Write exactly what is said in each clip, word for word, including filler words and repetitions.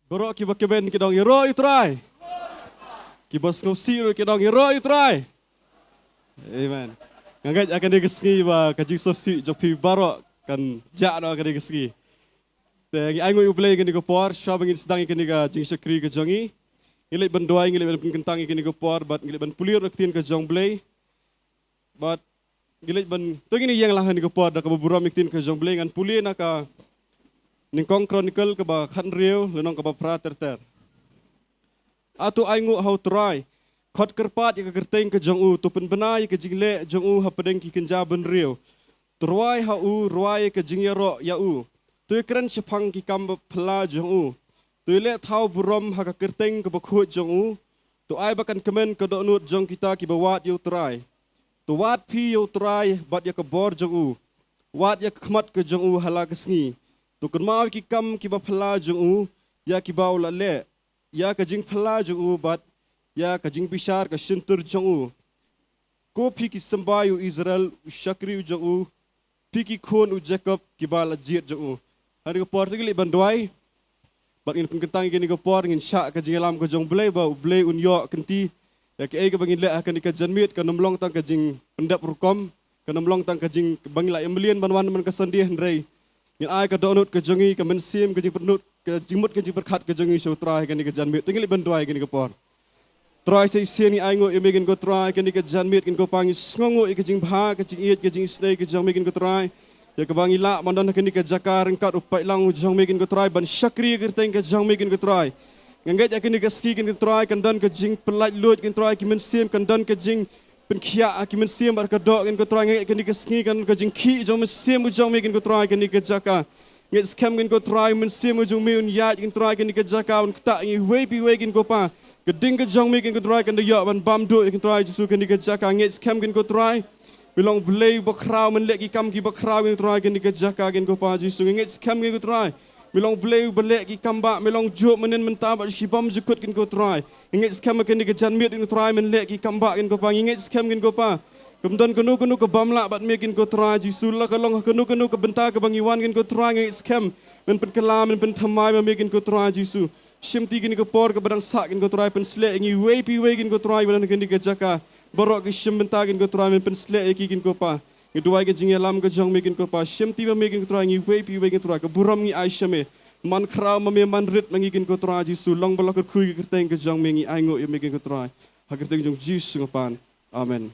Baroh kiba kmen ki ong ïaroh ïa u Trai. Kiba sngewsih ruh ki ong ïaroh ïa u Trai. Amen. Nga ngeit ha kane ka sngi ba ka jingsngewsih jong phi baroh kan jah noh ha kane ka sngi. Te ngi ainguh ïa u Blei ha kane ka por, shuwa ba ngin sdang ïa kane ka jingshakri ka jong ngi, ngi leit ban duwai, ngi leit ban pynkyntang ïa kane ka por, bad ngi leit ban pule na ka ktien ka jong u Blei. Bad ngi leit ban, to ngin ïeng lang ha kane ka por da kaba burom ïa ka ktien ka jong u Blei, ngan pule na ka Nyngkong Chronicle kaba khathynriew, lynnong kaba phra ter ter. A to ainguh ha u Trai, khot kyrpad ïa ka kyrteng ka jong u, to pynbna ïa ka jingleh jong u hapdeng ki kynja bynriew. To rwai ha u, rwai ïa ka jingïaroh ïa u. To ïakren shaphang ki kam ba phylla jong u. To ïaleh thaw burom ha ka kyrteng kaba khuid jong u. To ai ba kan kmen ka dohnud jong kita kiba wad ïa u Trai. To wad phi ïa u Trai bad ïa ka bor jong u. Wad ïa ka khmat ka jong u ha la ka sngi. To kynmaw ïa ki kam kiba phylla jong u, ïa kiba u la leh, ïa ka jingphylla jong u bad ïa ka jingbishar ka shyntur jong u. Ko phi ki symbai u Israel, u shakri u jong u, phi ki khun u Jakob kiba la jied jong u. Ha kane ka por to ngi leit ban duwai. Bad ngin pynkyntang ïa kane ka por, ngin shah ka jingïalam ka jong u Blei, ba u Blei un ïoh kynti ïa kaei kaba ngin leh ha kane ka janmiet, kan ym long tang ka jingpyndep rukom, kan ym long tang ka jing ba ngi la ïa mlien ban wan man ka Sunday, hynrei ngin ai ka dohnud ka jong ngi, ka mynsiem, ka jingpynnud, ka jingmut, ka jingpyrkhat ka jong ngi sha u Trai ha kane ka janmiet. To ngin leit ban duwai ha kane ka por. Trai sa shisien ngi ainguh ïa me keiñ ko Trai, ha kane ka janmiet keiñ ko Pa, ngi sngewnguh ïa ka jingbha, ka jingïeit, ka jingisynei ka jong me keiñ ko Trai. Ïa kaba ngi lah ban don ha kane ka jaka ryngkat u paidlang u jong me keiñ ko Trai, ban shakri ïa ka kyrteng ka jong me keiñ ko Trai. Nga ngeit ha kane ka sngi keiñ ko Trai, kan don ka jingpyllait luid keiñ Trai, ki mynsiem kan don ka jingpynkhiah ha ki mynsiem bad ka doh keiñ ko Trai. Nga ngeit ha kane ka sngi kan don ka jingkhih jong u Mynsiem u jong me keiñ ko Trai ha kane ka jaka. Ngeit skhem keiñ ko Trai, u Mynsiem u jong me un ïaid keiñ Trai ha kane ka jaka, un ktah ïa ngi iwei pa iwei keiñ ko Pa. Ka ding ka jong me keiñ ko Trai kan da ïoh ban bam duh ïa keiñ Trai Jisu ha kane ka jaka. Ngeit skhem keiñ ko Trai, me long Blei bakhraw, men leh ki kam kiba khraw keiñ Trai ha kane ka jaka keiñ ko Pa Jisu. Ngeit skhem keiñ ko Trai, me long Blei ba leh ki kam bah, me long juh mynnin mynta bad shibam jukut keiñ ko Trai. Ngeit skhem ha kane ka janmiet keiñ Trai, men leh ki kam bah keiñ ko Pa. Ngeit skhem keiñ ko Pa, kam don kano kano ka bym lah bad me keiñ ko Trai Jisu, la ka long ha kano kano ka bynta kaba ngi wan keiñ ko Trai. Ngeit skhem men pynkylla, men pynthymmai ma me keiñ ko Trai Jisu. Shimti kane ka por kaba dang sah keiñ ko Trai, pynshlur ïa ngi iwei pa iwei keiñ ko Trai ba don ha kane ka jaka. Baroh ki shimbynta keiñ ko Trai, men pynshlur ïa ki keiñ ko Pa. Ngi duwai ka jingïalam ka jong me keiñ ko Pa. Shimti ma me keiñ ko Trai, ngi iwei pa iwei keiñ ko Trai, ka burom ngi ai sha me. Man khraw ma me, man rit ma ngi keiñ ko Trai Jisu. Long ba la kyrkhu ïa ka kyrteng ka jong me, ngi ainguh ïa me keiñ ko Trai, ha ka kyrteng jong Jisu nga pan. Amen.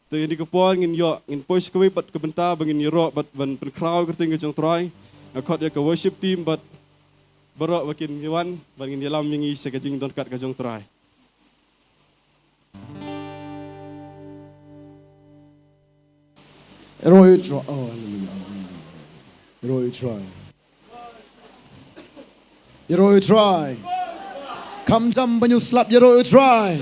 Te ha kane ka por ngin ïoh, ngin poi sha kawei pat ka bynta ba ngin ïaroh bad ban pynkhraw ïa ka kyrteng ka jong u Trai. Nga khot ïa ka worship team bad baroh ba kin ïa wan bad ngin ïalam ïa ngi sha ka jingdonkam ka jong u Trai. Ïaroh ïa u Trai. Oh, hallelujah. Ïaroh ïa u Trai. Ïaroh ïa u Trai. Kham jam ban ïa u slap, ïaroh ïa u Trai.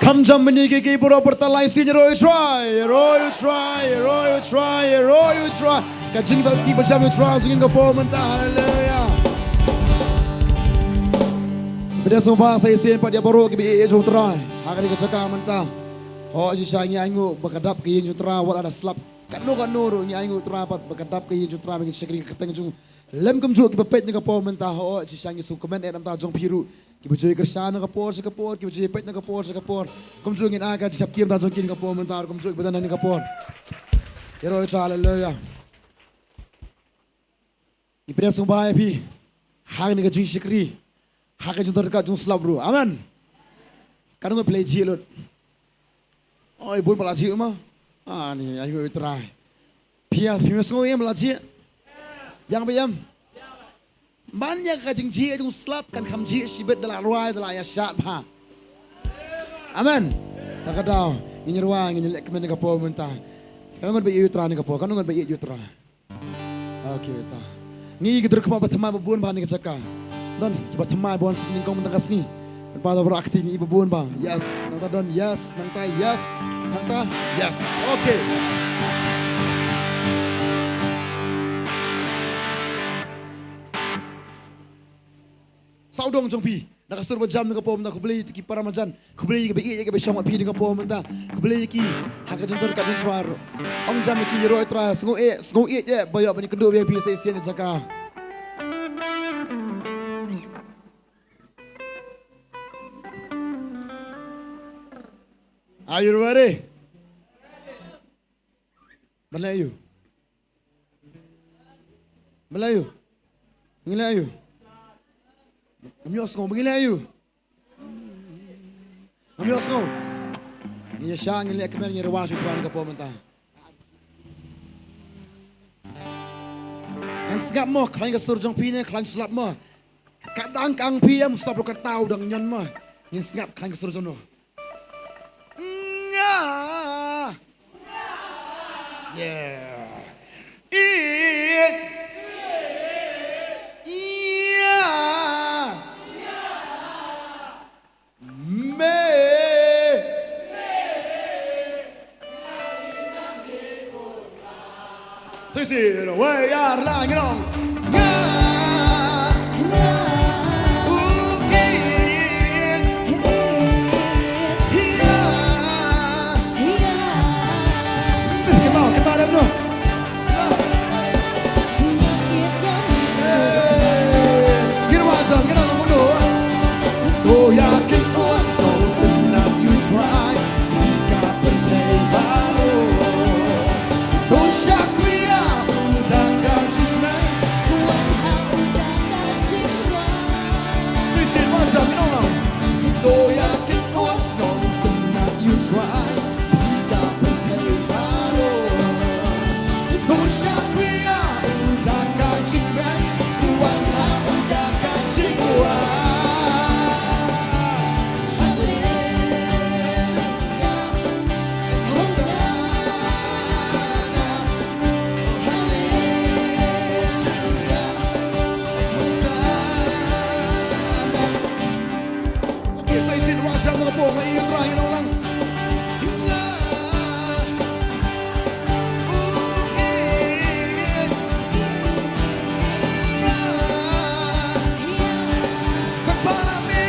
Kham jam ban ïa kiei kiei baroh, pyrta lai sien, ïaroh ïa u Trai. Ïaroh ïa u Trai, ïaroh ïa u Trai, ïaroh ïa u Trai. Ka jingdon ki ba jam ïa u Trai, jingin ka por mynta, haleluya. Bad ïa sngewbha sa shisien pat ïa baroh ki ba ïeit jong u Trai ha kane ka jaka mynta. Ho shisha ngi ainguh ba ka dap ka ïing jong u Trai wat la da slap. Katno katno ruh ngi ainguh u Trai pat ba ka dap ka ïing jong u Trai, ba ngin shakri ka kyrteng jong u. Lem kumjuh ki ba peit na ka por mynta, ho shisha ngi sngewkmen ïa ka bynta jong phi ruh. Ki ba ju ïa kyrshan na ka por sha ka por, ki ba ju ïa peit na ka por sha ka por. Kumjuh ngin ai ka jingshaptieng na ka bynta jong ki na ka por mynta, kumjuh ki ba don na ka por. Ïaroh ïa u Trai, haleluya. Ngi pdiang sngewbha ïa phi ha kane ka jingshakri, ha ka jingdonkam jong u slap ruh. Amen. Katno ngut phi la ïa jhieh lut? Oi, bun ba la jhieh ma. Ani, ai ngut u Trai. Phi ïa, phi ïa sngew ïa ba la jhieh? Biang ba ïa. Man ïa ka jingjhieh jong u slap kan kham jhieh shibit, da la rwai, da la ïa shad bha. Amen. Ta ka daw ngin ïa rwai, ngin ïa leh kmen na ka por mynta. Katno ngut ba ïeit u Trai na ka por? Katno ngut ba ïeit u Trai? Okay, ta. Ngi ki dur khmat ba thymmai ba bun bha ha kane ka jaka. Don ki ba thymmai ba wan sngewthuh nyngkong mynta ka sngi. Pynpaw da ba rakti, ngi ba bun bha. Yes, nangta don. Yes, nangta. Yes, nangta. Yes. Okay. Sawdong jong phi. Na ka sur ba jam na ka por mynta, khublei ïa ki para marjan, khublei ïa ki ba ïeit, ïa ki ba shong bad phi na ka por mynta, khublei ïa ki ha ka jingdonkam jong u Trai. Ong jam ïa ki, ïaroh ïa u Trai, sngew ïeit, sngew ïeit ïa ba ïoh ban ïakynduh bad phi sa shisien ha jaka. Are you ready? Ban leh aiu? Ban leh aiu? Ngin leh aiu? Ngam ïohsngew, ba ngin leh aiu? Ngam ïohsngew. Ngin ïa shah, ngin leh kmen, ngin ïa rwai sha U Trai ha kane ka por mynta. Ngan sngap mo, khlaiñ ka sur jong phi ne, khlaiñ slap mo. Ka dang kang phi em slap lo ka taw dang ñion mo. Ngin sngap khlaiñ ka sur jong no. Nga. Yeah. I. Ia. Me. Shisien, wei, ar, lang, nong. Nga. U, i. Ia. Kynmaw, kynmaw lem noh. Ngin wad jam, ngin wad jam kumno. To ïa kynnoh sngewtynnat ïa U Trai, ka pyrthei baroh. To shakri ïa u da ka jingmut. Wat ha u da ka jingrwai. Shisien wad jam, ngin ong lang. To ïa kynnoh sngewtynnat ïa U Trai. Okay, sa shisien wad jam na ka por, nga ïa U Trai, ngi ong lang. Nga. U, i, nga. Kynmaw me.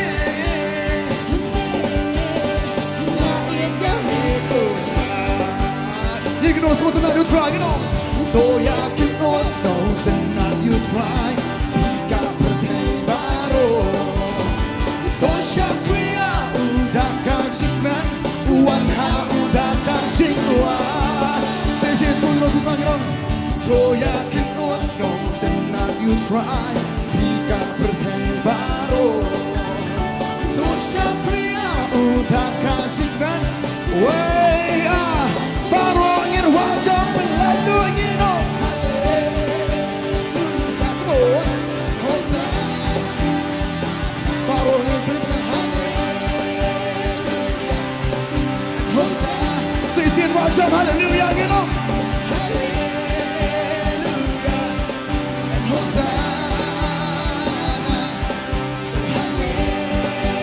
Nga ïa me ko. Ïa kynnoh sngewtynnat ïa U Trai, kynnoh. To ïa kynnoh sngewtynnat ïa U Trai. Ka pyrthei baroh. To shakri ïa u da ka jingmut, wat ha u da ka jingduwai. Shisien sngewbha sngewbha ngi ong. To ïa kynnoh sngewtynnat ïa U Trai, phi ka pyrthei baroh. To shakri ïa u da ka jingmut, wei ah, baroh ngin wad jam, pynlait duh ngin ong. Haleluya, come on. Hosanna. Baroh ngin pynlait, haleluya. Hosanna. Shisien wad jam, haleluya ngin ong. Haleluya. Hosanna.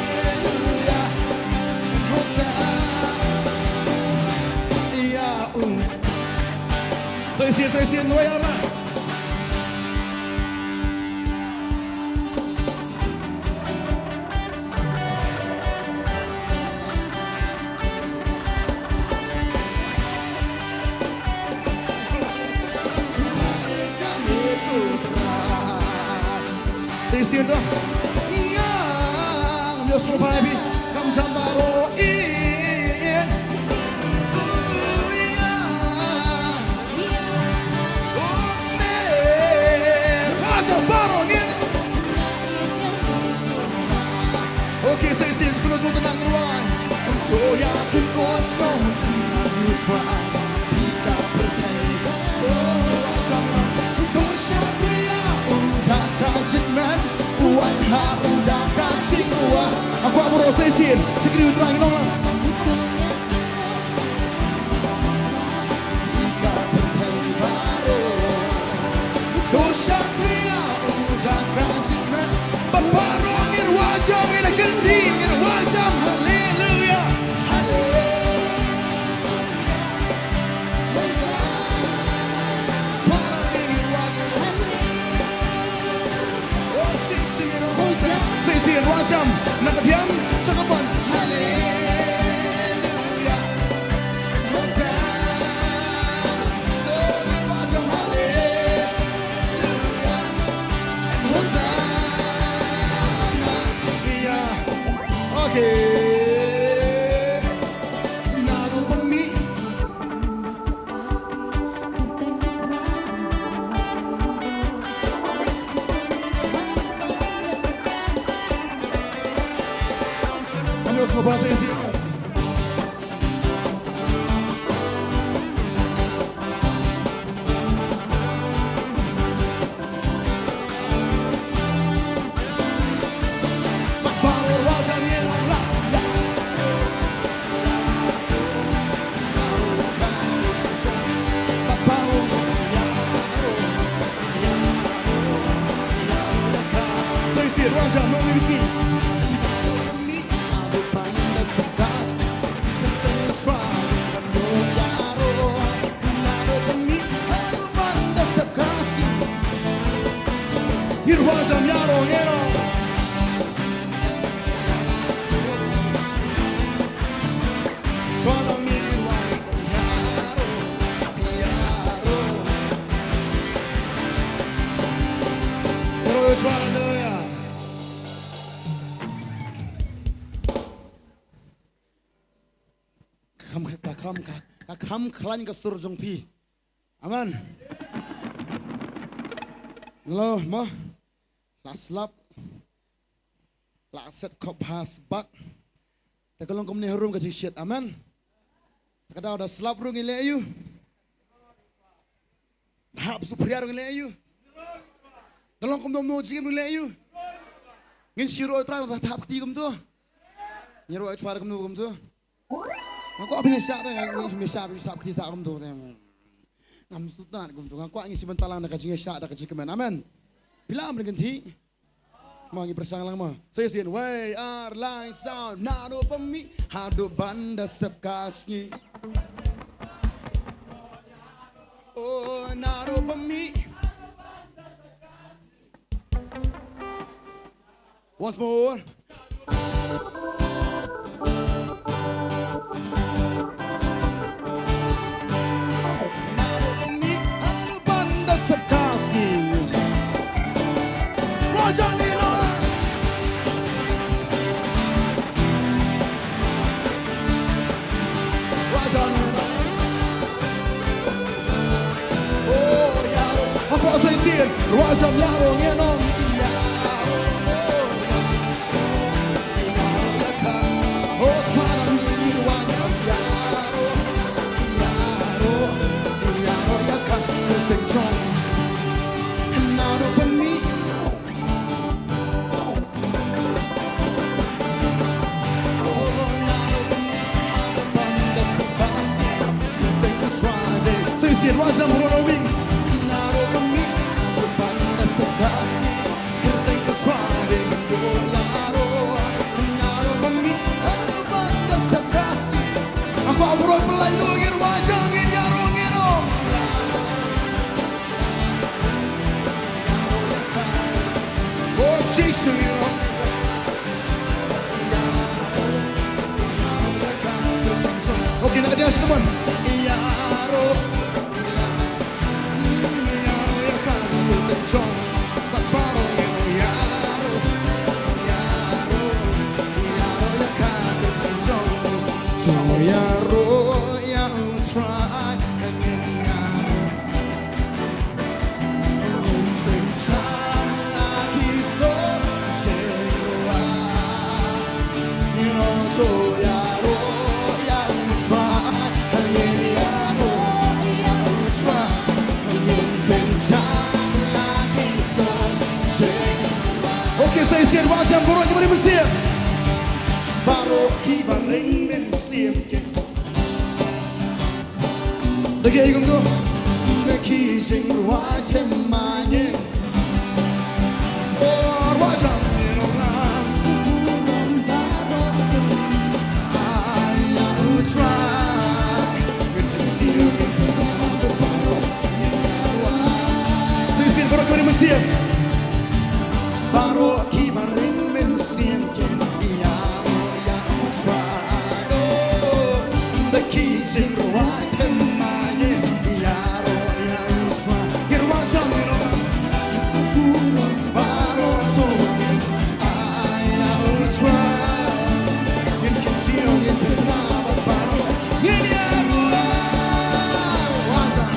Haleluya. Hosanna. Ïa u. Shisien, shisien, wei ara. Shisien to. Nga, ngam ïohsngew bha ïa phi. Kam jam baroh i. Okay, sa shisien, kynnoh sngewtynnat ngi rwai. To ïa kynnoh sngewtynnat ïa U Trai. Phi ka pyrthei. Oh, to shakri ïa u da ka jingmut. Wat ha u da ka jingduwai. Nga kwah baroh sa shisien. Shakri ïa U Trai, ngi ong lang. Haleluya. Haleluya. Sa shisien wad jam na ka diang sha ka ban. Haleluya. Hosanna. Lord, wad jam. Haleluya. And Hosanna. Yeah. Okay. Na Ka kham, ka kham, ka, ka kham khlaiñ ka sur jong phi. Amen. Lo mo. La slap. La set khop ha sbak. Te ka long kumne harum ka jingshit. Amen. Te ka daw da slap ruh ngi leh aïu. Hap supriar ngi leh aïu. Ka long kumno mo jingim ngi leh aïu. Ngin shu ïaroh Trai da hap kti kumto. Ngi ïaroh Trai kumno kumto. Nga kwah phin ïa shah da, nga kwah phin ïa shah, phin ïa shah, phin ïa shah kumto. Ngam sngewtynnat kumto. Nga kwah ngin shu bynta lang da ka jingïashah da ka jingkmen. Amen. Phi lah ban kynthih? Mo ngi pyrshang lang mo. Sa ïasien. Wei ar lai saw. Naduh ba mih haduh ban da sep ka sngi. Oh, naduh ba mih. Once more. Okay, na ka dang, come on. Okay, sa ïasien, wad jam baroh ki ba ri mynsiem. Baroh ki ba ri mynsiem. Da ki ei kumto? Da ki jingrwai thymmai ngin. Oh, rwai jam ngin ong lang. Ai ïa U Trai. Sa ïasien baroh ki ba ri mynsiem. Baroh ki ba ri mynsiem kin ïaroh ïa U Trai. Da ki jingrwai thymmai ngin ïaroh ïa U Trai. Ngin rwai jam, ngin rwai jam. Baroh jong ngi ai ïa U Trai. Ngin kyntiew, ngin pynbna bad baroh. Ngin ïaroh. Rwai jam.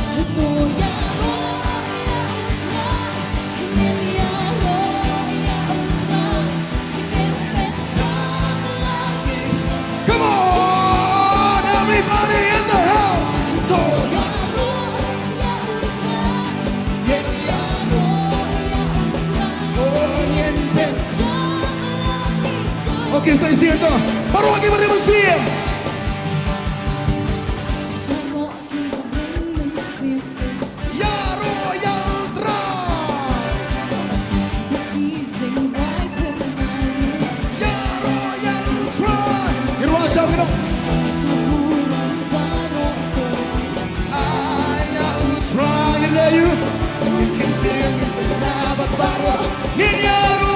Ki sa shisien to. Baroh kiba rim mynsiem. Ïaroh ïa U Trai. Ïaroh ïa U Trai. Ïaroh ïa U Trai. Ai ïa U Trai ïa lei ïa u. Ngin kyntiew, ngin kyntiew bad baroh. Ngin ïaroh.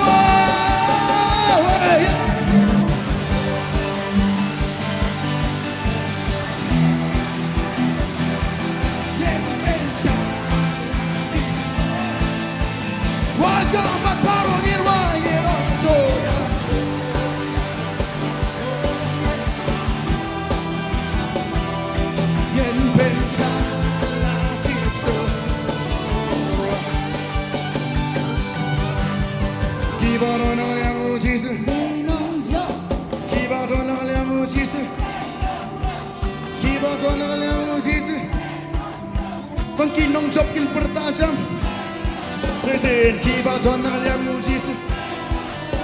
Kiba don nongrim U Jisu. Kiba don nongrim U Jisu. Kiba don nongrim U Jisu. Tang ki nongjop kin pyrta jam. Shisien kiba don nongrim U Jisu.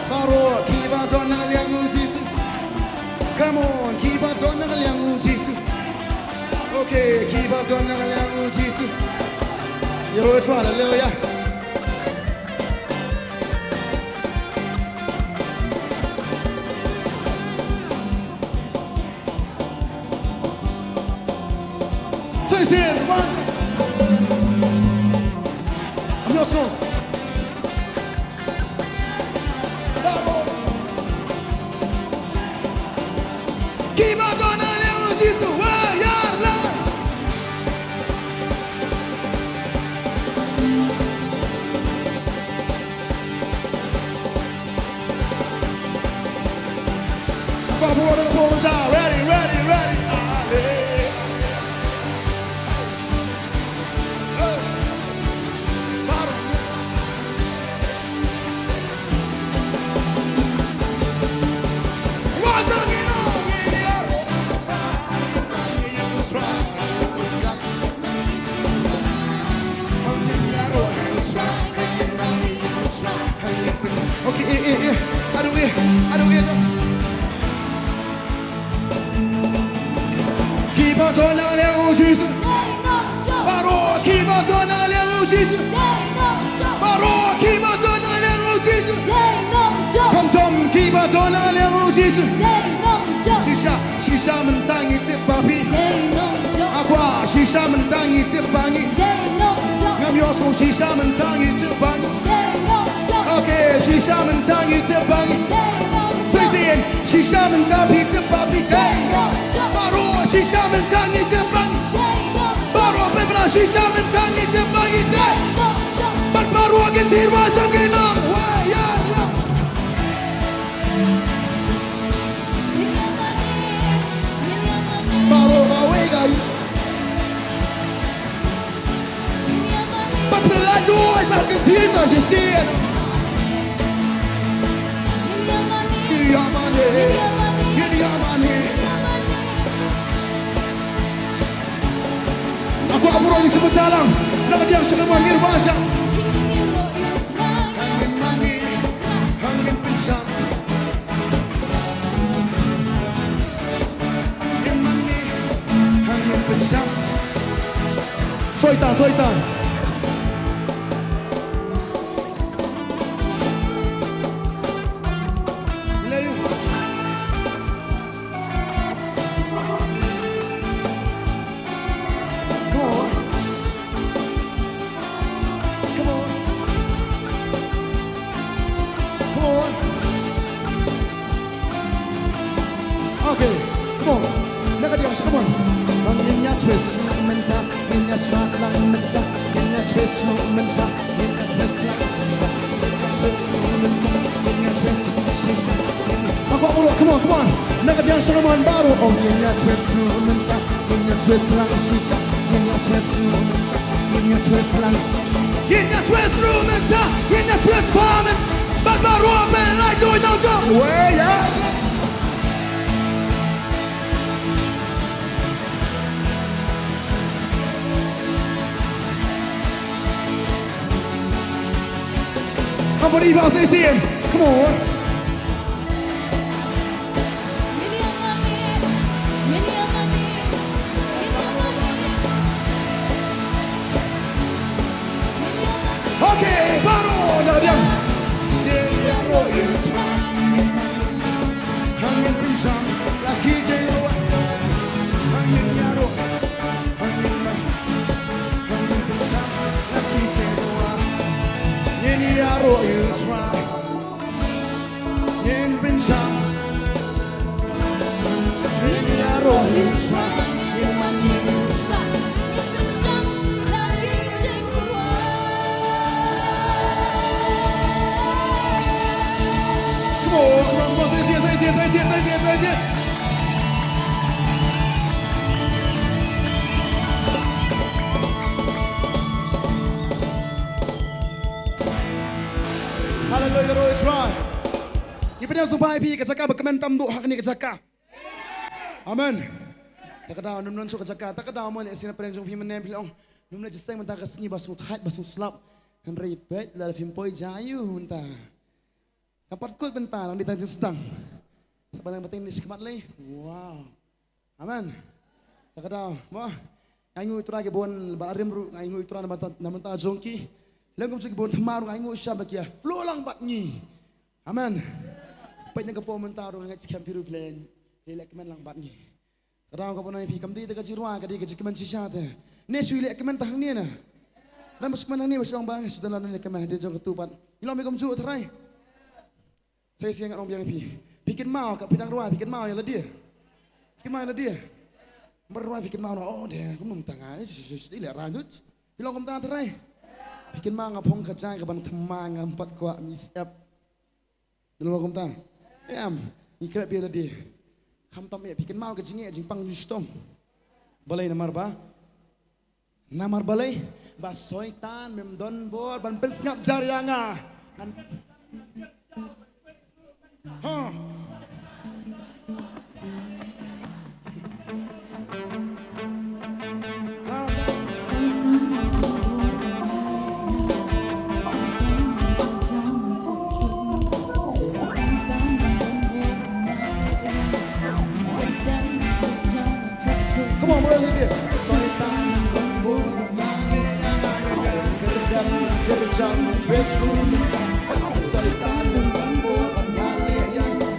Baroh kiba don nongrim U Jisu. Come on, kiba don nongrim U Jisu. Okay, kiba don nongrim U Jisu. Ïaroh ïa U Trai, haleluya. Shisien, one. Ambiance. Kiba don nongrim U Jisu, wa ïar lad. Ready, ready, ready. Okay, eh, eh, eh. Aduh, eh, aduh, eh. Kiba don nongrim U Jisu. Baroh kiba don nongrim U Jisu. Baroh kiba don nongrim U Jisu. Kam jam kiba don nongrim U Jisu. Shisha, shisha mynta ngi tip ba phi. Akwa, shisha mynta ngi tip ba ngi. Ngam ïohsngew, shisha mynta ngi tip ba ngi. Okay, shisha mynta ngi tip ba ngi. Shisien, shisha mynta phi tip ba phi dei. Baroh shisha mynta ngi tip ba ngi. Baroh phi ba shisha mynta ngi tip ba ngi dei. Bad baroh ki tyrwa jong ki nang. Wei ïa ïa. Baroh ba wei gai. Ba pynlait lut ba ka Jesus is here. Ïa mane, ïa mane. Nga kwah burom ïa u Mynsiem Bakhuid na ka diang sha ka mon ngin wan sha. Soitan, soitan. Come on. Come on. Come on. Okay. Come on. Na ka diang sha, come on. Ba ngin ïa twist mynta, ngin ïa twist lang mynta, ngin ïa twist lang mynta, ngin ïa twist lang shisha, ngin ïa twist lang mynta, ngin ïa twist shisha, ngin ïa, come on, come on. Na ka diang sha, come on, baroh. Oh, ngin ïa twist lang mynta. Ngin ïa twist lang shisha, ngin ïa twist ruh mynta, ngin ïa twist lang shisha, ngin ïa twist ruh mynta, ngin ïa twist ba mynta, bad baroh pynlait lut nongjop. Wei ïa. Everybody say, say it. Come on. Baroh na ka diang. Ngin ïaroh ïa u Trai. Ngin pynshang la ki jingrwai. Ngin ïaroh. Ngin pynshang la ki jingrwai. Ngin ïaroh ïa u Trai. Ngin pynshang. Ngin ïaroh ïa u Trai. Ngin wan ïa u Trai. Ngin pynshang la ki jingrwai. Come on, come on, come on, say it, say it, say it, say it, say it, say it, say it, say it. Hallelujah, ïaroh ïa u Trai. Ngi pynïasoh ba phi ka jaka ba kmen tam duh ha kane ka jaka. Amen. Ta ka daw nym don shuh ka jaka, ta ka daw mo leh sien na pdeng jong phi mynne phi la ong, nym leh jingsteng mynta ka sngi ba sngewthait ba sngewslap. Hynrei peit lada phim poi jaiu mynta. Kam pat kut mynta nang dei tang jingstang. Sa ba nang pateng ni shikmat lei. Wow. Amen. Ta ka daw mo. Nga ainguh ïa u Trai ki bun ba rim ruh nga ainguh ïa u Trai na bynta, na bynta jong ki. Lem kum jong ki bun thymmai ruh nga ainguh shisha ba ki ïa flow lang bad ngi. Amen. Peit na ka por mynta ruh nga ngeit skhem phi ruh phi leh, phi leh kmen lang bad ngi. Ka daw kaba nai phi kam dei te ka jingrwai, ka dei ka jingkmen shisha te. Ne shu leh kmen tang hangne na. Dang ba shu kmen hangne ba shu ong ba shu dang leh kmen hadien jong ka tu pat. Ngi long me kumjuh Trai. Sa shisha ngan ong biang ïa phi. Phi kynmaw ka phi dang rwai phi kynmaw ïa lade. Phi kynmaw ïa lade. Ba rwai phi kynmaw na oh de kum num tang ai shu shu shu leh rwai tut. Phi long kumta Trai. Phi kynmaw nga phong ka jai ka ban thymmai ngam pat kwah mih syep. Dang long kumta. Em, ngi khreh phi lade. Khamtam eh phi kynmaw ka jingeh jingpang jong u shitom. Balei namar ba? Namar balei? Ba Soitan mem don bor ban pynsngap jar ïa nga. Ngan Ha. Come on, brothers and sisters. Soitan nang don bor ban ïaleh ïa nga, kyrdan kyrjang twist ruh mynta. Soitan nang don bor ban ïaleh ïa nga.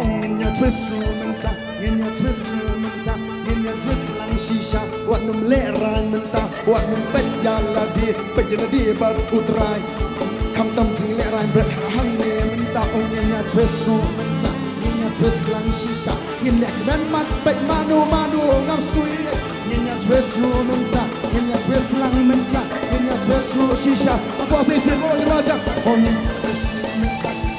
Ong ngin ïa twist ruh mynta, ngin ïa twist ruh mynta, ngin ïa twist lang shisha. Wat nym lehraiñ mynta, wat nym peit ïa lade, peit ïa lade bad u Trai. Khamtam jinglehrain bret hangne mynta, oh ngin ïa twist ruh mynta, ngin ïa twist lang shisha. Ngin leh kmen mat peit mano mano ngam sngewthuh. Ngin ïa twist ruh mynta, ngin ïa twist lang mynta, ngin ïa twist ruh shisha. Aku asai sir ruh ïa raja. Oh ngin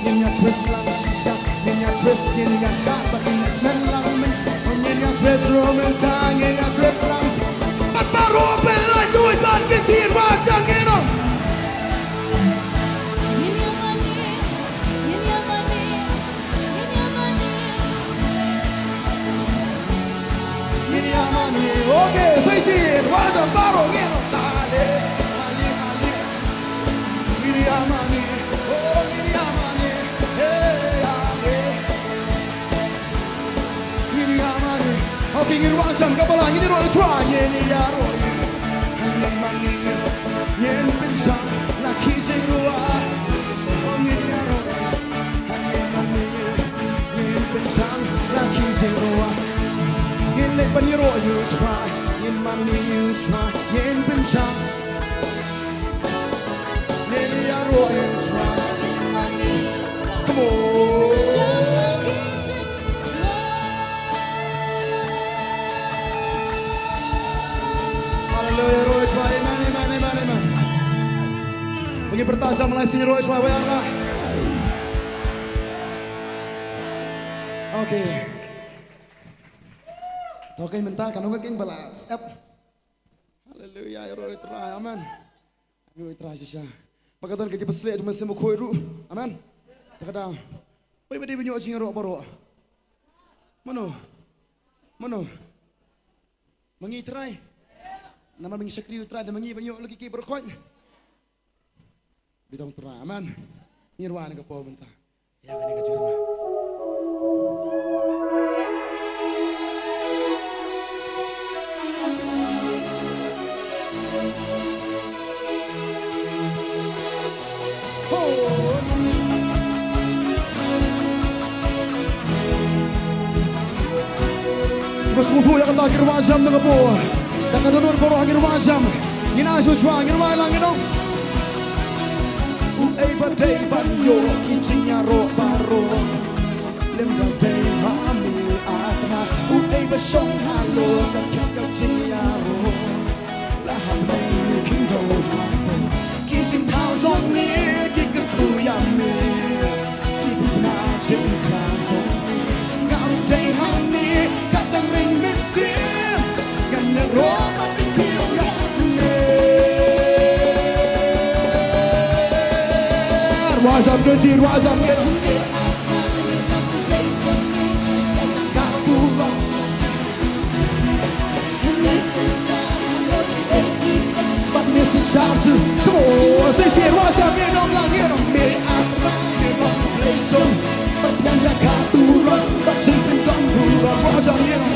ïa twist lang shisha. Ngin ïa twist, ngin ïa shah bad ngin ïa kmen lang mynta. Oh ngin ïa twist ruh mynta, ngin ïa twist lang shisha. Bad baroh phi la ïohi bad kin tied raja ngin ong. Ngin ïa mane. Okay, sa shisien, wa jam baroh ngin ale, ale, ale. Ngin ïa mane, oh, ngin ïa mane, hey, ale. Ngin ïa mane. Okay, ngin wa jam ka ba la, ngin ïa roi try, ngin ïa roi. Ngin mane, ngin pynshang la ki jingrwai. Oh, ngin ïa roi. Ngin pynshang la ki jingrwai. Ngin leit ban ïaroh ïa u Trai. Ngin mane ïa u Trai. Ngin pynshang. Ngin ïaroh ïa u Trai. Come on. Hallelujah, ïaroh ïa u Trai. Amen, amen, amen, amen. Pynjah pyrta jam lai sien ïaroh ïa u Trai, wei ara. Okay. To keiñ mynta ka nongkeiñ ba la sep. Haleluya, ïaroh ïa u Trai, amen. Ïaroh ïa u Trai shisha. Ba ka don ka ki basleh jong u Mynsiem Bakhuid ruh. Amen. Ta ka daw. Phi ba dei ba ïoh jingïaroh baroh. Mano? Mano? Ma ngi Trai. Namar ma ngi shakri u Trai da ma ngi ba ïoh la ki ki baroh khoit. Bit ong Trai. Amen. Ngin rwai na ka por mynta. Ïa kane ka jingrwai. Sngewthuh ïa kata ki rwai jam na ka por. Da ka dohnud baroh ki rwai jam. Ngin ai shuwa shuwa, ngin rwai lang, ngin ong. Uei ba dei ban ïoh ki jingïaroh baroh. Lem ba dei ma me A Trai. Uei ba shong halor ka khet ka jingïaroh. La ha mei me khyndew ha pei. Ki jingthaw jong me ki kyrkhu ïa me. Ki bynta jingkyrkhu jong me. Nga ruh dei hangne ka dang ring mynsiem. Ngan ïaroh bad kyrkhu ïa me. Rwai jam kynti, rwai jam kynti. Ka burom. Bad message out to, come on, say, say, rwai jam, ngin ong lang, ngin ong, me A Trai, ngin ong, play song. Bad biang ïa ka burom, bad jingpyndonburom, rwai jam, ngin ong.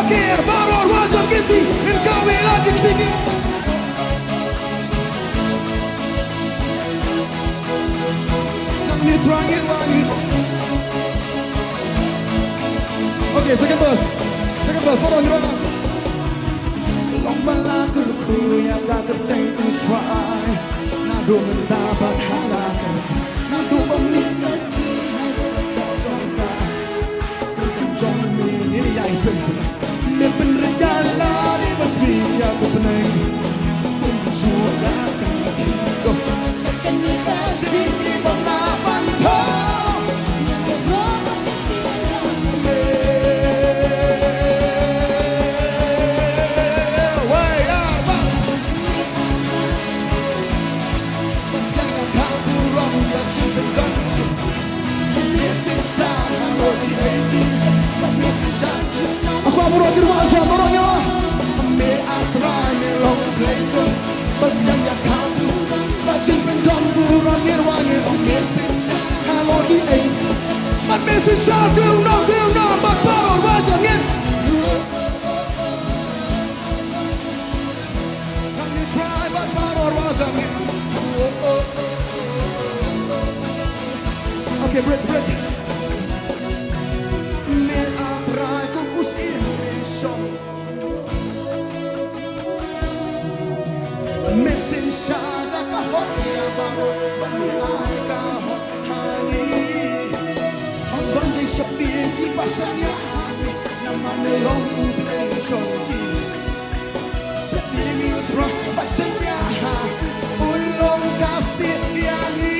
Okay, baroh rwai jam kynti, ngin kawei lang kynti. Nang ni try it, try it. Okay, second verse. Second verse, hold on, hold on. Long ba la kyrkhu ïa ka kyrteng U Trai. Naduh mynta bad ha la kyrteng. Naduh ba mynta. Akwa baroh ki rwai jam, baroh ngi rwai. Me A Trai me long play jam. Bad biang ïa ka burom, bad jingpyndon burom ngi rwai ngi long. Message halor ki ei. Bad message to you now, to you now, bad baroh rwai jam ngin. Let me try, bad baroh rwai jam ngin. Okay, bridge, bridge. Me A Trai kum u syiem me shong. Me synshar da ka hok ïa baroh, bad me ai ka hok ha ngi. Hap ban ïa sheptieng kiba shaniah ha ngi, namar me long U Blei jong ngi. Sheptieng ïa U Trai bad shaniah ha u, long ka stieh ïa ngi.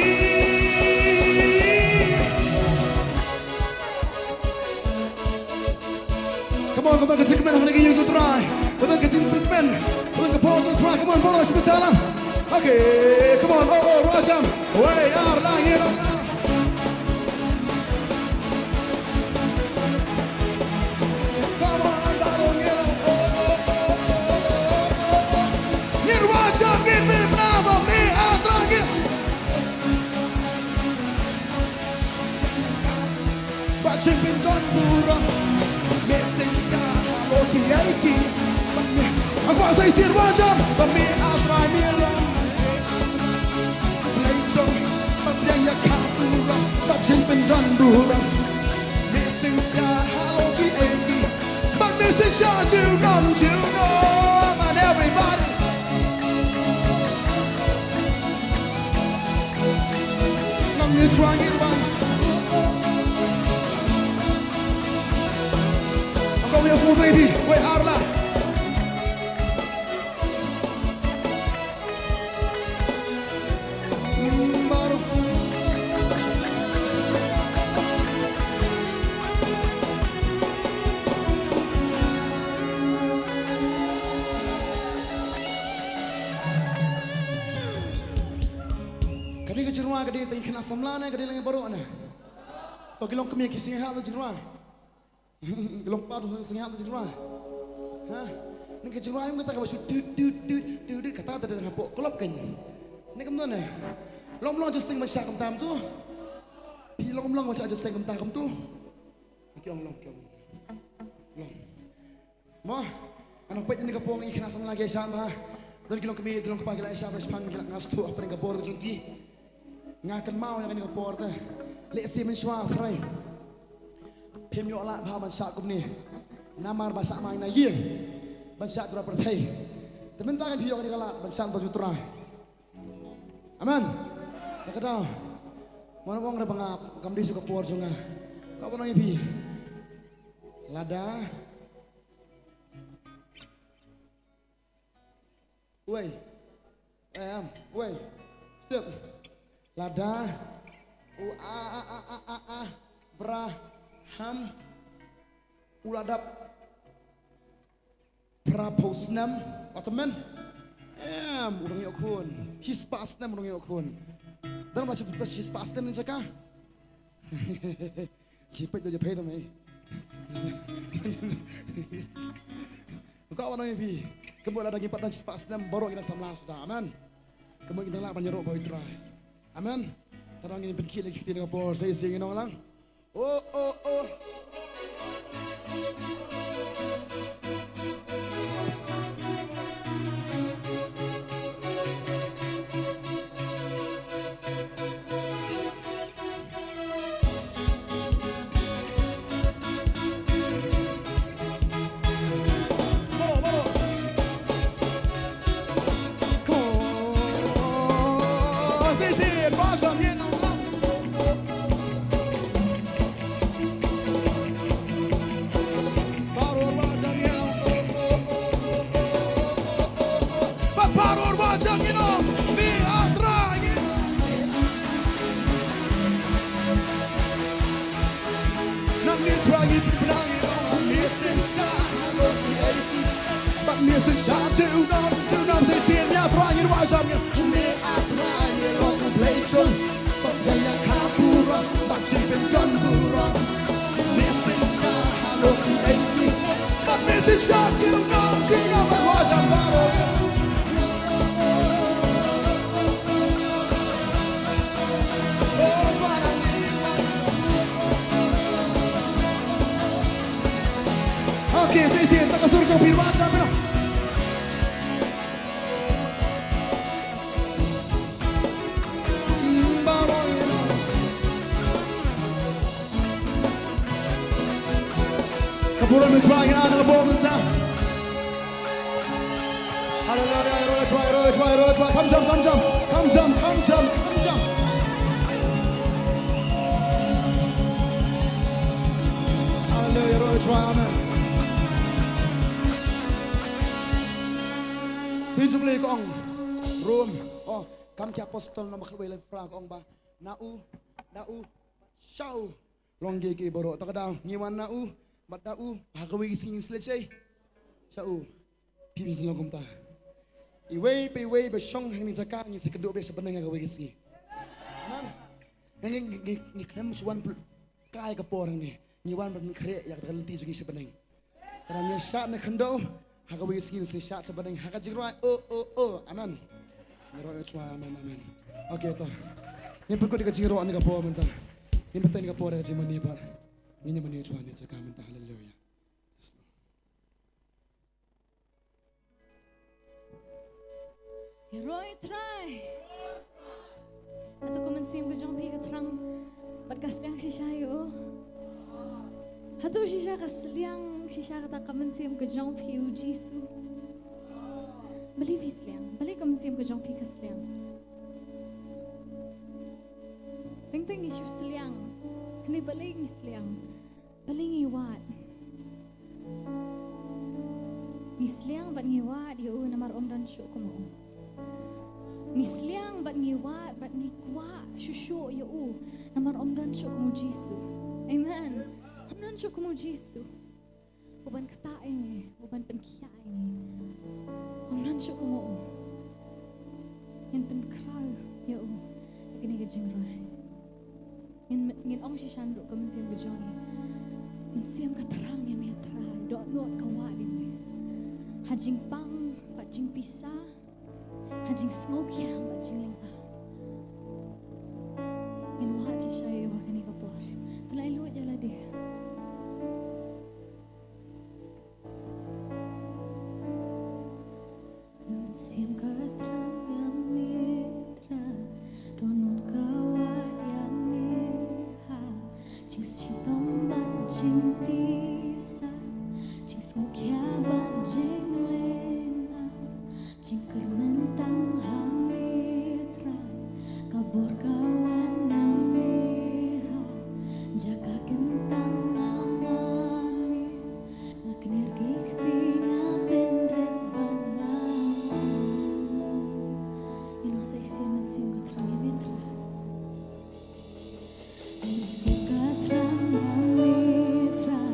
Come on, come on, ka jingkmen hangne ka ïing jong U Trai. Come on, ka jingkmen. Come on, ka por jong U Trai. Come on, baroh shi bynta lang. Okay, come on, oh, oh, rwai jam. Wei, ar, lang, ngin. Come on, baroh ngin. Oh, oh, oh. Ngin rwai jam, ngin pynbna ba me A Trai ngin. Ba jingpynbna burom me synshar halor kiei kiei. Ba me, akwa sa shisien rwai jam, ba me A Trai me long Blei jong, ba biang ïa ka burom, ba jingpynbna burom me synshar halor kiei kiei. Ba me synshar junom junom, and everybody. Ngam ngi try ngi wan. Ang kong ngi smooth baby, wei ar la. Kane ka jingrwai ka dei tang ïa ki khynnah samla ne ka dei lang ïa baroh ne? To ki long kmie ki sngewhad da jingrwai. Ki long kpa ruh sngewhad da jingrwai. Ha? Kane ka jingrwai ym kata kaba shu tut tut tut tut tut kata te dang hapoh club kan. Ne kam don ne. Long long jingïaseng ban shah kumta kumtu. Phi long long ban shah jingïaseng kumta kumtu. Ki ong long ki ong. Long. Mo, ngan ong peit ïa kane ka por ngi khynnah samla ki ïaishah bha. Don ki long kmie, ki long kpa ki la ïaishah sa shiphang ki la, nga sngewthuh hapdeng ka bor ka jong ki. Nga kynmaw ïa kane ka por te. Lehse mynshuwa tharai. Phim ïoh lah bha ban shah kumne. Namar ba shah mai na ïing ban shah trai pyrthei. Te mynta kan phi ïoh kane ka lad ban shah trai Trai. Amen. Ka kata. Mon ong re ba nga kam dei shuh ka por jong nga. Ka ban ong ïa phi. Lada. Wei. Em, wei. Step. Lada. U a a a a a a. Braham. U la dap. Phra phew snem, wat men. Em, u dang ïoh khun. Shispah snem u dang ïoh khun. Dan ma shispah snem ni jaka. Ki peit do je peit do mei. Ka wan ïa phi. Kumba la dang ki pat dang shispah snem baroh ki dang samla suda. Amen. Kumba ki dang lah ban ïaroh bad u Trai. Amen. Tang ngin pynkhih lagi kita ka por. Sa shisien ngin ong lang. Oh, oh, oh. Okay, sa shisien, ta ka sur jong phi ba sa phi. Ka burom ïa u Trai, ngin ai ka burom ïa u Trai. Hallelujah, ïaroh ïa u Trai, ïaroh ïa u Trai, ïaroh ïa u Trai. Kham jam, kham jam, kham jam, kham jam, kham jam. Hallelujah, ïaroh ïa u Trai, amen. Tin jong le ka ong. Rom. Oh, Kam ki Apostol lynnong ba khatwei lynnong phra ka ong ba. Na u, na u, sha u. Long ki ki baroh, ta ka daw, ngi wan na u, bad da u, ha kawei ka sngi ngin sa leit shai. Sha u, phim sngewlong kumta. Iwei pa iwei ba shong hangne jaka ngin sa kynduh beit sha bneng ha kawei ka sngi. Amen. Ngi, ngi, ngi, ngi khlem shu wan pl-, kai ka por hangne. Ngi wan ban khreh ïa ka lynti jong ngi sha bneng. Tang ngi shah na khyndew, ha kawei ka sngi ngin shah sha bneng, ha ka jingrwai, oh, oh, oh, amen. Jingrwai, oh, Trai, amen, amen. Okay, to. Ngin pynkut ïa ka jingrwai kane ka por mynta. Ngin bteng ïa ka por ïa ka jingmane ba ngin ïa mane, Trai, ha kane ka jaka mynta, hallelujah. Yes, Lord. Ïaroh ïa u Trai. Hato ka mynsiem ka jong phi ka thrang bad ka sliang shisha ïa u? Hato shisha ka sliang shisha kata ka mynsiem ka jong phi ïa u Jisu? Balei phi sliang? Balei ka mynsiem ka jong phi ka sliang? Teng teng ngi shu sliang. Hynrei balei ngi sliang? Balei ngi wad? Ngi sliang bad ngi wad ïa u namar um don shuh kum u. Ngi sliang bad ngi wad bad ngi kwah shuh shuh ïa u namar um don shuh kum u Jisu. Amen. Um don shuh kum u Jisu. U ban ktah ïa ngi, u ban pynkhiah ïa ngi. Um don shuh kum u. Ngin pynkhraw ïa u ha kane ka jingrwai. Ngin, ngin ong shisha ruh ka mynsiem ka jong ngi. Mynsiem ka thrang ïa me Trai, dohnud ka wad ïa me. Ha jingpang bad jingpisa, ha jingsngewkhia bad jinglynga. Ngin wad shisha ïa u ha kane ka por. Pynlait luid ïa lade. Mynsiem ka thrang ïa me Trai, dohnud ka wad ïa me ha jingshitom bad jing Jingkyrmen tang ha me Trai, ka bor ka wan na me ha, jaka kyntang namar me, nga kner ki kti nga pynrem bad nga. Ngin ong sa shisien Mynsiem ka thrang ïa me Trai.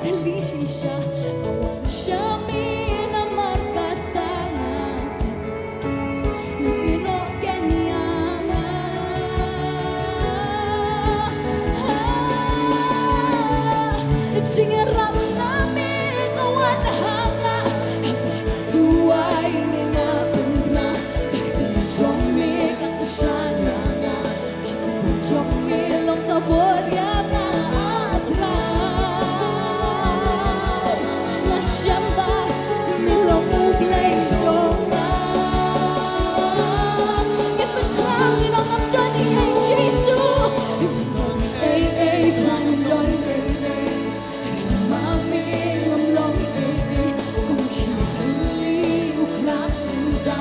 Thylli shisha, wan sha me namar kata nga, me ïehnoh kein ïa nga. Jingïarap na me ka wan ha nga, haba duwai me nga pynbna, ka ktien jong me ka kyrshan ïa nga. Jong me long ka bor ïa nga, ah Trai. Nga sngewbha me long U Blei jong nga. Ngin pynkhraw, ngin ong ngam don ei ei Jisu. Ngam don ei ei, Trai, ngam don ei ei. Khlem ma me ngam long ei ei, kum u khiew thylli u khra suda.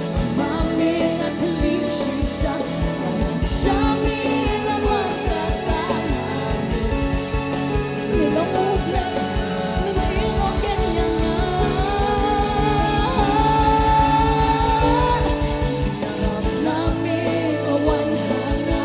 Khlem ma me nga thylli shisha, nga wan sha me namar kata nga. Me long U Blei, me ïehnoh kein ïa nga. Jingïarap na me ka wan ha nga.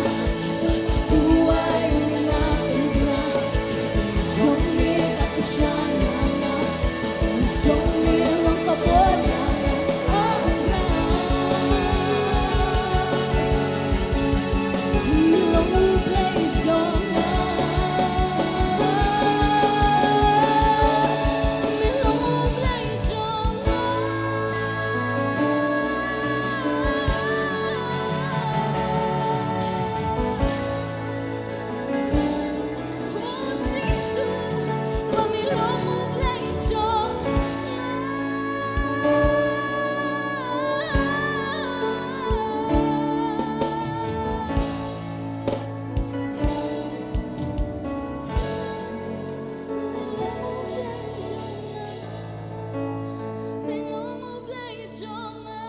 Me long U Blei jong nga.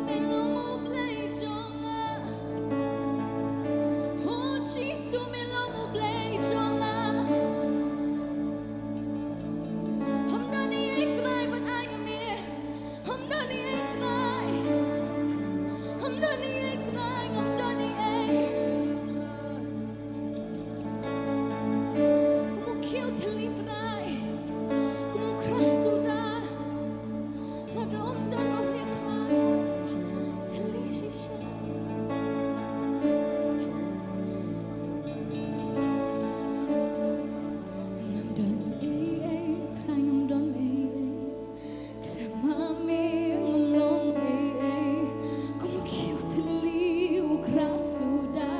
Me long U Blei jong nga. Oh Jisu, me long U Blei jong nga. Ngam don ei ei Trai ban ai ïa me. Ngam don ei ei Trai. Ngam don ei ei Trai, ngam don ei ei. Kum u khiew thylli Trai, kum u khra suda. Lada ym don ïa me Trai, thylli shisha. Ngam don ei ei Trai, ngam don ei ei. Khlem ma me ngam long ei ei. Kum u khiew thylli u khra suda.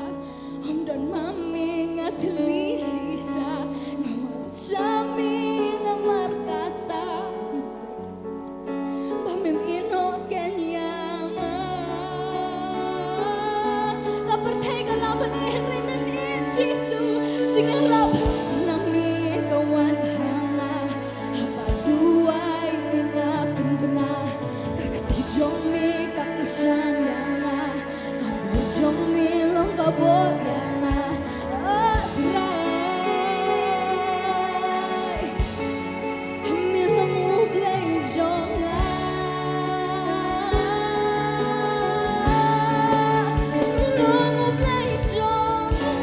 Ym don ma me nga thylli shisha. Nga wan sha me namar kata, ba mem ïehnoh kein ïa nga. Ka pyrthei ka lah ban ïeh hynrei mem ïeh Jisu. Jingïarap na me ka wan ha nga. Haba duwai me nga pynbna, ka kti jong me ka kyrshan ïa nga, ka bor jong me long ka bor ïa nga. Oh Trai, me long U Blei jong nga. Me long U Blei jong nga.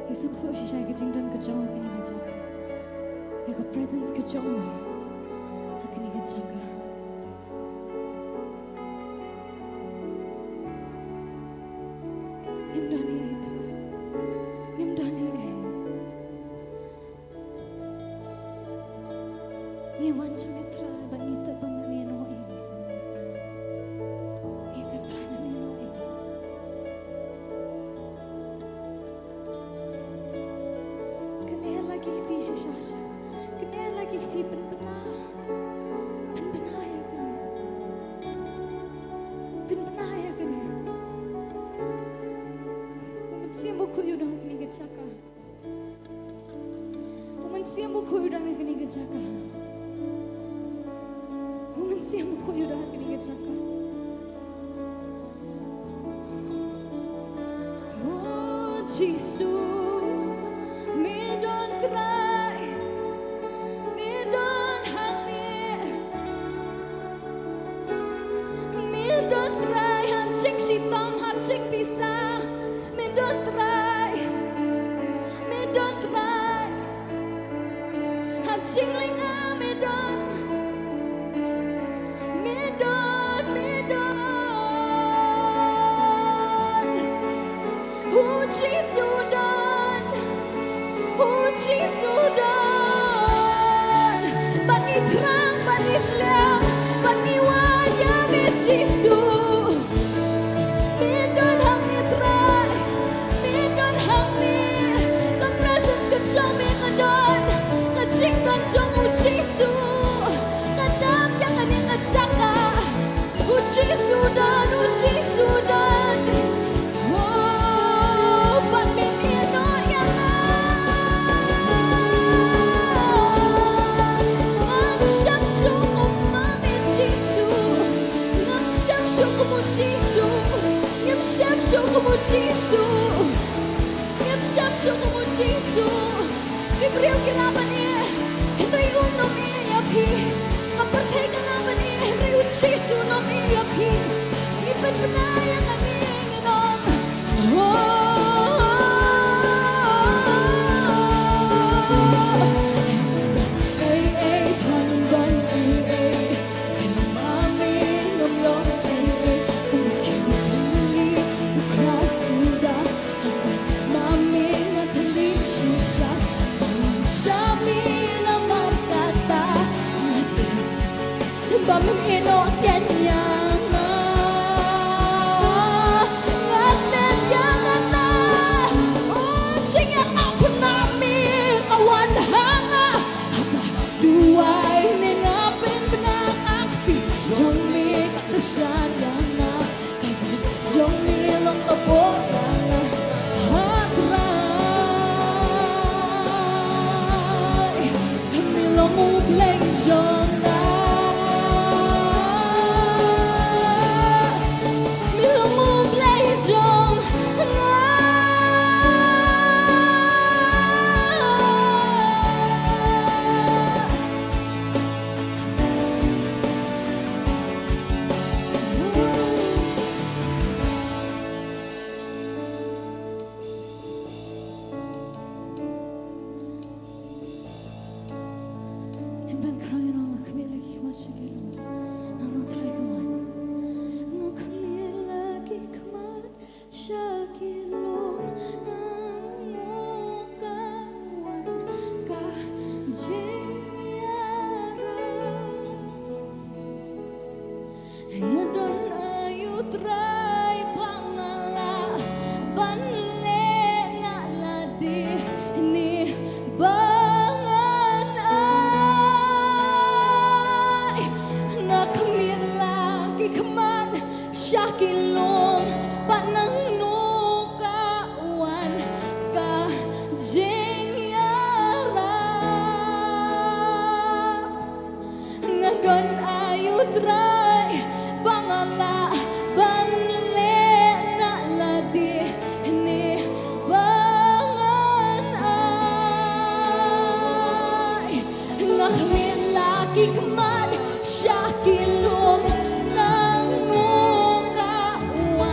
Jisu, khuslai shisha ïa ka jingdon ka jong u ha kane ka jaka. Ïa ka presence ka jong u ha kane ka jaka. Ngam don ei ei Trai. Khuid u don ha kane ka jaka. U Mynsiem Bakhuid u don ha kane ka jaka. U Mynsiem Bakhuid u don ha kane ka jaka. O Jisu, me don Trai, me don hangne. Me don Trai ha jingshitom, ha jingpisa. Me don Trai, me don Trai. Ha jinglynga me don. Me don, me don. O Jisu don. O Jisu don. Bad ngi thrang, bad ngi sliang, bad ngi wad ïa me Jisu. Me don hangne Trai. Me don hangne. Ka presence ka jong me ka don. Ka jingdon jong u Jisu ka dap ïa kane ka jaka. U Jisu don, u Jisu don. Oh, bad me ïehnoh ïa nga. Ngam shym shuh kum ma me Jisu. Ngam shym shuh kum u Jisu. Ngam shym shuh kum u Jisu. Ngam shym shuh kum u Jisu. Ki briew ki lah ban ïeh, hynrei um nym ïeh ïa phi. Ka pyrthei ka lah ban ïeh, hynrei u Jisu um nym ïeh ïa phi. Ngi pynbna ïa kane, ngi ong. Oh, ei, ei, than ban ei, ei. Te ma me ngam long ei ei, kum u khun thylli u khlaiñ suda. Ma me nga thylli shisha, nga wan sha me namar kata. Nga tip ba mem ïehnoh ïa nga. Nga tip ïa kata. Oh, jingïatap na me ka wan ha nga. Haba duwai ne nga pynbna ka kti jong me, ka kyrshan ïa nga, ka bor jong me long ka bor ïa nga. Ha Trai, me long u Blei jong nga. Me long u Blei jong nga. Hynmen khrang ïa nga, nga khmih la ki khmat sha ki lum. Nangno Trai ka wan. Nga khmih la ki khmat sha ki lum. Nangno ka wan ka jingïarap. Nga don aiu Trai ba nga lah ban leh na lade ne ba ngan ai. Nga khmih la ki khmat sha ki lum, bad nangno ka wan ka jingïarap. Nga don aiu Trai ba nga lah ban leh na lade ne ba ngan ai. Nga khmih la ki khmat sha ki lum, nangno ka wan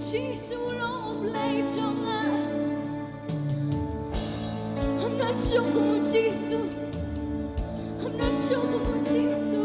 Jisu long u Blei jong nga. Ngam nang shuh kum u Jisu. Ngam nang shuh kum u Jisu.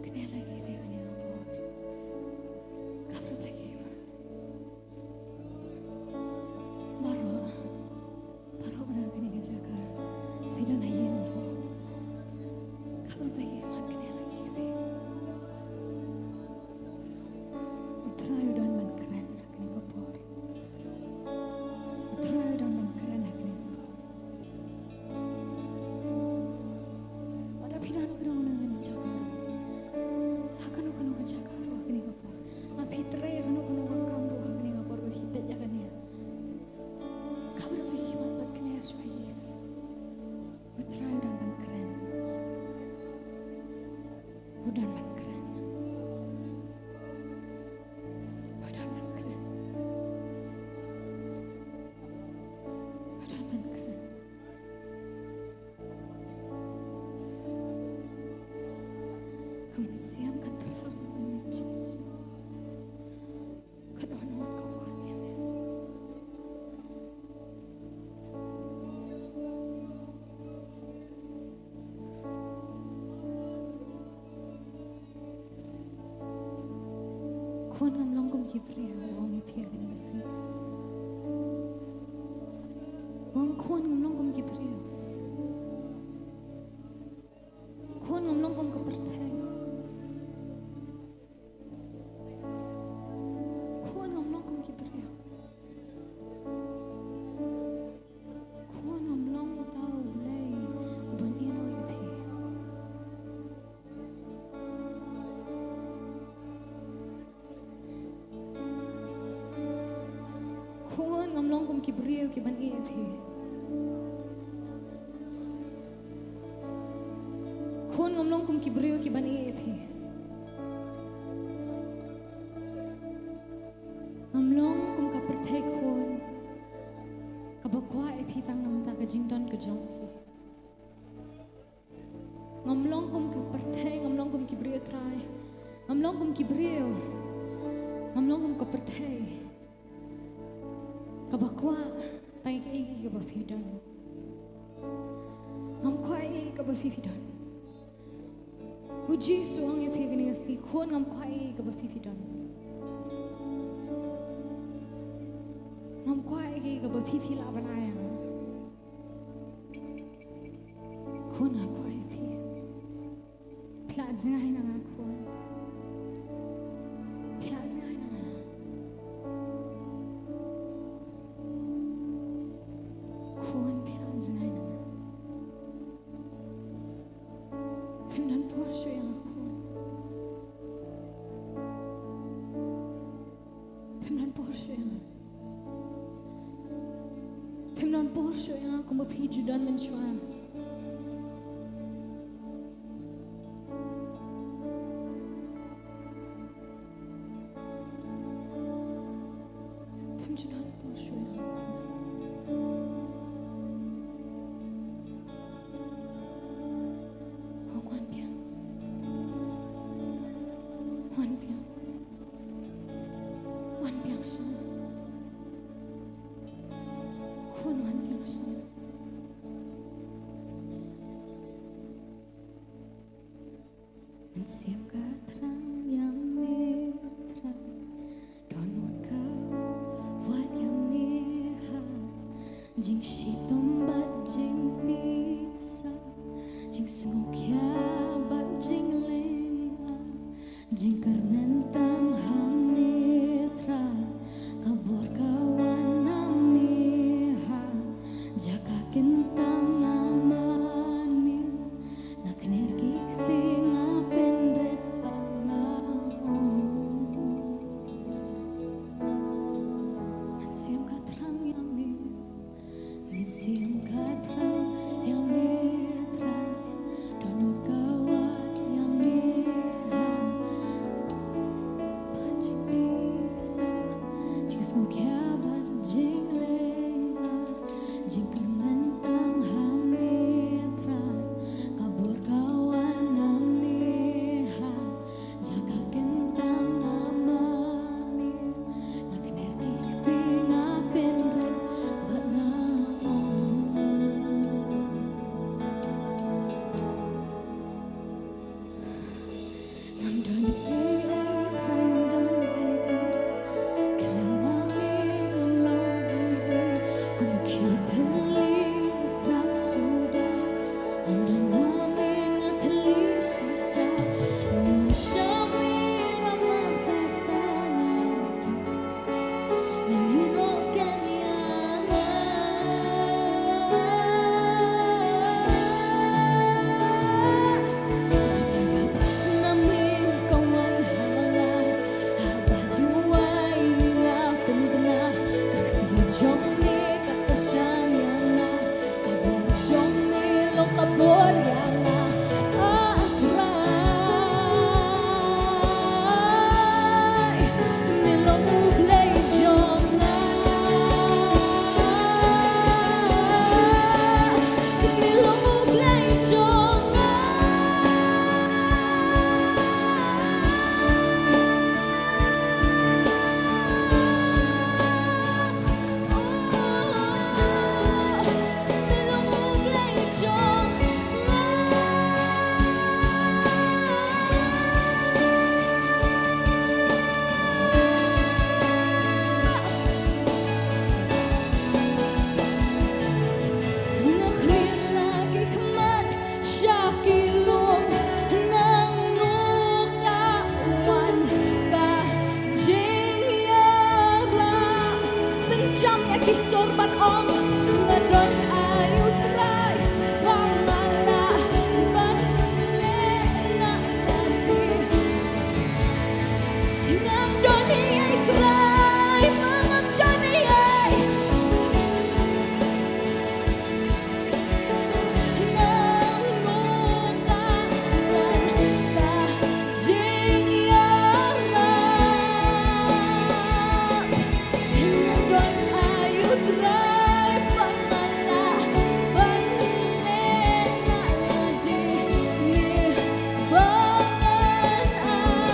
Kane la ïa kane ka por. Khublei shibun. Baroh, baroh na kane ka jaka. Phi don ha ïing ruh. Khublei shibun, kane la ïa kane. U Trai u don ban kren ha kane ka por. U Trai u don ban kren ha kane ka por. Lada phi don ha kano kano ka jaka ruh, ha kano kano ka jaka ruh ha kane ka por. Lada phi trei ha kano kano ka kam ruh ha kane ka por, ba phi peit ïa kane. Khublei shibun, bad kane shuwa ïa. U Trai u don ban kren. U don ban kren. U don ban kren. U don ban kren. Ka mynsiem ka thrang ïa me Jisu. Ka dohnud ka wad ïa me. Khun, ngam long kum ki briew, u ong ïa phi ha kane ka sngi. U ong, khun, ngam long kum ki briew. Khun, ngam long kum ka pyrthei. Khun, ngam long kum ki briew. Khun, ngam long uta u Blei uban ïehnoh ïa phi. Khun, ngam long kum ki briew kiban ïeh ïa phi. Khun, ngam long kum ki briew kiban ïeh ïa phi. Ngam long kum ka pyrthei, khun, kaba kwah ïa phi tang namar ka jingdon ka jong phi. Ngam long kum ka pyrthei, ngam long kum ki briew, Trai. Ngam long kum ki briew. Ngam long kum ka pyrthei kaba kwah tang ïa kaei kaei kaba phi don. Ngam kwah ïa kaei kaba phi, phi don. U Jisu u ong ïa phi ha kane ka sngi, khun, ngam kwah ïa kaei kaba phi, phi don. Ngam kwah ïa kaei kaba phi phi lah ban ai ïa nga. Khun, nga kwah ïa phi. Phi lah jngai na nga, khun. Phi lah jngai na nga. Khun, phi lah jngai na nga. Phim don por shuh ïa nga, khun. Phim don por shuh ïa nga. Phim don por shuh ïa nga kumba phi ju don mynshuwa. Phim ju don por shuh ïa nga, khun. Hok, wan biang. Wan biang. Wan biang sha nga. Khun, wan biang sha nga. Mynsiem ka thrang ïa me Trai. Dohnud ka wad ïa me ha jingshitom bad jingpisa, jingsngewkhia bad jinglyngngoh, jingkyrmen tang ha me Trai. Ka bor ka wan na me ha jaka kyntang na mane. Nga kner ki kti, nga pynrit bad nga ong, mynsiem ka thrang ïa me. Mynsiem ka thrang ïa me Trai. Dohnud ka wad ïa me ha jingpisa, jingsngewkhia bad jinglyngngoh, jingkyrmen tang ha me Trai. Ka bor ka wan na me ha jaka kyntang na mane. Nga kner ki kti, nga pynrit bad nga ong, ngam don ei ei, Trai, ngam don ei ei. Khlem ma me ngam long ei ei. Kum u khiew thylli u khra suda, ngam don ma me nga thylli shisha. Wan sha me namar kata nga Nga khmih la ki khmat sha ki lum, nangno ka wan ka jingïarap. Pynjam ïa ki sur ban ong, nga don ei ei Trai ba nga lah ban leh na lade. Ngam don ei ei Trai, ngam don ei ei. Nangno ka wan ka jingïarap. Ngam don ei ei Trai ba nga lah ban leh na lade, ngi ba ngan ai.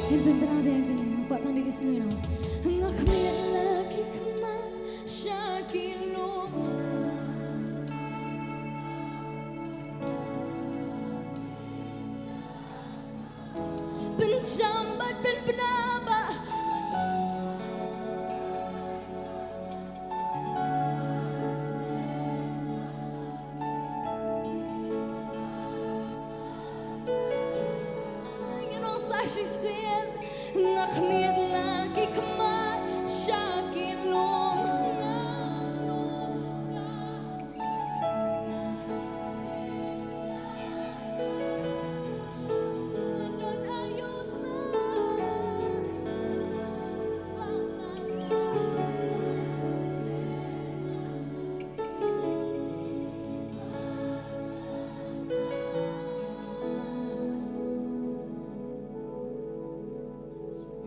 Ngin pynbna biang kane, nga kwah tang da ki sngi noh. Nga khmih la ki khmat sha ki lum. Pynjam bad pynbna ba Shisien nga khmied la ki khmat sha ki lum.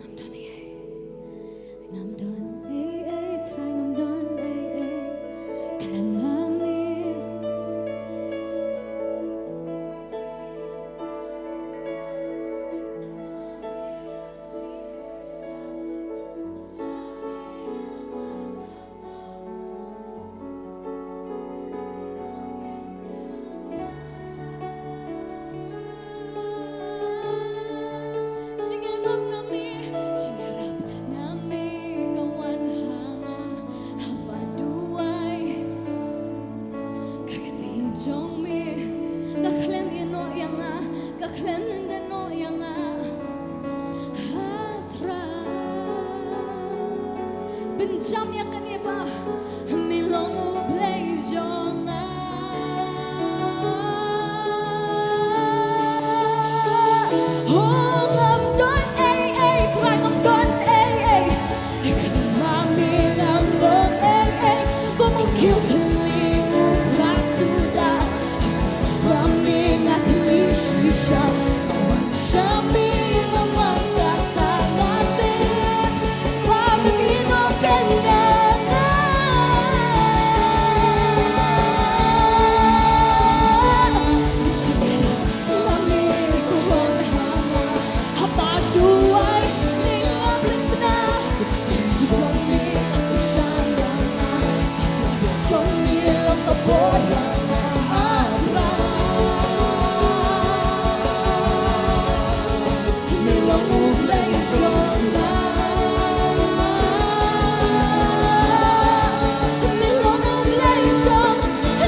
Ngam don ei ei. Ngam don ei ei, Trai, ngam don ei ei. Khlem ha me. Jingïarap na me, jingïarap na me ka wan ha nga, haba duwai ka kti jong me, ka khlem ïeh noh ïa nga, ka khlem lyndet noh ïa nga. Ha Trai. Pynjam ïa kane ba me long U Blei jong nga. Oh, ngam don ei ei, Trai, ngam don ei ei. Khlem ma me ngam long ei ei. Bym u kiew thylliej u khlad suda. Ba me nga thylliej shisha. Sha me nga markata nga tip ba me ïeh noh kein ïa nga. Jingïarap na me ka wan ha nga, haba duwai me nga pynbna. Jong me ka kyrshan ïa nga, jong me long ka bor ïa nga, ah Trai. Me long U Blei jong nga. Me long U Blei jong nga.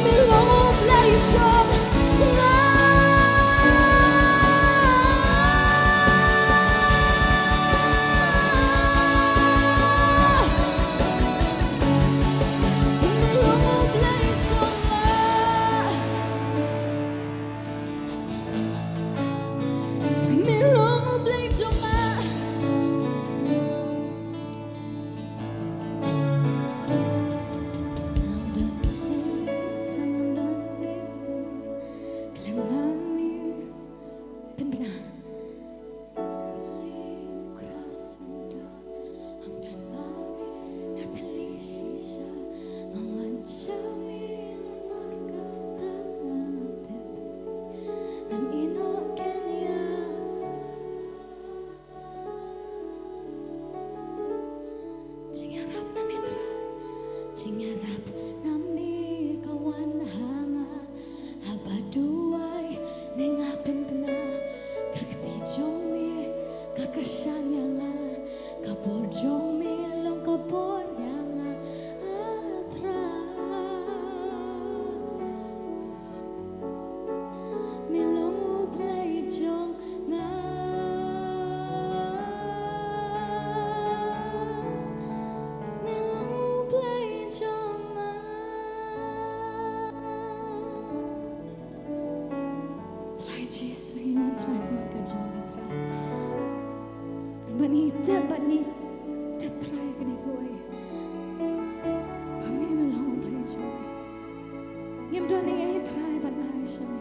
Me long U Blei jong nga. Me long U Blei jong nga. Me long U Blei jong nga. Khlem ma me. Pynbna. Jingïarap na me Trai, jingïarap na me ka wan ha nga, haba duwai me nga pynbna, ka kti jong me ka kyrshan ïa nga, ka bor jong me long ka bor ïa nga, ah Trai. Me long U Blei jong nga. Me long U Blei jong nga. Trai Jisu, ngi wan Trai ha ka jong me Trai. Bad ngi tip, bad ngi tip Trai kane kawei. Ba me me long U Blei jong ngi. Ngim don ei ei Trai ban ai sha me.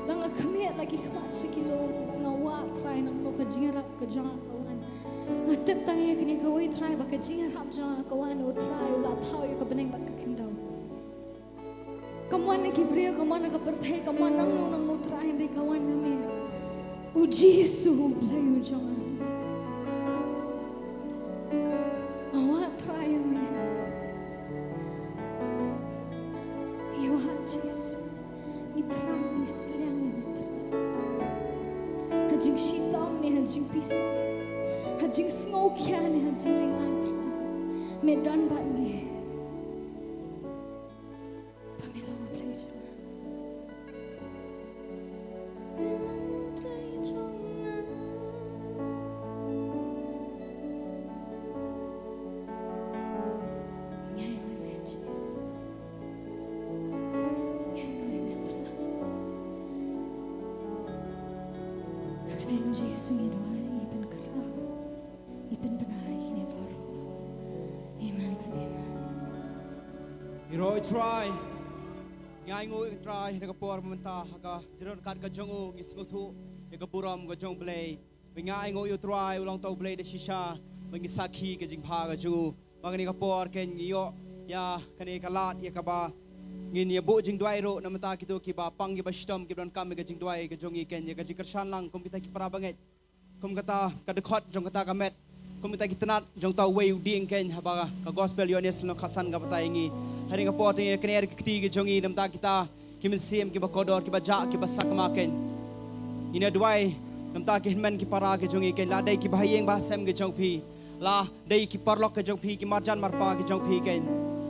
La nga khmied la ki khmat sha ki lum, ba nga wad Trai nangno ka jingïarap ka jong nga ka wan. Nga tip tang ïa kane kawei Trai ba ka jingïarap jong nga ka wan, O Trai, u la thaw ïa ka bneng bad ka khyndew. Kam wan na ki briew, kam wan na ka pyrthei, kam wan nangno nangno Trai, hynrei ka wan na me. U Jisu U Blei u jong nga. Nga wad Trai ïa me. Ïa wad Jisu. Ngi thrang ngi sliang ïa me Trai. Ha jingshitom ne ha jingpisa. Ha jingsngewkhia ne ha jinglyngngai Trai. Me don bad ngi. Ba me long u Blei jong nga. Me long u Blei jong nga. Ngi ainguh ïa me Jisu. Ngi ainguh ïa me Trai. Ha ka kyrteng Jisu ngi duwai, ngi pynkhraw. Ngi pynbna ïa kine baroh. Amen, amen. Ngi ïaroh ïa u Trai. Ngi ainguh ïa u Trai ha kane ka por mynta ha ka jingdon kat ka jong u, ngi sngewthuh ïa ka burom ka jong u Blei. Ba ngi ainguh ïa u Trai u long uta u Blei da shisha. Ba ngi sakhi ka jingbha ka jong u. Ba kane ka por keiñ ngi ïoh ïa kane ka lad ïa kaba ngin ïa buh jingduwai ruh na bynta kito kiba pang kiba shitom kiba donkam ïa ka jingduwai ka jong ngi keiñ, ïa ka jingkyrshan lang kum kita ki para bangeit. Kum kata ka dkhot jong kata ka met. Kum kita ki tnat jong uta uwei u dieng keiñ haba ka gospel Ïoannis lynnong khatsan ka batai ïa ngi. Ha kane ka por te ngi kner ki kti ki jong ngi na bynta kita ki mynsiem kiba kordor kiba jah kiba sakma keiñ. Ngin ïa duwai na bynta ki hynmen ki para ki jong ngi keiñ, la dei kiba ha ïing ba ha sem ki jong phi, la dei ki paralok ki jong phi, ki marjan marpa ki jong phi keiñ,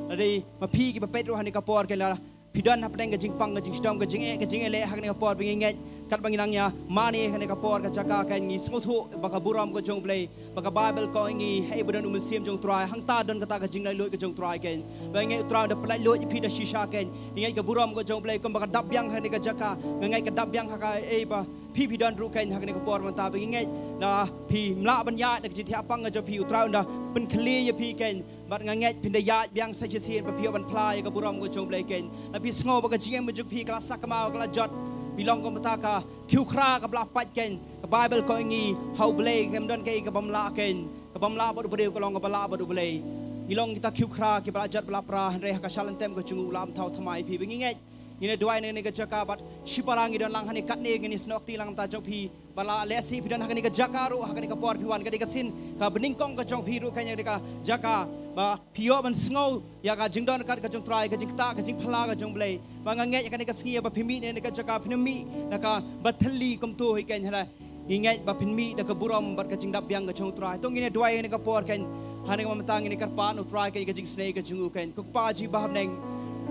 la dei ma phi kiba peit ruh ha kane ka por keiñ, la phi don hapdeng ka jingpang ka jingshitom ka jingeh ka jingeh leh ha kane ka por ba ngi ngeit katba ngi nang ïa mane ha kane ka por ka jaka keiñ ngi sngewthuh ba ka burom ka jong u Blei, ba ka Baibl ka ong ïa ngi hei ba don u Mynsiem jong u Trai hangta don kata ka jinglaitluid ka jong u Trai keiñ. Ba ngi ngeit u Trai u da pynlaitluid ïa phi da shisha keiñ. Ngi ngeit ka burom ka jong u Blei kumba ka dap biang ha kane ka jaka, ngi ngeit ka dap biang ha kaei ba phi phi don ruh keiñ ha kane ka por mynta ba ngi ngeit la phim lah ban ïaid na ka jingthiah pang ka jong phi, u Trai u da pynkhlie ïa phi keiñ. Bad nga ngeit phin da ïaid biang sa shisien ba phi ïoh ban phla ïa ka burom ka jong u Blei keiñ. La phi sngew ba ka jingim ka jong phi ka la sakma ka la jot, phi long kum kata ka khiew khra kaba la pait keiñ. Ka Baibl ka ong ïa ngi ha u Blei kam don kaei kabym lah keiñ. Kabym lah bad u briew ka long kaba lah bad u Blei. Ngi long kita khiew khra kiba la jot ba la pra, hynrei ha ka shalynter ka jong u u la ym thaw thymmai ïa phi. Ba ngi ngeit ngin ïa duwai na kane ka jaka bad shipara ngi don lang hangne katne ngin ïa snoh kti lang na ka bynta jong phi. Ba la lehse phi don ha kane ka jaka ruh ha kane ka por phi wan, ka dei ka sien kaba nyngkong ka jong phi ruh kane ka jaka ba phi ïoh ban sngew ïa ka jingdon kat ka jong u Trai, ka jingktah ka jingphylla ka jong u Blei. Ba nga ngeit ha kane ka sngi ba phi mih na kane ka jaka phin mih na kaba thylli kumto hi keiñ, hynrei ngi ngeit ba phin mih da ka burom bad ka jingdap biang ka jong u Trai. To ngin ïa duwai ha kane ka por keiñ. Ha kane ka mynta ngin ïa kyrpad na u Trai keiñ ka jingisynei ka jong u keiñ. Ko Kpa jong ngi ba ha bneng,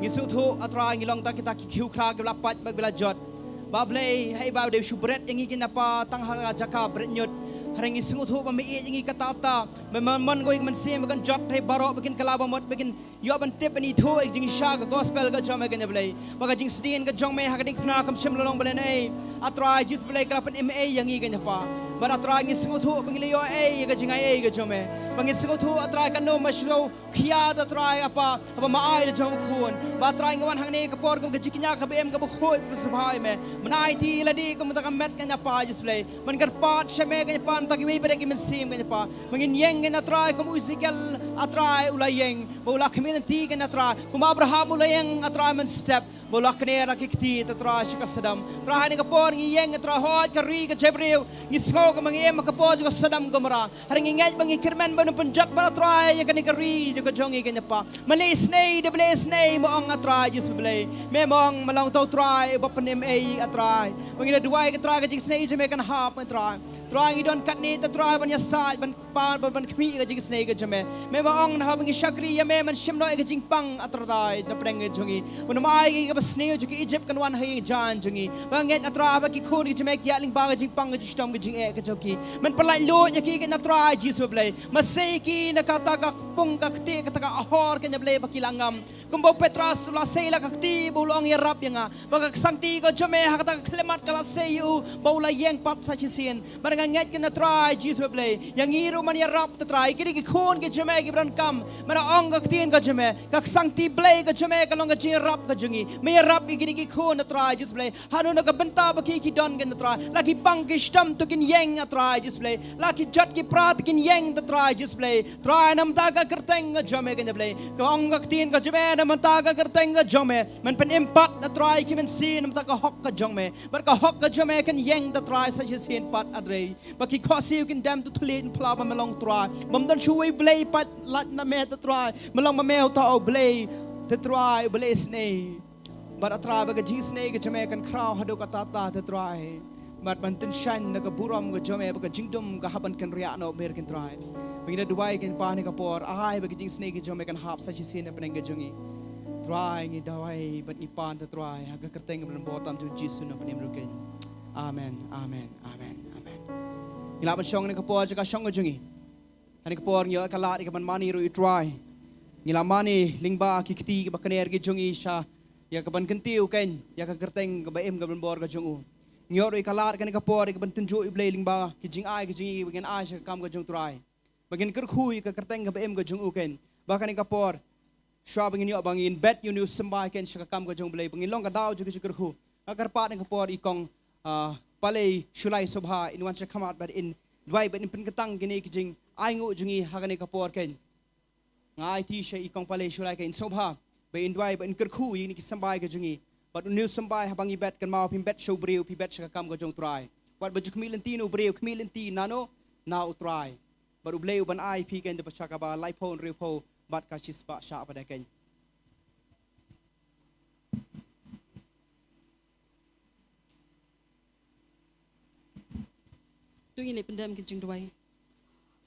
ngi sngewthuh ah Trai ngi long tang kita ki khiew khra kiba la pait bad kiba la jot. Bah Blei, hei ba u dei u shu bret ïa ngi keiñ ah Pa tang ha ka jaka bret ñiut. Hynrei ngi sngewthuh ba me ïeit ïa ngi katta katta. Me mon mon ko ïa ka mynsiem ba kan jot hei baroh ba kin kylla ba mut ba kin ïoh ban tip ban ithuh ïa ka jingshisha ka gospel ka jong me keiñ ah Blei. Ba ka jingsdien ka jong me ha ka diengphna kam shym la long balei ei. Ah Trai Jisu Blei ka la pynim ei ïa ngi keiñ ah Pa. Bad ah Trai ngi sngewthuh ba ngi la ïoh ei ïa ka jingai ei ka jong me. Ba ngi sngewthuh ah Trai katno ma shu khia ah Trai ah Pa haba ma ai la jong u Khun. Bah Trai ngi wan hangne ka por kum ka jingkñia kaba im kaba khuid kaba sngewbha ïa me. Mynta ïa lade kum ta ka met keiñ ah Pa Jisu Blei. Ban kyrpad sha me keiñ ah Pa na bynta kiwei pat ki mynsiem keiñ ah Pa. Ba ngin ïeng keiñ ah Trai kum u Esekiel ah Trai u la ïeng. Ba u la khmih lynti keiñ ah Trai. Kum u Abraham u la ïeng ah Trai mynstep. Ba u la kner la ki kti ah Trai sha ka Sodom. Trai ha kane ka por ngi ïeng ah Trai hooid ka ri ka jaitbynriew. Ngi sngew kumba ngi im ha ka por jong ka Sodom Gomorrah. Hynrei ngi ngeit ba ngi kyrmen ban pynjot bad ah Trai ïa kane ka ri jong ka jong ngi keiñ ah Pa. Me la isynei da ba la isynei me ong ah Trai Jisu Blei. Me me ong me long uta u Trai uba pynim ei ah Trai. Ba ngi la duwai ka Trai ka jingisynei jong me kan hap ah Trai. Trai ngi don katne ah Trai ban ïasaid ban pan ban ban khmih ïa ka jingisynei ka jong me. Me me ong na haba ngi shakri ïa me men shim noh ïa ka jingpang ah Trai na pdeng ka jong ngi. Ba me ai ïa kaba sniew jong ki Egypt kan wan ha ïing jaiñ jong ngi. Ba ngeit ah Trai ba ki khun ki jong me ki ïaid lyngba ka jingpang ka jingshitom ka jingeh ka jong ki. Men pynlaitluid ïa ki keiñ ah Trai Jisu Blei. Me sei ki na kata ka kpung ka kti kata ka ahor keiñ ah Blei ba ki la ngam. Kumba u Petros u la sei la ka kti ba u la ong ïarap ïa nga. Ba ka ksangti ka jong me ha kata ka khyllipmat ka la sei ïa u ba u la ïeng pat sa shisien. Bad nga ngeit keiñ ah Trai Jisu Blei. Ïa ngi ruh men ïarap ah Trai. Kine ki khun ki jong me kiba donkam. Men ong ka ktien ka jong me. Ka ksangti Blei ka jong me ka long ka jingïarap ka jong ngi. Me ïarap ïa kine ki khun ah Trai Jisu Blei. Hano na ka bynta ba ki ki don keiñ ah Trai. La ki pang ki shitom to kin ïeng ah Trai Jisu Blei. La ki jot ki pra to kin ïeng ah Trai Jisu Blei. Trai na bynta ka kyrteng ka jong me keiñ ah Blei. Ka ong ka ktien ka jong me na bynta ka kyrteng ka jong me. Men pynim pat ah Trai ki mynsiem na bynta ka hok ka jong me. Bad ka hok ka jong me kan ïeng ah Trai sa shisien pat ah Trai. Ba ki khohsiew kin dem to thylliej phylla ba me long Trai. Bym don shuh uwei Blei pat lait na me ah Trai. Me long ma me uta u Blei. Ah Trai u Blei isynei. Bad ah Trai ba ka jingisynei ka jong me kan khraw haduh katta katta ah Trai. Bad ban tyngshaiñ na ka burom ka jong me ba ka jingdum ka hap ban kynriah noh mer keiñ Trai. Ba ngi da duwai kane kpa ha kane ka por, ai ba ki jingsnei ki jong me kan hap sa shisien hapdeng ka jong ngi. Trai ngi duwai bad ngi pan, Trai, ha ka kyrteng kaba donbor tam jong u Jisu nongpynim ruh keiñ. Amen, amen, amen, amen. Ngi lah ban shong ha kane ka por sha ka shong ka jong ngi. Ha kane ka por ngi ïoh ka lad ïa ka ban mane ruh ïa u Trai. Ngi la mane lyngba ki kti kiba kner ki jong ngi sha ïa ka ban kyntiew keiñ ïa ka kyrteng kaba im kaba donbor ka jong u. Ngi ïoh ruh ïa ka lad ha kane ka por ïa ka ban tynjuh ïa u Blei lyngba ki jingai ki jong ngi ba ngin ai sha ka kam ka jong u Trai. Ba ngin kyrkhu ïa ka kyrteng kaba im ka jong u keiñ. Ba ha kane ka por, shuwa ba ngin ïoh ba ngin bet ïa une u symbai keiñ sha ka kam ka jong u Blei, ba ngin long ka daw jong ka jingkyrkhu. Nga kyrpad ha kane ka por ïa i kong, ah, Palei Shulai Sobha, in wan sha khmat bad in duwai bad in pynkyntang kine ki jingainguh jong ngi ha kane ka por keiñ. Nga aiti sha i kong Palei Shulai ka in sngewbha ba in duwai ba in kyrkhu ïa kine ki symbai ka jong ngi. Bad une u symbai haba ngi bet, kynmaw phim bet sha u briew, phi bet sha ka kam ka jong u Trai. Wat ba ju khmih lynti na u briew, khmih lynti nano, na u Trai. Bad u Blei u ban ai phi keiñ da pyrshah kaba laiphew hynriewphew bad ka shispah shah pat keiñ. To ngin ïa pyndem ka jingduwai.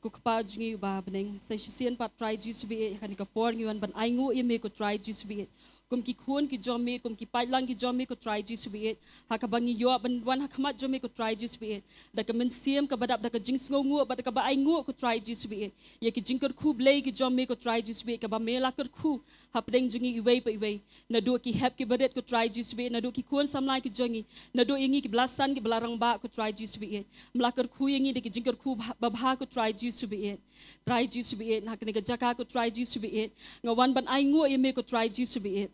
Ko Kpa jong ngi uba ha bneng, sa shisien pat Trai Jisu baieit, ha kane ka por ngi wan ban ainguh ïa me ko Trai Jisu baieit. Kum ki khun ki jong me, kum ki paidlang ki jong me ko Trai Jisu baieit. Ha kaba ngi ïoh ban wan ha khmat jong me ko Trai Jisu baieit. Da ka mynsiem kaba dap da ka jingsngewnguh bad da kaba ainguh ko Trai Jisu baieit. Ïa ki jingkyrkhu Blei ki jong me ko Trai Jisu baieit, kaba me la kyrkhu hapdeng jong ngi iwei pa iwei. Naduh ki hep ki barit ko Trai Jisu baieit, naduh ki khun samla ki jong ngi, naduh ïa ngi ki ba la san ki ba la rangbah ko Trai Jisu baieit. Me la kyrkhu ïa ngi da ki jingkyrkhu ba-, babha ko Trai Jisu baieit. Trai Jisu baieit, ha kane ka jaka ko Trai Jisu baieit, nga wan ban ainguh ïa me ko Trai Jisu baieit.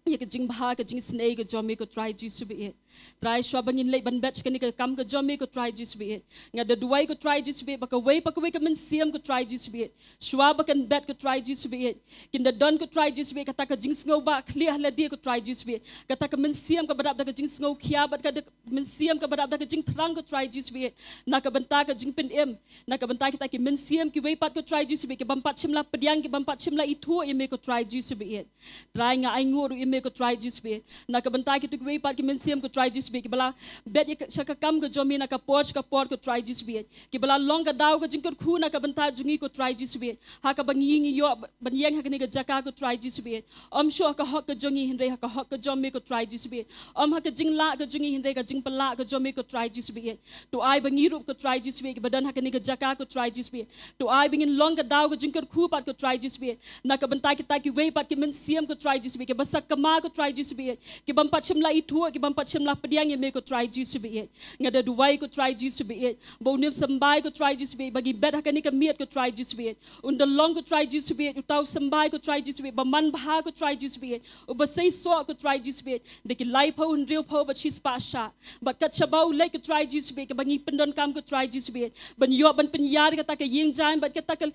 Ïa ka jingbha ka jingisnei ka jong me ko Trai Jisu baieit. Trai shuwa ba ngin leit ban bet sha kane ka kam ka jong me ko Trai Jisu baieit. Nga da duwai ko Trai Jisu baieit ba kawei pa kawei ka mynsiem ko Trai Jisu baieit. Shuwa ba kan bet ko Trai Jisu baieit. Kin da don ko Trai Jisu baieit kata ka jingsngew ba khlieh ha lade ko Trai Jisu baieit. Kata ka mynsiem kaba dap da ka jingsngew khia bad ka da mynsiem kaba dap da ka jingthrang ko Trai Jisu baieit. Na ka bynta ka jingpynim. Na ka bynta kita ki mynsiem kiwei pat ko Trai Jisu baieit. Ki bym pat shym la pdiang, ki bym pat shym la ithuh ïa me ko Trai Jisu baieit. Trai nga ainguh ruh ïa me ko Trai Jisu baieit. Na ka bynta kito kiwei pat ki mynsiem ko Trai Jisu baieit. Ki ba la bet ïa ka, sha ka kam ka jong me na ka por sha ka por ko Trai Jisu baieit. Ki ba la long ka daw ka jingkyrkhu na ka bynta jong ngi ko Trai Jisu baieit. Ha kaba ngi ngi ïoh ban ïeng ha kane ka jaka ko Trai Jisu baieit. Ym shuh ha ka hok ka jong ngi hynrei ha ka hok ka jong me ko Trai Jisu baieit. Ym ha ka jinglah ka jong ngi hynrei ka jingpynlah ka jong me ko Trai Jisu baieit. To ai ba ngi ruh ko Trai Jisu baieit, ki ba don ha kane ka jaka ko Trai Jisu baieit. To ai ba ngin long ka daw ka jingkyrkhu pat ko Trai Jisu baieit. Na ka bynta kita kiwei pat ki mynsiem ko Trai Jisu baieit, ki ba sakma ko Trai Jisu baieit. Ki bym pat shym la ithuh, ki bym pat shym la pdiang ïa me ko Trai Jisu baieit. Nga da duwai ko Trai Jisu baieit. Ba une u symbai ko Trai Jisu baieit, ba ngi bet ha kane ka miet ko Trai Jisu baieit. Un da long ko Trai Jisu baieit, uta u symbai ko Trai Jisu baieit, ba manbha ko Trai Jisu baieit, uba seisoh ko Trai Jisu baieit, da ki laiphew hynriewphew bad shispah shah. Bad kat shaba u leit ko Trai Jisu baieit, kaba ngi pyndonkam ko Trai Jisu baieit, ban ïoh ban pynïar kata ka ïing jaiñ, bad kata ka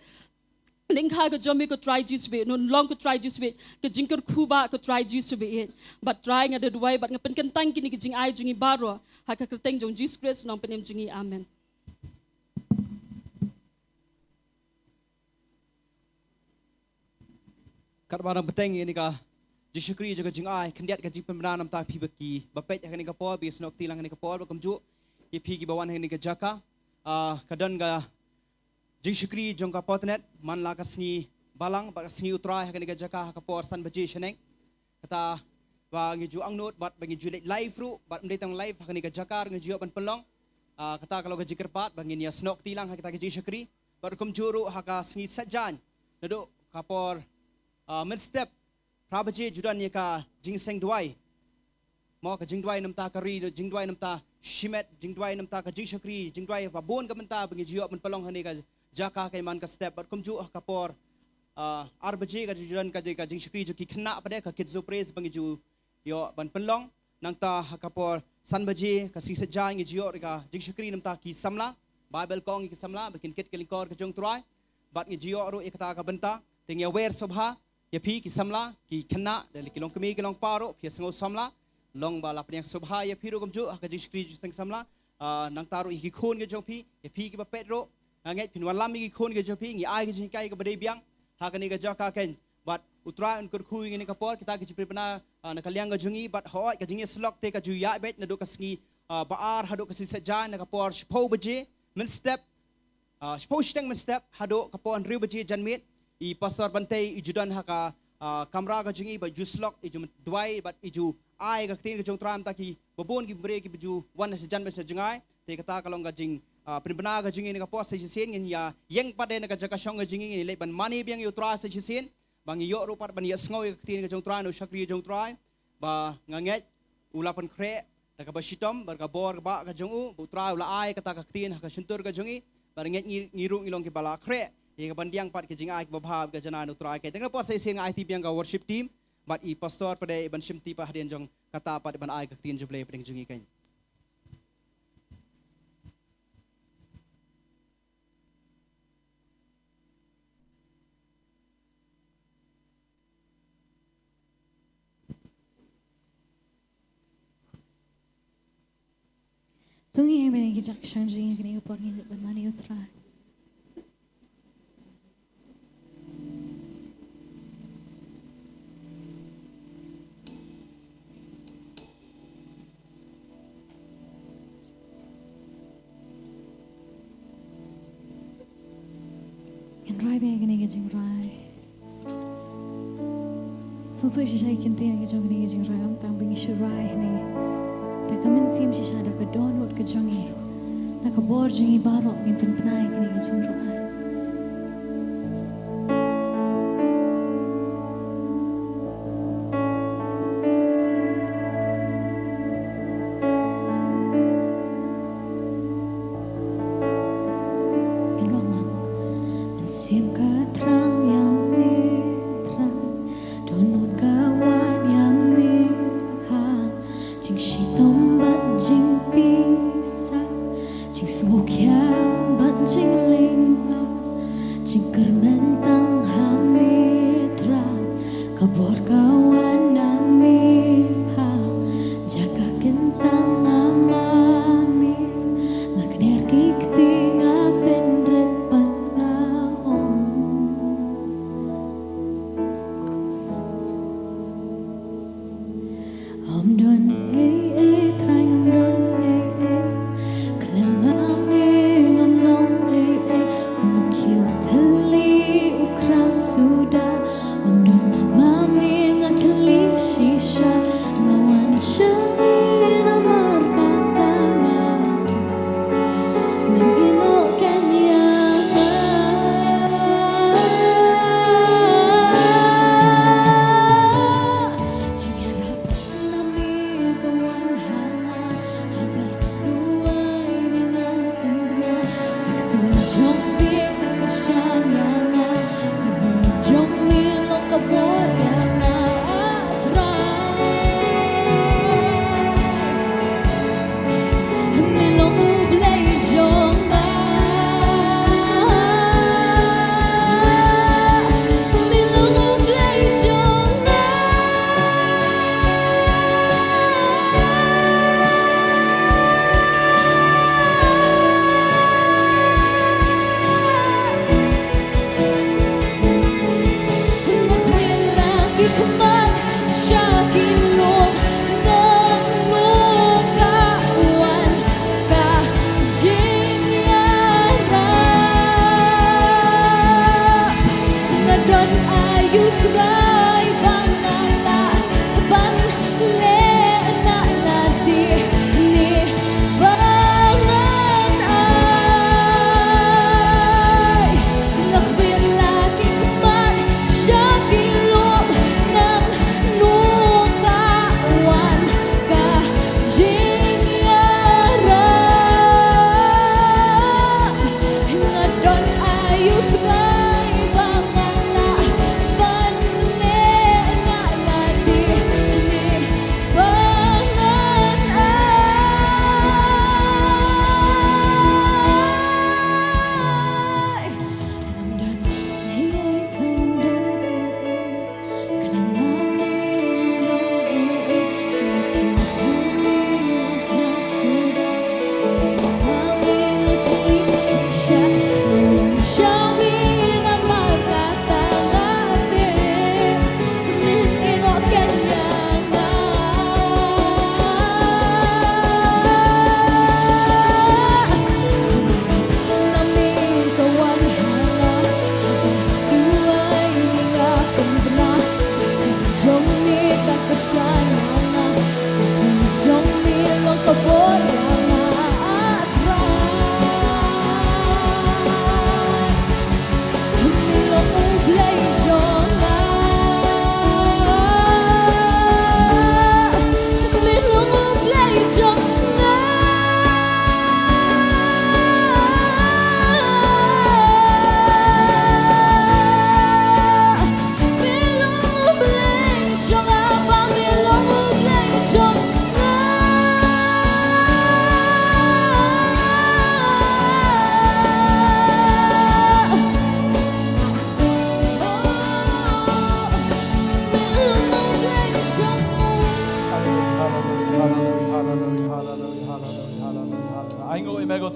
lyngkha ka jong me ko Trai Jisu baieit, un long ko Trai Jisu baieit, ka jingkyrkhu ba ko Trai Jisu baieit. Bad Trai nga da duwai, bad nga pynkyntang kine ki jingai jong ngi baroh, ha ka kyrteng jong Jisu Khrist nongpynim jong ngi. Amen. Katba nang bteng ïa kane ka jingshakri jong ka jingai, khyndiat ka jingpynbna namar ta phi ba ki ba peit ha kane ka por, ba ki snoh kti lang ha kane ka por, bad kumjuh ïa phi ki ba wan ha kane ka jaka. Ah, ka don ka jingshakri jong ka Potnet man la ka sngi Balang bad ka sngi U Trai ha kane ka jaka ha ka por san baje shaneng. Kata ba ngi ju angnud bad ba ngi ju leit live ruh, bad ym dei tang live, ha kane ka jaka ruh ngi ju ïoh ban pynlong. Ah, kata ka long ka jingkyrpad ba ngin ïa snoh kti lang ha kita ki jingshakri. Bad kumjuh ruh ha ka sngi Saitjaiñ, naduh ka por, ah, mynstep phra baje ju don ïa ka jingseng duwai. Mo, ka jingduwai namar ta ka ri, jingduwai namar ta shimet, jingduwai namar ta ka jingshakri, jingduwai ba bun ka bynta ba ngi ju ïoh ban pynlong ha kane ka jaka keiñ man ka step. Bad kumjuh ha ka por, ah, ar baje ka ju don ka, ka jingshakri jong ki khynnah pat, ka Kids Praise ba ngi ju ïoh ban pynlong. Nangta ha ka por san baje ka sngi Saitjaiñ ngi ju ïoh ruh ka jingshakri namar ta ki samla. Baibl ka ong ïa ki samla ba kin kit ka lyngkor ka jong U Trai. Bad ngi ju ïoh ruh ïa kata ka bynta. Te ngi ïa wer sngewbha ïa phi ki samla, ki khynnah, da ki long kmie ki long kpa ruh, phi ïa sngew samla. Long ba la pdiang sngewbha ïa phi ruh kumjuh ha ka jingshakri jingseng samla. Ah, nangta ruh ïa ki khun ki jong phi, ïa phi ki ba peit ruh, nga ngeit phin wallam ïa ki khun ki jong phi, ngi ai ka jinghikai kaba dei biang ha kane ka jaka keiñ. Bad U Trai un kyrkhu ïa kane ka por, kita ki jingpynbna, ah, na ka liang ka jong ngi, bad hooid ka jingïasyllok te ka ju ïaid beit naduh ka sngi, ah, ba ar haduh ka sngi Saitjaiñ na ka por shiphew baje mynstep. ah, shiphew shiteng mynstep haduh ka por hynriew baje janmiet, i Pastor Bantei i ju don ha ka, ah, kamra ka jong i, bad ju slok, i ju duwai, bad i ju ai ka ktien ka jong U Trai. Mynta kiba bun ki briew kiba ju wan shajan bad sha jngai. Te kata ka long ka jing, ah, pynbna ka jong i na ka por. Sa shisien ngin ïa ïeng pat de na ka jaka shong ka jong i, ngin leit ban mane biang ïa U Trai sa shisien. Ba ngi ïoh ruh pat ban ïa sngew ïa ka ktien ka jong U Trai, na u shakri jong U Trai. Ba nga ngeit u la pynkhreh da kaba shitom bad ka bor kaba ka jong u, ba U Trai u la ai kata ka ktien ha ka shyntur ka jong i. Bad ngeit ngi, ngi ruh ngi long kiba la khreh ïa ka ban pdiang pat ka jingai kaba bha ka janai na U Trai. Te na ka por sa shisien nga aiti biang ka worship team bad i pastor pat de ban shimti pat hadien jong kata pat ban ai ka ktien jublei pat jong i. To ngin ïeng bad ki jaka shong jong ngi ha kane ka por, ngin ïa ban mane ïa U Trai. Ngin rwai biang kane ka jingrwai. Sngewthuh shisha ïa ki ktien ka jong kane ka jingrwai, ym tang ba ngi shu rwai hangne. Da ka mynsiem shisha, da ka dohnud ka jong ngi, da ka bor jong ngi baroh ngin pynpna ïa kane ka jingrwai. Mynsiem ka thrang ïa me Trai, dohnud ka wan ïa me ha jingshitom bad jingpisa, jingsngewkhia bad jinglyngngoh, jingkyrmen tang ha me Trai, ka bor ka wan na me ha jaka kyntang. Nga mane, nga kner ki kti, nga pynrit bad nga ong, ym don ei ei Trai, ngam don ei ei. Khlem ma me ngam long ei ei. U khiew thylli u khraw suda, ym don ma me nga thylli shisha. Nga wan sha me namar kata nga, mem ïehnoh kein ïa nga. Jingïarap na me ka wan ha nga, ha ka duwai ne na ka pynbna. Ka ktien jong me ka kyrshan ïa nga, ka bor jong me long ka bor ïa nga. Ah, Trai, me long U Blei jong nga. Me long U Blei jong nga. Nga khmih la ki khmat sha ki lum, nangno ka wan ka jingïarap. Nga don aiu Trai ba nga lah ban leh na lade ne ba ngan ai. Nga khmih la ki khmat sha ki lum, nangno ka wan ka jingïarap. Nga don aiu Trai ba nga lah ban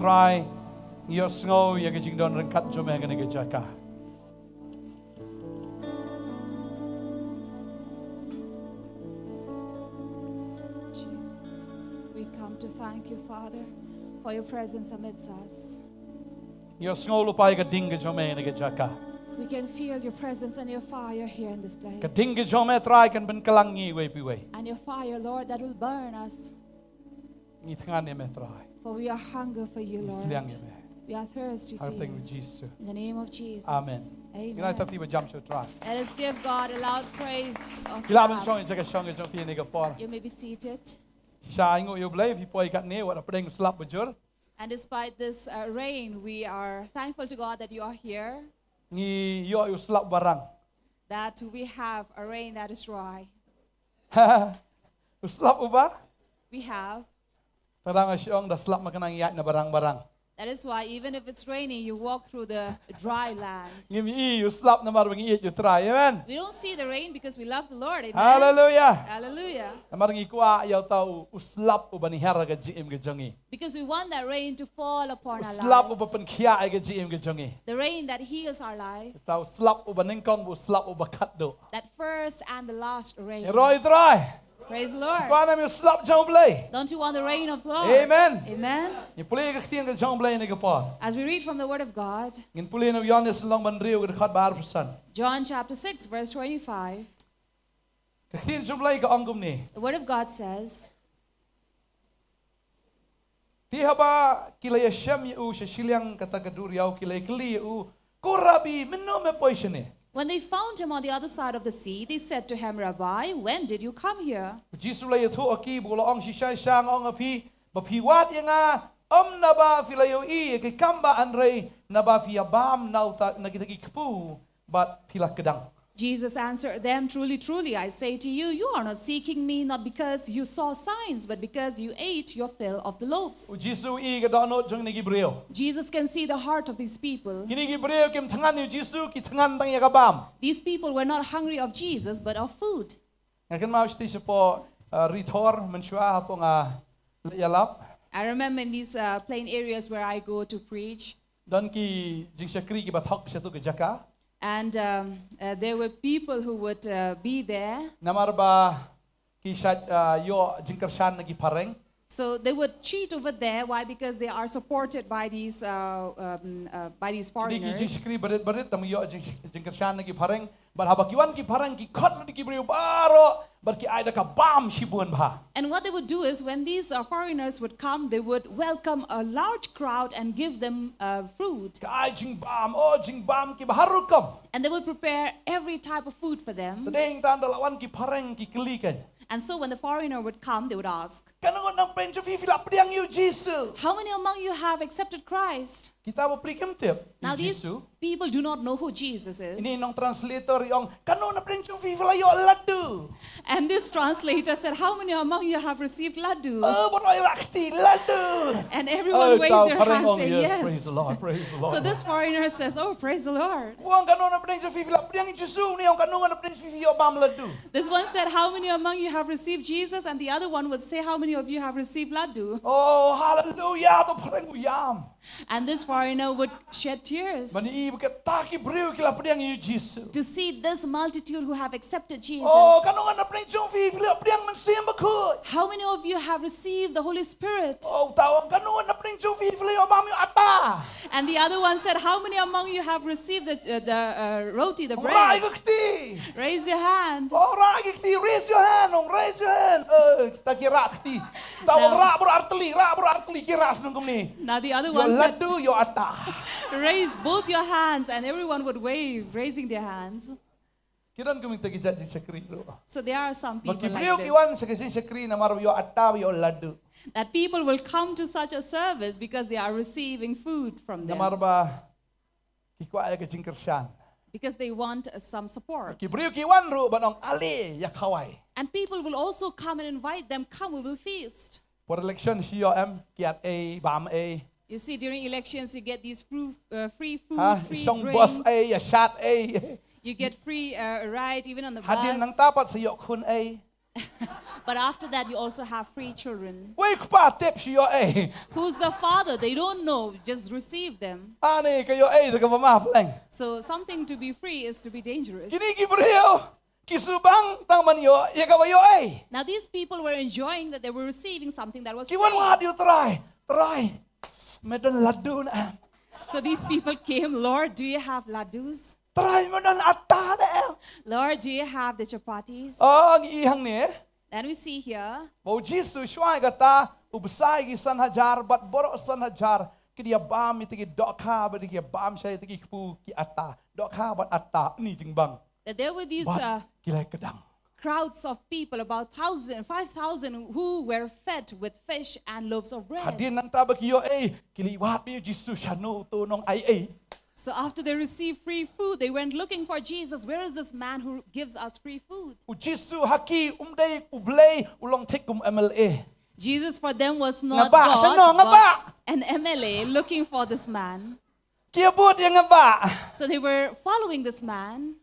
Trai, ngi ïohsngew ïa ka jingdon ryngkat jong me ha kane ka jaka. Jesus, we come to thank you, Father, for your presence amidst us. Ngi ïohsngew lypa ïa ka ding ka jong me ha kane ka jaka. We can feel your presence and your fire here in this place. Ka ding ka jong me, Trai, kan pynkhlaiñ ngi iwei pa iwei. And your fire, Lord, that will burn us. Ngi thngan ïa me, Trai. For we are hunger for you, Ngi Lord. sliang ïa me. We are thirsty Ha for ka kyrteng you. U Jisu. In the name of Jesus. Amen. Amen. Ngin ai tap ti ba jam sha u Trai. Let us give God a loud praise of Ki lah ban God. shong ïa ka jaka shong ka jong phi ha kane ka por. You may be seated. Shisha ai nguh ïa U Blei, phi poi katne wat hapdeng u slap bajur. And despite this uh, rain, we are thankful to God that you are here, Ngi ïoh ïa u slap barang. that we have a rain that is dry. U slap uba? We have. Tang ba shong da slap ma ka nang ïaid na barang-barang. That is why even if it's raining, you walk through the dry land. Ngim i ïa u slap namar ba ngi ïeit ïa u Trai. Amen. We don't see the rain because we love the Lord. Amen. Hallelujah. Hallelujah. Namar ngi kwah ïa uta u, u slap uba niar ïa ka jingim ka jong ngi. Because we want that rain to fall upon U our slap life. uba pynkhiah ïa ka jingim ka jong ngi. The rain that heals our life. Uta u slap uba nyngkong, u slap uba khatduh. That first and the last rain. Ngi ïaroh ïa u Trai. Praise the Lord. Kwah ne em ïa u slap jong U Blei? Don't you want the rain of the Lord? Amen. Amen. Ngin pule ïa ka ktien ka jong U Blei ha kane ka por. As we read from the Word of God, Ngin pule na u Ïoannis lynnong ba hynriew ka dkhot ba arphew san. John chapter six, verse twenty-five. Ka ktien jong U Blei ka ong kumne. The Word of God says, Te haba ki la ïashem ïa u sha shiliang kata ka duriaw, ki la ïakylli ïa u, "Ko Rabbi, mynno me poi shane?" When they found him on the other side of the sea, they said to him, "Rabbi, when did you come here?" U Jisu u la ïathuh ha ki bad u la ong, "Shisha shisha nga ong ha phi, ba phi wad ïa nga, ym naba phi la ïohi ïa ki kam ba hynrei naba phi ïabam na uta, na kita ki kpu bad phi la kdang." Jesus answered them, "Truly, truly, I say to you, you are not seeking me not because you saw signs, but because you ate your fill of the loaves." U Jisu u i ka dohnud jong kine ki briew. Jesus can see the heart of these people. Kine ki briew kim thngan ïa u Jisu, ki thngan tang ïa ka bam. These people were not hungry of Jesus, but of food. Nga kynmaw shati shapoh, uh, Ri Thor mynshuwa hapoh nga leit ïalap. I remember in these uh, plain areas where I go to preach. Don ki jingshakri kiba thok sha tu ka jaka. And um, uh, there were people who would uh, be there. Namar ba ki shait uh, ïoh jingkyrshan na ki phareng. So they would cheat over there. Why? Because they are supported by these uh, um, uh, by these foreigners. Ki jingshakri barit barit tang ïoh jing jingkyrshan na ki phareng. Bad haba ki wan ki phareng ki khot lut ïa ki briew baroh bad ki ai da ka bam shibun bha. And what they would do is when these uh, foreigners would come, they would welcome a large crowd and give them uh, food. Ka ai jingbam, oh jingbam kiba har rukom. And they would prepare every type of food for them. Tang da la wan ki phareng ki kylli kein. And so when the foreigner would come, they would ask, Katno ngut na pdeng jong phi phi la pdiang ïa u Jisu? How many among you have accepted Christ? Kita ba pli kim tip. Now these Jisu. People do not know who Jesus is. Ini nong translator i ong, katno na pdeng jong phi phi la ïoh laddu? And this translator said, "How many among you have received laddu?" Oh, baroh i rah kti laddu. And everyone oh, waved their hands saying, yes, yes. Praise the Lord, praise the Lord. So this foreigner says, "Oh, praise the Lord." Wan katno na pdeng jong phi phi la pdiang Jisu, ini ong katno na pdeng jong phi phi ïoh bam laddu? This one said, "How many among you have received Jesus?" And the other one would say, "How many of you have received laddu?" Oh, hallelujah, to phareng u ïam. And this foreigner would shed tears. Ban ïohi ba kita ki briew ki la pdiang ïa u Jisu. To see this multitude who have accepted Jesus. Oh, katno ngut na pdeng jong phi phi la pdiang Mynsiem Bakhuid? How many of you have received the Holy Spirit? Oh, uta u ong, katno ngut na pdeng jong phi phi la ïoh bam ïa u atta? And the other one said, "How many among you have received the, uh, the uh, roti, the bread?" Rah ïa ka kti. Raise your hand. Oh, rah ïa ka kti, raise your hand, ong, raise your hand. Eh, kita ki rah kti. Tang ba rah baroh artylli, rah baroh artylli, ki rah sngewbha kumne. Now the other one said, laddu, ïa u atta. Raise both your hands, and everyone would wave, raising their hands. Ki don kum kita ki jait jingshakri ruh. So there are some people like this. Ba ki briew ki wan sha ka jingshakri namar ba ïa u atta, ba ïa u laddu. That people will come to such a service because they are receiving food from them. Namar ba ki kwah ïa ka jingkyrshan. Because they want uh, some support. Ki briew ki wan ruh ban ong, ale ïa khawai. And people will also come and invite them, "Come, we will feast." Por election shi ïoh em, kiad ei, bam ei. You see, during elections, you get these free, uh, free food, ha, free shong drinks. Bos ei, ïa shad ei. You get free uh, ride even on the bus. Hadien nangta pat sa ïoh khun ei. But after that, you also have free children. Wei kpa tip shi yo ei. Who's the father? They don't know. Just receive them. Ani ka yo ei da ka ba ma pleng. So something to be free is to be dangerous. Kini ki briew ki shu bang tang ban yo ya ka ba yo ei. Now these people were enjoying that they were receiving something that was Ki wan free. Wad ïa u Trai. Trai. Me don laddu na. So these people came, "Lord, do you have laddus? Trai, me don atta na. Lord, do you have the chapatis?" Oh, ngi i hangne. Then we see here, Ba u Jisu shuwa ïa kata u bsa ïa ki san hajar bad baroh san hajar ki da ïa bam ïa ki dohkha bad ki da ïa bam sha ïa ki kpu ki atta. Dohkha bad atta ni jingbang. that there were these Bad uh, ki la kdang. crowds of people, about thousand, five thousand, who were fed with fish and loaves of bread. Hadien nangta ba ki yo ei ki la wad ïa u Jisu shano to nong ai ei. So after they received free food, they went looking for Jesus. "Where is this man who gives us free food?" U Jisu ha ki um dei u Blei u long thik kum M L A. Jesus for them was Nga not ba, God, sano nga ba. But an M L A looking for this man. Ki ïa bud ïa nga ba. So they were following this man.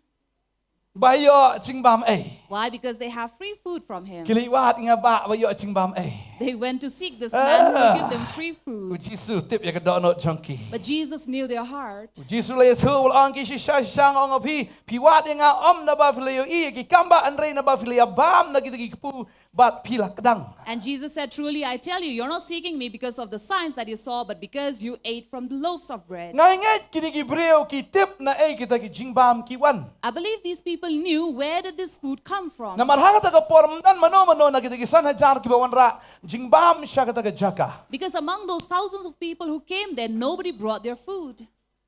Ba ïoh jingbam ei. Why? Because they have free food from him. Ki la wad ïa nga ba ba ïoh jingbam ei. They went to seek this man who will give them free U food. Jisu tip ïa ka dohnud jong ki. But Jesus knew their heart. U Jisu la ïathuh u la ong ki shisha shisha nga ong ïa phi, phi wad ïa nga ym naba phi la ïohi ïa ki kambah hynrei naba phi la ïa bam na kita ki kpu bad phi la kdang. And Jesus said, "Truly I tell you, you're not seeking me because of the signs that you saw, but because you ate from the loaves of bread." Nga ngeit kini ki briew ki tip naei kita ki jingbam ki wan. I believe these people knew where did this food come from. Namar ha kata ka por ym don mano mano na kita ki san hajar kiba wanrah jingbam sha kata ka jaka. Because among those thousands of people who came there, nobody brought their food.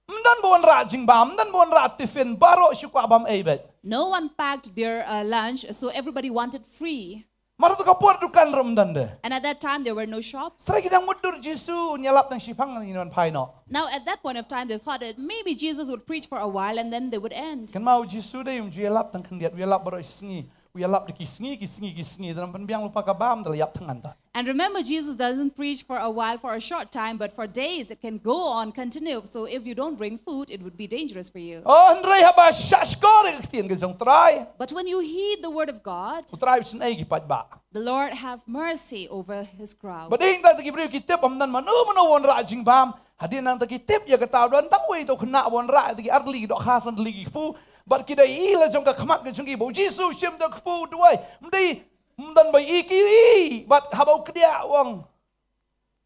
Ym don ba wanrah jingbam, ym don ba wanrah tiffin, baroh shu kwah bam ei beit. No one packed their uh, lunch, so everybody wanted free. Mar ha kata ka por dukan ruh ym don de. And at that time, there were no shops. Trai ki dang mutdur Jisu, un ïalap tang shiphang ngin wan phai noh. Now, at that point of time, they thought that maybe Jesus would preach for a while and then they would end. Kynmaw u Jisu de um ju ïalap tang khyndiat, u ïalap baroh shi sngi, u ïalap da ki sngi, ki sngi, ki sngi, te nang pynbiang lypa ka bam, te la ïap tang ngan ta. And remember, Jesus doesn't preach for a while, for a short time, but for days. It can go on, continue. So if you don't bring food, it would be dangerous for you. Oh, hynrei haba shah shkor ïa ka ktien ka jong u Trai. But when you heed the word of God, U Trai u shon ei ki paidbah. the Lord have mercy over his crowd. Ba dei nangta ki briew ki tip ym don mano mano ba wanrah jingbam. Hadien nangta ki tip ïa kata u don tang wei to khynnah ba wanrah ïa ki artylli ki dohkha santylli ki kpu. Bad ki da ïohi la jong ka khmat ka jong ki ba u Jisu u shim da kpu duwai. Ym dei ym don ba ïohi ki ïohi. Bad haba u kdiah u ong.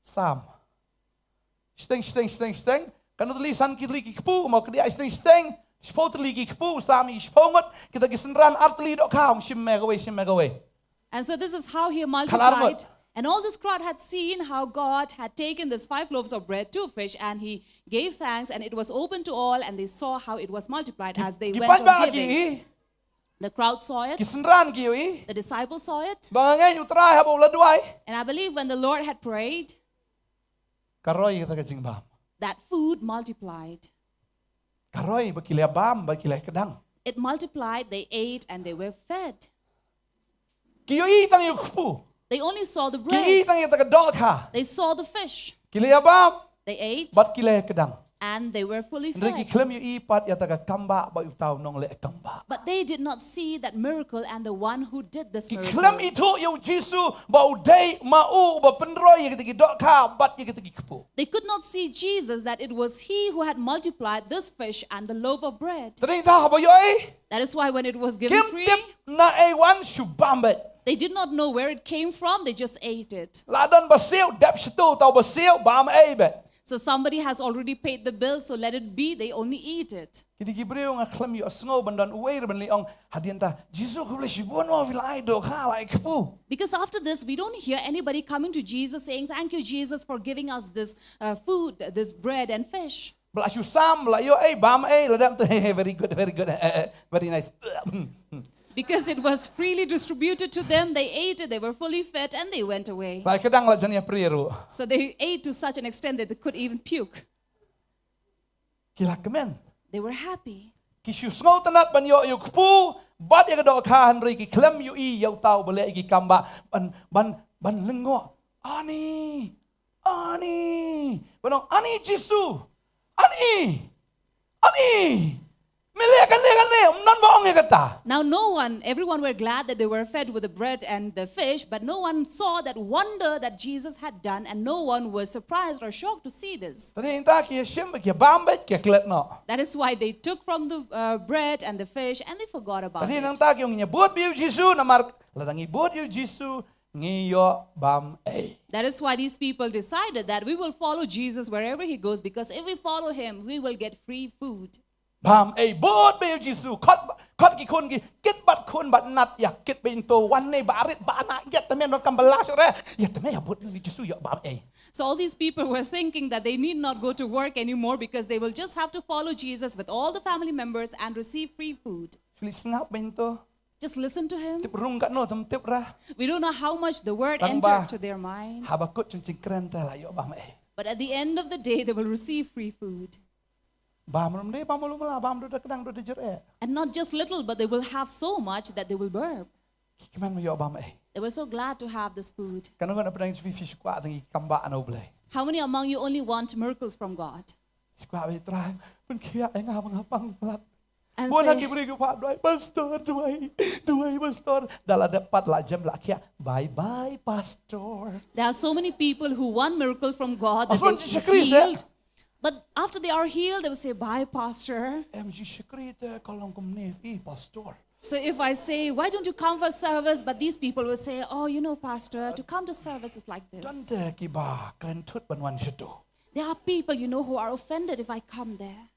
Sam. Shteng shteng shteng shteng. Katno tylli san ki tylli ki kpu, mo kdiah shteng shteng. Shiphew tylli ki kpu, sam ïa shiphew ngut, kita ki synran artylli dohkha, ong shim me kawei, shim me kawei. And so this is how he Khalar multiplied. mut. And all this crowd had seen how God had taken this five loaves of bread, two fish, and he gave thanks, and it was open to all, and they saw how it was multiplied as they Ki went on paidbah ki giving. ïohi, The crowd saw ki it. synran ki ïohi. The disciples saw it. Ba nga ngeit u Trai haba u la duwai. And I believe when the Lord had prayed, Ka roi kata ka jingbam. That food multiplied. Ka roi ba ki la bam, ba ki la kdang. It multiplied, they ate, and they were fed. Ki ïohi tang ïa u kpu. They only saw the Ki ïohi bread. Tang ïa ta ka dohkha. They saw the fish. Ki la bam. They ate, Bad ki la kdang. And they were fully Hynrei ki fed. Khlem ïohi pat ïa ta ka kambah bad uta u nongleh kambah. But they did not see that miracle and the one who did this Ki miracle. Khlem ithuh ïa u Jisu ba u dei ma u ba pynroi ïa kita ki dohkha bad ïa kita ki kpu. They could not see Jesus, that it was he who had multiplied this fish and the loaf of bread. Te dei ta haba ïohi. That is why when it was given Kim free, tip naei wan shu bam beit. They did not know where it came from, they just ate it. La don ba siew, dep shatu, tau ba siew, bam ei beit. So somebody has already paid the bill, so let it be, they only eat it. Kini ki briew nga khlem ïohsngew ban don uwei ruh ban leh ong hadien ta, Jisu khublei shibun mo phi la ai dohkha la ai kpu. Because after this, we don't hear anybody coming to Jesus saying, "Thank you, Jesus, for giving us this uh, food, this bread and fish." Ba la shu sam, ba la ïoh ei, bam ei, la dep te, very good, very good, very nice. Because it was freely distributed to them, they ate it, they were fully fed, and they went away. Ba kdang la jan ïaprie ruh. So they ate to such an extent that they could even puke. Ki la kmen. They were happy. Ki shu sngewtynnat ban ïoh ïa u kpu bad ïa ka dohkha hynrei ki khlem ïohi ïa uta uba leh ïa ki kambah ban, ban, ban lyngngoh. Ani, ani. Ban ong ani Jisu. Ani, ani. Me leh kane kane, ym don ba ong ïa kata. Now, no one, everyone were glad that they were fed with the bread and the fish, but no one saw that wonder that Jesus had done, and no one was surprised or shocked to see this. Te nangta ki ïa shim bad ki ïa bam beit, ki ïa klet noh. That is why they took from the uh, bread and the fish, and they forgot about it. Te nangta ki ong, ngi ïa bud bad ïa u Jisu, namar lada ngi bud ïa u Jisu, ngi ïoh bam ei. That is why these people decided that we will follow Jesus wherever he goes, because if we follow him, we will get free food. Bam ei, bud bad ïa u Jisu. Khot, khot ki khun ki, kit bad khun bad nat, ïa kit bad ïa u, wan ne barit ba na, ïa te me, not kam bala sore, ïa te me, ïa bud ïa u Jisu, ïoh bam ei. So all these people were thinking that they need not go to work anymore because they will just have to follow Jesus with all the family members and receive free food. Shu leit sngap bad ïa u. Just listen to him. Tip rung katno, tam tip ra. We don't know how much the word entered to their mind. Haba kut jingkren te la ïoh bam ei. But at the end of the day, they will receive free food. Bam rum de, bam lum la, bam dud da kdang dud da jur eh. And not just little, but they will have so much that they will burp. Ki kmen ma ïoh bam ei. They were so glad to have this food. Katno ngan pdeng jong phi phi shu kwah tang ïa ki kam ba na U Blei. How many among you only want miracles from God? Shu kwah ba ïa Trai pynkhiah ïa nga ba nga pang palat. And bun ha ki briew ki kwah duwai, pastor, duwai, duwai, pastor. Da la dep pat la jem la khiah, bye bye pastor. There are so many people who want miracle from God that they healed. But after they are healed, they will say, bye, pastor. Em, jingshakri te ka long kumne, i pastor. So if I say, why don't you come for service? But these people will say, oh, you know, pastor, to come to service is like this. Don te ki ba kren thut ban wan shato. There are people, you know, who are offended if I come there.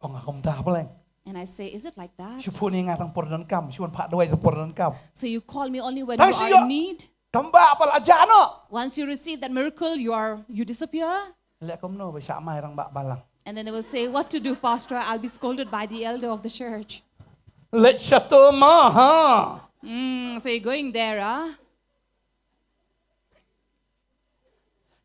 Ong nga kumta, Bleng. And I say, is it like that? Shu phone ïa nga tang por donkam, shu wan phah duwai tang por donkam. So you call me only when you are in need? Tang shu ïoh kam ba pat la jah noh. Once you receive that miracle, you are, you disappear. Leh kumno ba shah mai rangbah balang. And then they will say, what to do, pastor? I'll be scolded by the elder of the church. Leit shato ma, ha. Mm, so you're going there, ah?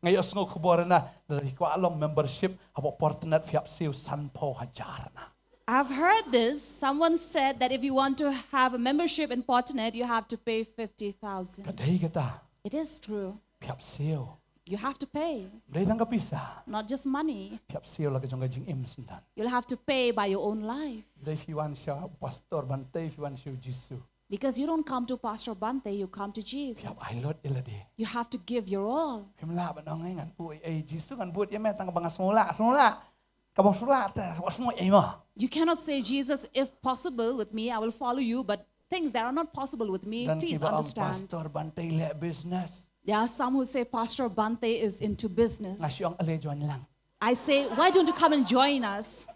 Nga ïohsngew khubor na, lada phi kwah long membership ha Portnet, phi hap siew sanphew hajar na. I've heard this. Someone said that if you want to have a membership in Portnet, you have to pay fifty thousand. Ka dei kata. It is true. Phi hap siew. You have to pay. Ym dei tang ka pisa. Not just money. Phi hap siew la ka jong ka jingim syndon. You'll have to pay by your own life. Ym dei phi wan sha Pastor Bante, phi wan sha u Jisu. Because you don't come to Pastor Bante, you come to Jesus. Phi hap ai lut ïa lade. You have to give your all. Phim lah ban ong, ngan buh ei Jisu, ngan bud ïa me tang ba nga sngewlah, sngewlah. Kaba sngewlah te, wat sngewlah ei mo. You cannot say, Jesus, if possible with me, I will follow you, but things that are not possible with me, please understand. Don kiba ong Pastor Bante leh business. There are some who say Pastor Bante is into business. Nga shu ong ale join lang. I say, why don't you come and join us?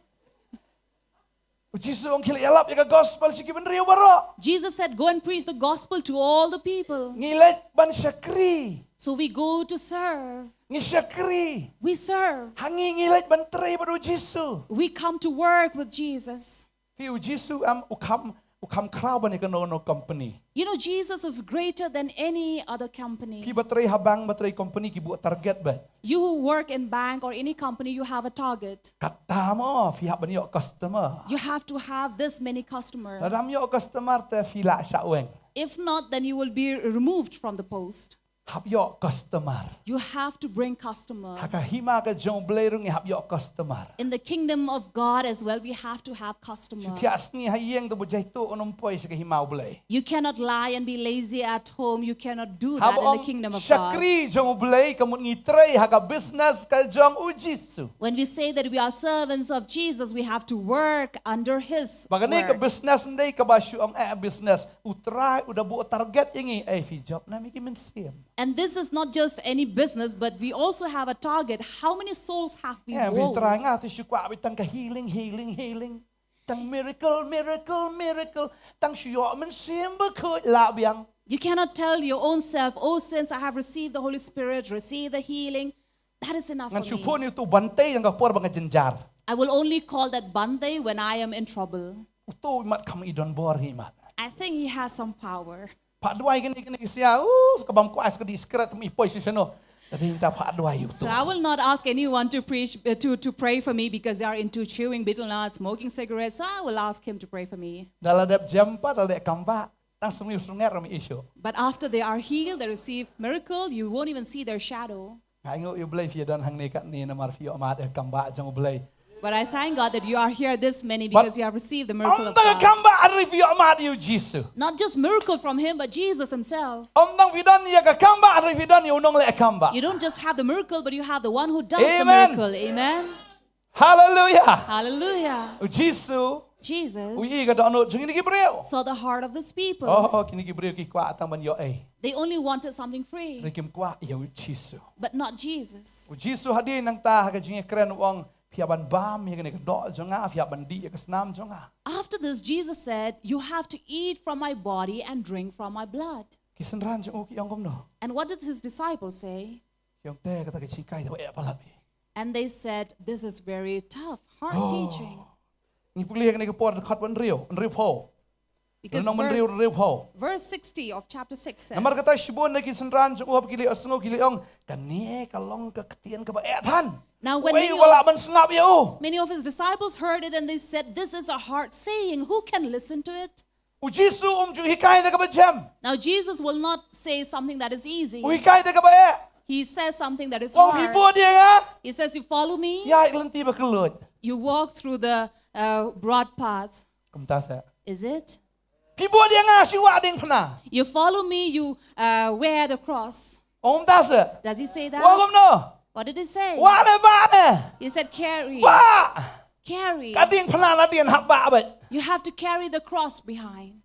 U Jisu u ong khie leit ïalap ïa ka gospel sha ki bynriew baroh. Jesus said, go and preach the gospel to all the people. Ngi leit ban shakri. So we go to serve. Ngi shakri. We serve. Ha ngi, ngi leit ban trei bad u Jisu. We come to work with Jesus. Phi, u Jisu em u kham, u kham khraw ban ïa kano kano company. You know, Jesus is greater than any other company. Phi ba trei ha bank, ba trei company, ki buh target beit. You who work in bank or any company, you have a target. Kata mo, phi hap ban ïoh customer. You have to have this many customer. Lada ym ïoh customer te phi lah shah weng. If not, then you will be removed from the post. Hap ïoh customer. You have to bring customer. Ha ka hima ka jong u Blei ruh ngi hap ïoh customer. In the kingdom of God as well, we have to have customer. Shu thiah sngi ha ïing te ba jai tuh un ym poi sha ka hima u Blei. You cannot lie and be lazy at home. You cannot do that in the kingdom of God. Haba ong shakri jong u Blei, ka mut ngi trei ha ka business ka jong u Jisu. When we say that we are servants of Jesus, we have to work under his word. Ba kane ka business ym dei kaba shu ong eh business. U Trai u da buh target ïa ngi, eh phi jop na me ki mynsiem. And this is not just any business, but we also have a target. How many souls have we won? Eh, phi Trai, nga te shu kwah beit tang ka healing, healing, healing. Tang miracle, miracle, miracle. Tang shu ïoh Mynsiem Bakhuid lah biang. You cannot tell your own self, oh, since I have received the Holy Spirit, receive the healing, that is enough for me. Ngan shu phone ïa uto u Bante tang ka por ba nga jynjar. I will only call that Bante when I am in trouble. Uto u mat kham i don bor hi mat. I think he has some power. Phah duwai kine kine ki sia, uh, ka bam kwai ka dih sikret, i poi shisha no. Tapi nta phah duwai ïa uto. So I will not ask anyone to preach, uh, to, to pray for me because they are into chewing betel nut, smoking cigarettes. So I will ask him to pray for me. Da la dep jem pat, da la dep kam ba, tang sngewsynei ruh ym i shuh. But after they are healed, they receive miracle, you won't even see their shadow. Nga ainguh ïa u Blei phi ïa don hangne katne namar phi ïoh mad ïa ka kam ba jong u Blei. But I thank God that you are here, this many, because you have received the miracle of God. Ym tang ka kam ba hynrei phi ïoh mad ïa u Jisu. Not just miracle from him, but Jesus himself. Ym tang phi don ïa ka kam ba hynrei phi don ïa u nongleh kam ba. You don't just have the miracle, but you have the one who does the miracle. Amen. Hallelujah. Hallelujah. U Jisu, Jesus, u ïohi ka dohnud jong kine ki briew. Saw the heart of this people. Oh, kine ki briew ki kwah tang ban ïoh ei. They only wanted something free. Hynrei kim kwah ïa u Jisu. But not Jesus. U Jisu hadien nangta ha ka jingïakren u ong, phi hap ban bam ïa kane ka doh jong nga, phi hap ban dih ïa ka snam jong nga. After this, Jesus said, "You have to eat from my body and drink from my blood." Ki synran jong u ki ong kumno? And what did his disciples say? Ki ong, te kata ka jinghikai te ba eh palat hi. And they said, "This is very tough, hard teaching." Ngi pule ïa kane ka por dkhot ba hynriew, hynriewphew. Lynnong ba hynriew, hynriewphew. Verse sixty of chapter six says, namar kata shibun na ki synran jong u haba ki leit ïohsngew ki leit ong, kane ka long ka ktien kaba eh than. Now, when many of, uei u ba lah ban sngap ïa u? Many of his disciples heard it and they said, "This is a hard saying. Who can listen to it?" U Jisu um ju hikai da kaba jem. Now, Jesus will not say something that is easy. U hikai da kaba eh. He says something that is hard. U ong, phi bud ïa nga. He says, "You follow me." Ïaid lynti ba kylluid. You walk through the, uh, broad path. Kumta seh. Is it? Phi bud ïa nga, shu wah diengphna. "You follow me, you, uh, wear the cross." Ong kumta seh. Does he say that? U ong kumno? What did he say? Wah ne, bah ne. He said, "Carry." Bah! Carry. Ka diengphna na dien hap bah beit. You have to carry the cross behind.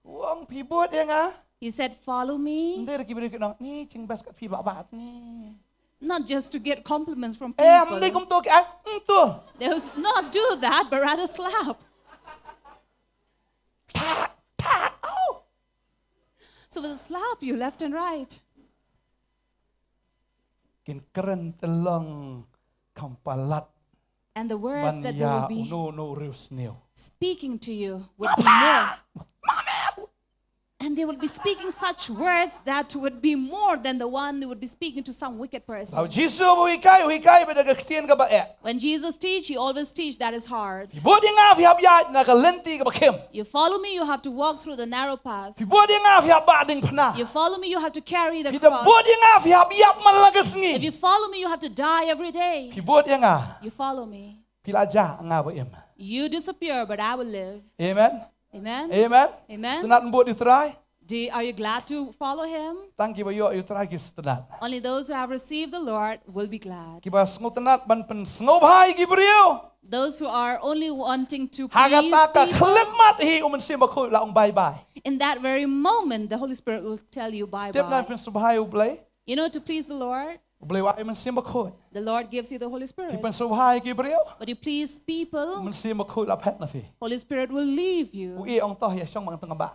U ong, phi bud ïa nga. He said, "Follow me." Ym dei da ki briew ki ong, ni jingbes kat phi bah bah ni. Not just to get compliments from people. Eh, ym dei kumto ki ai, ym to. They will not do that, but rather slap. Thak, thak, oh. So will slap you left and right. Kin kren tylli kam palat. And the words that they will be speaking to you would be more. And they will be speaking such words that would be more than the one they would be speaking to some wicked person. Tau Jisu ba u hikai, u hikai beit da ka ktien kaba eh. When Jesus teach, he always teach that is hard. Phi bud ïa nga, phi hap ïaid na ka lynti kaba khim. You follow me, you have to walk through the narrow path. Phi bud ïa nga, phi hap bah diengphna. You follow me, you have to carry the cross. Phi bud ïa nga, phi hap ïap man la ka sngi. If you follow me, you have to die every day. Phi bud ïa nga. You follow me. Phi la jah, nga ba im. You disappear, but I will live. Amen. Amen. Amen. Amen. Sngewtynnad bud ïa u Trai. Do, are you glad to follow him? Tang kiba ïoh ïa u Trai ki sngewtynnad. Only those who have received the Lord will be glad. Kiba sngewtynnad ban pynsngewbha ïa ki briew. Those who are only wanting to please people. Ha kata ka khyllipmat hi u Mynsiem Bakhuid u la ong bye bye. In that very moment, the Holy Spirit will tell you bye bye. Tip na pynsngewbha ïa u Blei. You know, to please the Lord. U Blei u ai u Mynsiem Bakhuid. The Lord gives you the Holy Spirit. Phi pynsngewbha ïa ki briew. But you please people. U Mynsiem Bakhuid u la phet na phi. Holy Spirit will leave you. U ïa ong to ïa shong bad nga tang ba.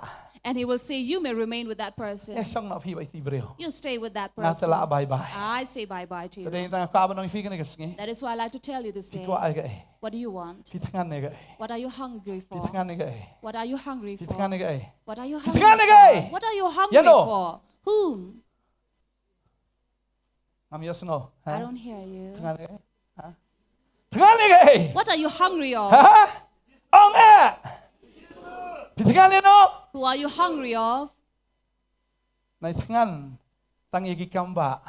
And he will say, "You may remain with that person." Ïa shong noh phi bad iti briew. You stay with that person. Nga te la bye bye. I say bye bye to you. Te dei tang kwah ban ong ïa phi kane ka sngi. That is why I like to tell you this day. Phi kwah ïa kaei? What do you want? Phi thngan ïa kaei? What are you hungry for? Phi thngan ïa kaei? What are you hungry for? Phi thngan ïa kaei? What are you hungry for? Phi thngan ïa kaei? What are you hungry for? Ïa no? Whom? Ngam ïohsngew. Ha? I don't hear you. Thngan ïa kaei? Ha? Thngan ïa kaei? What are you hungry of? Ha? Ong eh. Phi thngan ïa no? Who are you hungry of? Nai thngan tang ïa ki kam ba.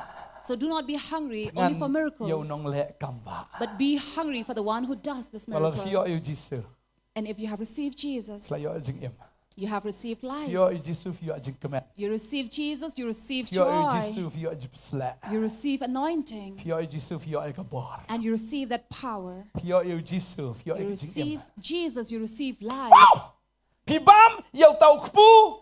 So do not be hungry only for miracles. Thngan ïa u nongleh kam ba. But be hungry for the one who does this miracle. Wat la phi ïoh ïa u Jisu. And if you have received Jesus, phi la ïoh jingim. You have received life. Phi ïoh ïa u Jisu, phi ïoh jingkmen. You receive Jesus, you receive joy. Phi ïoh ïa u Jisu, phi ïoh jingpynshlur. You receive anointing. Phi ïoh ïa u Jisu, phi ïoh ïa ka bor. And you receive that power. Phi ïoh ïa u Jisu, phi ïoh ïa ka jingim. You receive Jesus, you receive life. Wow! Phi bam ïa uta u kpu.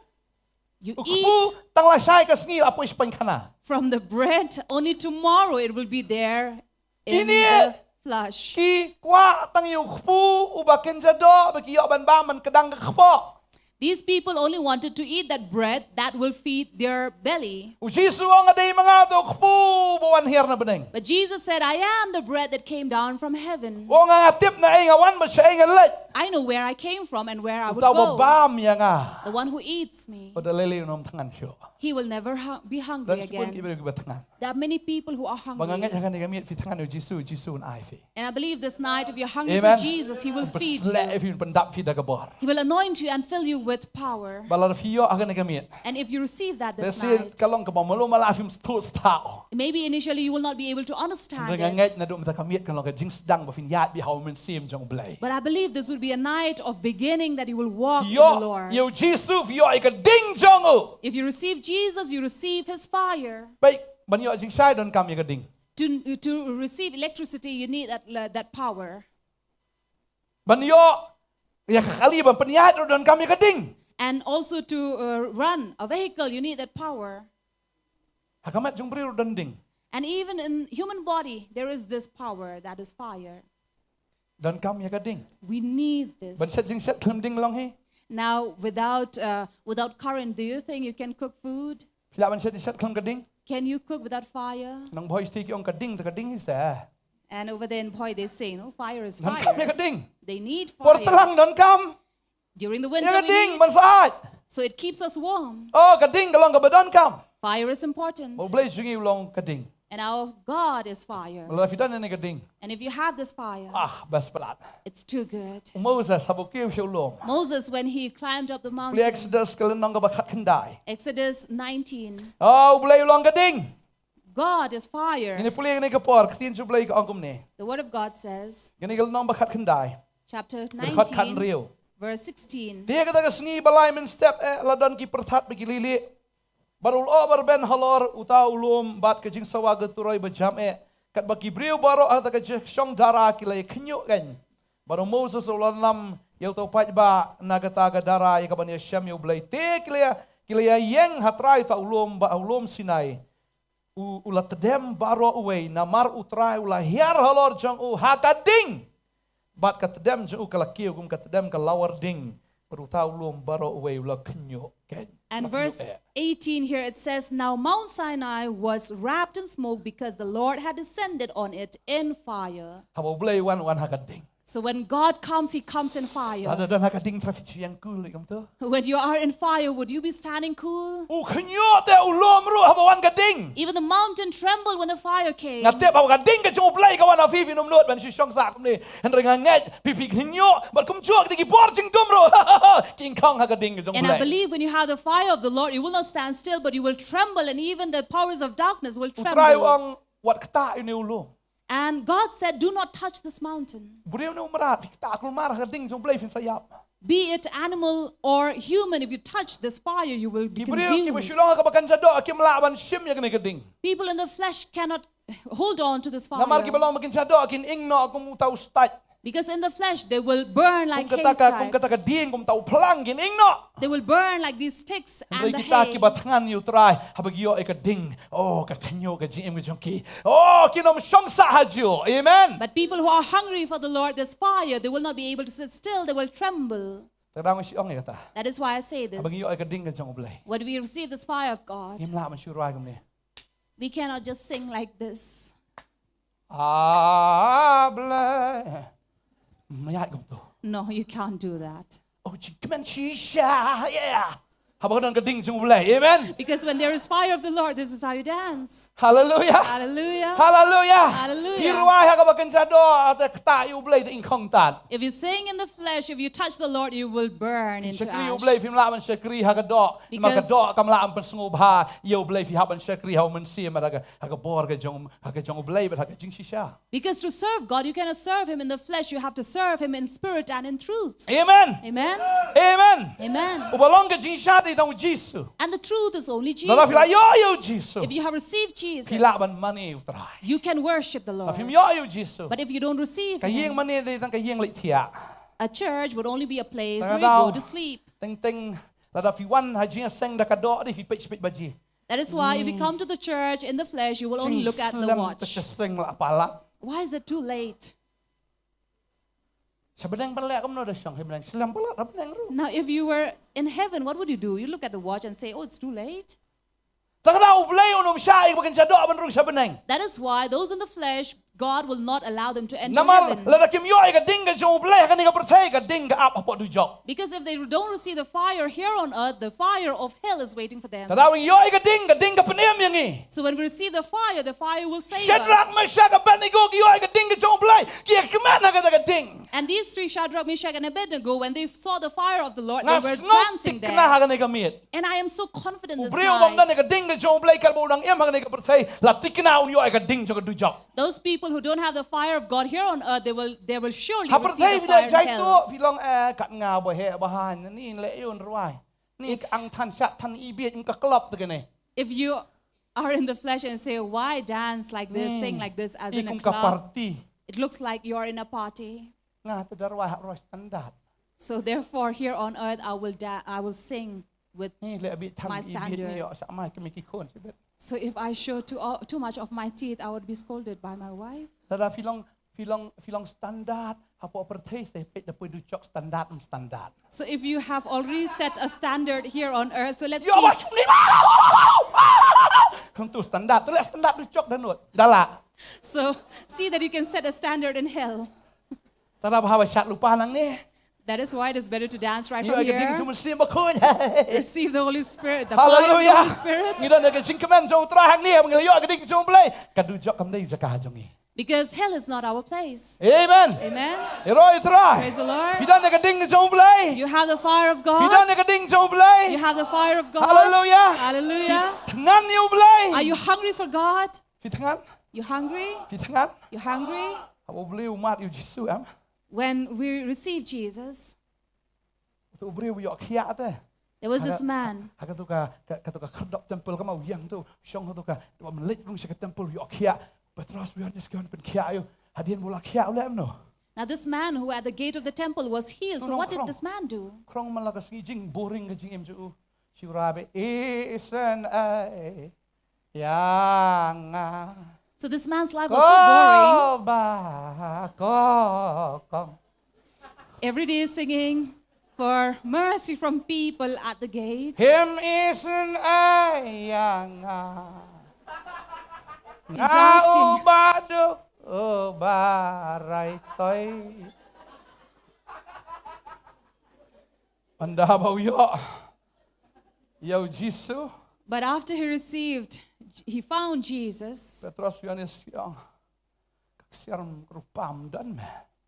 You eat. U kpu tang lashai ka sngi la poi shaphang khana. From the bread, only tomorrow it will be there. In the flesh. Kine ki kwah tang ïa u kpu uba kynja doh ba ki ïoh ban bam ban kdang ka kpoh. These people only wanted to eat that bread that will feed their belly. U Jisu u ong, ka dei ma nga uta u kpu ba wan hiar na bneng. But Jesus said, "I am the bread that came down from heaven." U ong, nga tip naei nga wan bad shaei ngan leit. I know where I came from and where I would go. Uta uba bam ïa nga. The one who eats me, u da lei lei un ym thngan shuh. He will never hu-, be hungry again. Don shibun ki briew kiba thngan. There are many people who are hungry. Ba nga ngeit ha kane ka miet phi thngan ïa u Jisu, u Jisu un ai phi. And I believe this night, if you're hungry for Jesus, he will feed you. Amen. Pynsleh ïa phi, pyndap phi da ka bor. He will anoint you and fill you with with power. Bad lada phi ïoh ha kane ka miet, and if you receive that this night, ka long kaba malu mala phim sngewthuh. Maybe initially you will not be able to understand it. Nga ngeit naduh mynta ka miet ka long ka jingsdang ba phin ïaid beit ha U Mynsiem jong U Blei. But I believe this will be a night of beginning that you will walk in the Lord. Ïoh ïa U Jisu, ïoh ïa ka ding jong u. If you receive Jesus, you receive his fire. Peit, ban ïoh jingshai donkam ïa ka ding. To, to receive electricity, you need that, that power. Ban ïoh ïa ka kali ban pynïaid ruh donkam ïa ka ding. And also to, uh, run a vehicle, you need that power. Ha ka met jong briew ruh don ding. And even in human body, there is this power that is fire. Donkam ïa ka ding. We need this. Ban set jingshet khlem ding long hi? Now, without, uh, without current, do you think you can cook food? Phi lah ban set jingshet khlem ka ding? Can you cook without fire? Nang Bhoi sha ki ong ka ding, ka ding hi se. And over there in Bhoi, they say, no, fire is fire. Donkam ïa ka ding. They need fire. Por tlang donkam. During the winter, ïa ka ding, ban sah. So it keeps us warm. Oh, ka ding ka long kaba donkam. Fire is important. U Blei jong ngi u long ka ding. And our God is fire. Lada phi don ïa ka ding. And if you have this fire, ah, best palat. It's too good. U Moses haba u kiew sha u lum. Moses, when he climbed up the mountain. Plie Exodus ka lynnong kaba khatkhyndai. Exodus nineteen. Oh, U Blei u long ka ding. God is fire. Ngin ïa pule kane ka por, ka ktien jong U Blei ka ong kumne. The word of God says, kane ka lynnong ba khatkhyndai. Chapter nineteen, verse sixteen. Te kata ka sngi ba lai mynstep eh la don ki pyrthat bad ki lili. Bad u la rben halor uta u lum bad ka jingsawa ka turoi ba jam eh. Katba ki briew baroh ha kata ka jingshong dara ki la ïa khynñiuh kein. Bad u Moses u la lam ïa uta u paidbah na kata ka dara ïa kaban ïashem ïa U Blei. Te ki la ïa, ki la ïa ïeng ha trai uta u lum bad ha u lum Sinai. U, u la tdem baroh uwei, namar U Trai u la hiar halor jong u ha ka ding. Bad ka tdem jong u ka la kiew kum ka tdem ka lawar ding. Bad uta u lum baroh uwei u la khynñiuh kein. And verse eighteen here it says, "Now Mount Sinai was wrapped in smoke because the Lord had descended on it in fire." Haba U Blei u wan, u wan ha ka ding. So when God comes, he comes in fire. Lada don ha ka ding, trai phi shu ïeng cool kumto? When you are in fire, would you be standing cool? U khynñiuh te u lum ruh haba wan ka ding. Even the mountain trembled when the fire came. Nga tip haba ka ding ka jong U Blei ka wan ha phi, phin ym nud ban shu shong sah kumne. Hynrei nga ngeit phi, phi khynñiuh bad kumjuh kita ki bor jingdum ruh ki ïengkhong ha ka ding ka jong U Blei. And I believe when you have the fire of the Lord, you will not stand still, but you will tremble, and even the powers of darkness will tremble. U Trai u ong, wat ktah ïa une u lum. And God said, "Do not touch this mountain." Briew ne u mrad, phi ktah kulmar ha ka ding jong U Blei, phin sa ïap. Be it animal or human, if you touch this fire, you will be consumed. Ki briew kiba shu long ha kaba kynja doh kim lah ban shim ïa kane ka ding. People in the flesh cannot hold on to this fire. Namar kiba long ba kynja doh kin ing noh kum uta u stait. Because in the flesh they will burn like haystacks. Kum kata ka, kum kata ka ding, kum uta u phlang, kin ing noh. They will burn like these sticks and the hay. Hynrei kita kiba thngan ïa U Trai, haba ki ïoh ïa ka ding, oh, ka khynñiuh ka jingim ka jong ki. Oh, kin ym shong sah hajuh. Amen. But people who are hungry for the Lord, this fire, they will not be able to sit still, they will tremble. Te nga dang shu ong ïa kata. That is why I say this. Haba ngi ïoh ïa ka ding ka jong U Blei, when we receive this fire of God, ngim lah ban shu rwai kumne. We cannot just sing like this. Ah, Blei. Ym ïaid kumto. No, you can't do that. Oh, jingkmen shisha, yeah. Haba ka don ka ding jong U Blei. Amen. Because when there is fire of the Lord, this is how you dance. Hallelujah. Hallelujah. Hallelujah. Hallelujah. Phi rwai ha kaba kynja doh, te ktah ïa U Blei te ing khong tad. If you sing in the flesh, if you touch the Lord, you will burn into ash. Shakri ïa U Blei, phim lah ban shakri ha ka doh. Namar ka doh kam lah ban pynsngewbha ïa U Blei, phi hap ban shakri ha U Mynsiem, ha ka, ha ka bor ka jong, ha ka jong U Blei bad ha ka jingshisha. Because to serve God, you cannot serve him in the flesh. You have to serve him in spirit and in truth. Amen. Amen. Amen. Amen. Uba long ka jingshisha dei tang U Jisu. And the truth is only Jesus. Lada phi la ïoh ïa U Jisu, if you have received Jesus, phi lah ban mane ïa U Trai. You can worship the Lord. Lada phim ïoh ïa U Jisu, but if you don't receive him, ka ïing mane dei tang ka ïing leit thiah. A church would only be a place where you go to sleep. Teng teng lada phi wan ha jingïaseng da ka doh, dei phi peit peit baji. That is why if you come to the church in the flesh, you will only look at the watch. Jingslem, te shisha la palat. Why is it too late? Sha bneng ban leh kumno, da shong ha bneng, slem palat ha bneng ruh. Now, if you were in heaven, what would you do? You look at the watch and say, "Oh, it's too late." Te kata U Blei un ym shah ïa kiba kynja doh ban rung sha bneng. That is why those in the flesh God will not allow them to enter Namar heaven. Lada kim ïoh ïa ka ding ka jong U Blei ha kane ka pyrthei, ka ding ka ap hapoh dujok. Because if they don't receive the fire here on earth, the fire of hell is waiting for them. Te lada ïoh ïa ka ding, ka ding ka pynim ïa ngi. So when we receive the fire, the fire will save Shadrach, us. Meshach, Abednego ki ïoh ïa ka ding ka jong U Blei, ki ïa kmen ha kata ka ding. And these three, Shadrach, Meshach, and Abednego, when they saw the fire of the Lord, they were dancing there. Nga sngewthikna ha kane ka miet. And I am so confident this night. U briew bym don ïa ka ding ka jong U Blei katba u dang im ha kane ka pyrthei, la thikna un ïoh ïa ka ding jong ka dujok. Those people who don't have the fire of God here on earth, they will, they will surely receive the fire in hell. Ha pyrthei phi la jai tuh, phi long, eh, kat nga ba heh ba haiñ, ni leh ïa un rwai. Ni ka ang than shat than i bieit, ka club te kane. If you are in the flesh and say, "Why dance like this, sing like this as in a club?" Ni, i kum ka party. It looks like you're in a party. Nga te da rwai ha roi standard. So therefore, here on earth, I will da-, I will sing with my standard. Ni leh a bieit than i bieit ni ïoh sa mai ka mei ki khun shibit. So if I show too, uh, too much of my teeth, I would be scolded by my wife. Lada phi long, phi long, phi long standard hapoh pyrthei, sa peit da poi dujok standard, em standard. So if you have already set a standard here on earth, so let's see. Ïoh ba shum ni ba. Hangtu standard, tu leh standard dujok da nud. Da lah. So see that you can set a standard in hell. Te da ba haba shad lypa nangne. That is why it is better to dance right from here. Ïoh ka ding jong U Mynsiem Bakhuid. Receive the Holy Spirit, the fire of the Holy Spirit. Hallelujah. Ngi don ka jingkmen jong U Trai hangne, ba ngi la ïoh ka ding jong U Blei. Ka dujok kam dei jaka jong ngi. Because hell is not our place. Amen. Amen. Ïaroh ïa U Trai. Praise the Lord. Phi don ka ding jong U Blei. You have the fire of God. Phi don ka ding jong U Blei. You have the fire of God. Hallelujah. Hallelujah. Phi thngan ïa U Blei. Are you hungry for God? Phi thngan. You hungry? Phi thngan. You hungry? Haba U Blei u mad ïa U Jisu, em? When we receive Jesus, uto u briew u ïoh khiah te. There was this man. Ha ka, ha katu ka, ka, katu ka khyrdop temple, kumba u ïeng tu, shong hatu ka, ba mynleit rung sha ka temple u ïoh khiah. Petros u ïoh nys ki wan pynkhiah ïa u. Hadien ba u la khiah u leh kumno? Now this man who at the gate of the temple was healed. So what did this man do? Khrong man la ka sngi jing boring ka jingim jong u. Shu rai beit, isynei ïa nga. So this man's life was so boring. Ko Bah, ko Kong. Every day singing for mercy from people at the gate. Him isynei ïa nga. He's asking. Nga u Bah Duk, u Bah Raitoi. Ynda ba u ïoh ïa U Jisu. But after he received, he found Jesus. Petros u ïa nys ki ong, ka ksiar ka rupa ym don me.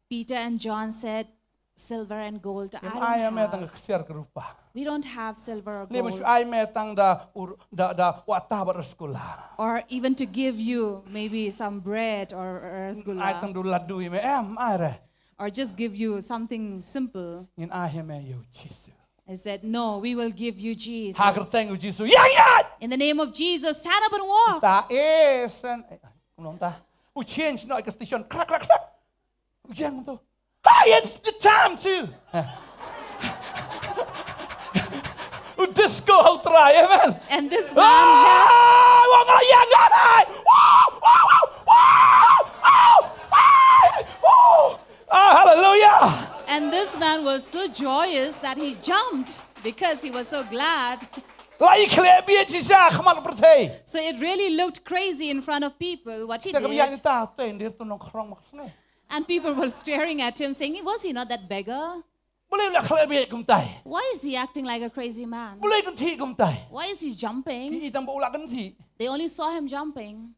Peter and John said, "Silver and gold I don't have." Ngim ai me tang ka ksiar ka rupa. We don't have silver or gold. Lym shu ai me tang da u, da, da u atta bad rasgulla. Or even to give you maybe some bread or, or rasgulla. Ai tang da u laddu ïa me, em, ai re. Or just give you something simple. Ngin ai ïa me ïa U Jisu. He said, "No, we will give you Jesus." Ha ka kyrteng U Jisu. Ïa, ïa! In the name of Jesus, stand up and walk. Ta, eh, sen, eh, kumno ta. U change noh ka station. Krak, krak, krak. U ïeng tu. Hey, it's the time to. U disco ha U Trai, amen. And this man left. Ah, wa nga ïa nga dai. Wow, wow, wow, wow, wow, wow. Ah, hallelujah. And this man was so joyous that he jumped because he was so glad. La ïa khleh bieit shisha ha khmat pyrthei. So it really looked crazy in front of people what he did. Shisha ka bieit ïa ta, te ndir tu nongkhrong mak snge. And people were staring at him, saying, "Was he not that beggar?" Balei u la khleh bieit kumtai? Why is he acting like a crazy man? Balei kynthih kumtai? Why is he jumping? Ki i tang ba u la kynthih. They only saw him jumping.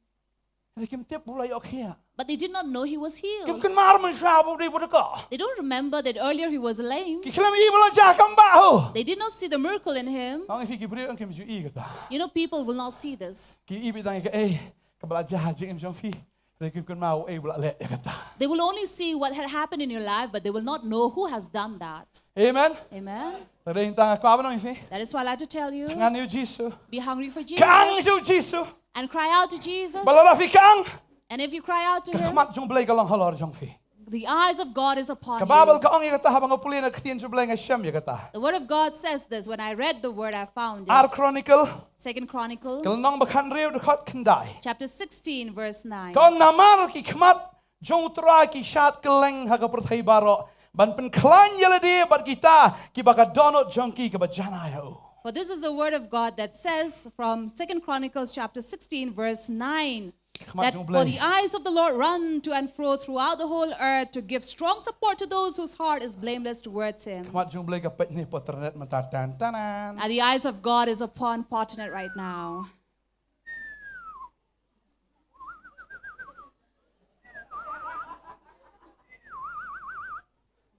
Hynrei kim tip ba u la ïoh khiah. But they did not know he was healed. Kim kynmaw mynshuwa ba u dei u ba dkha. They don't remember that earlier he was lame. Ki khlem i ba la jia kam ba u. They did not see the miracle in him. Nga ong ïa phi, ki briew kim ju i kata. You know, people will not see this. Ki i beit tang ïa kaei kaba la jia ha jingim jong phi. Hynrei kim kynmaw uei ba la leh ïa kata. They will only see what had happened in your life, but they will not know who has done that. Amen. Amen. Te dei tang nga kwah ban ong ïa phi. That is why I like to tell you, thngan ïa U Jisu. Be hungry for Jesus. Khang ïa U Jisu. And cry out to Jesus. Bad lada phi khang, and if you cry out to him, ka khmat jong U Blei ka long halor jong phi. The eyes of God is upon you. Ka Baibl ka ong ïa kata, haba nga pule na ka ktien jong U Blei nga shem ïa kata. The word of God says this. When I read the word, I found it. Ar Chronicle. Second Chronicle. Ka lynnong ba khathynriew dkhot khyndai. Chapter sixteen, verse nine. Ka ong, namar ki khmat jong U Trai ki shad kylleng ha ka pyrthei baroh, ban pynkhlaiñ ïa lade bad kita kiba ka dohnud jong ki kiba janai ha u. For this is the word of God that says from Second Chronicles chapter sixteen, verse nine. Khmat that jong for Blei. The eyes of the Lord run to and fro throughout the whole earth to give strong support to those whose heart is blameless towards him. Khmat jong Blei ka peit ne po internet mynta, tan tanan. And the eyes of God is upon Potternet right now.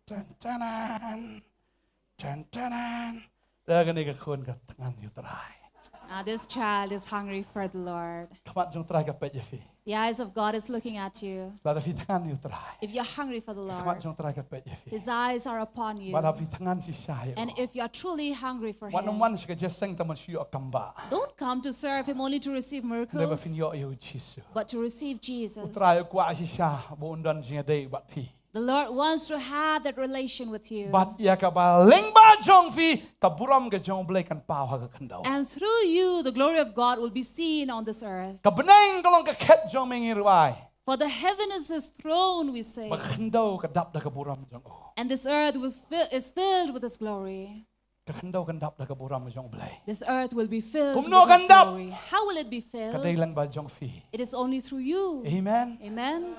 Tan tanan. Tan tanan. Da kane ka khun ka thngan ïa u Trai. Now this child is hungry for the Lord. Khmat jong u Trai ka peit ïa phi. The eyes of God is looking at you. Lada phi thngan ïa u Trai. If you're hungry for the Lord, khmat jong u Trai ka peit ïa phi. His eyes are upon you. Lada phi thngan shisha ïa u. And if you are truly hungry for him, wat nym wan sha ka jingïaseng tang ban shu ïoh kam ba. Don't come to serve him only to receive miracles, hynrei ba phin ïoh ïa u Jisu. But to receive Jesus. U Trai u kwah shisha ba un don jingïadei bad phi. The Lord wants to have that relation with you. Bad ïa kaba lyngba jong phi ka burom ka jong u Blei kan paw ha ka khyndew. And through you, the glory of God will be seen on this earth. Ka bneng ka long ka khet jong me, ngi rwai. For the heaven is his throne, we say. Bad ka khyndew ka dap da ka burom jong u. And this earth was fi-, is filled with his glory. Ka khyndew kan dap da ka burom jong u Blei. This earth will be filled with his glory. Kumno kan dap? How will it be filled? Ka dei lyngba jong phi. It is only through you. Amen. Amen.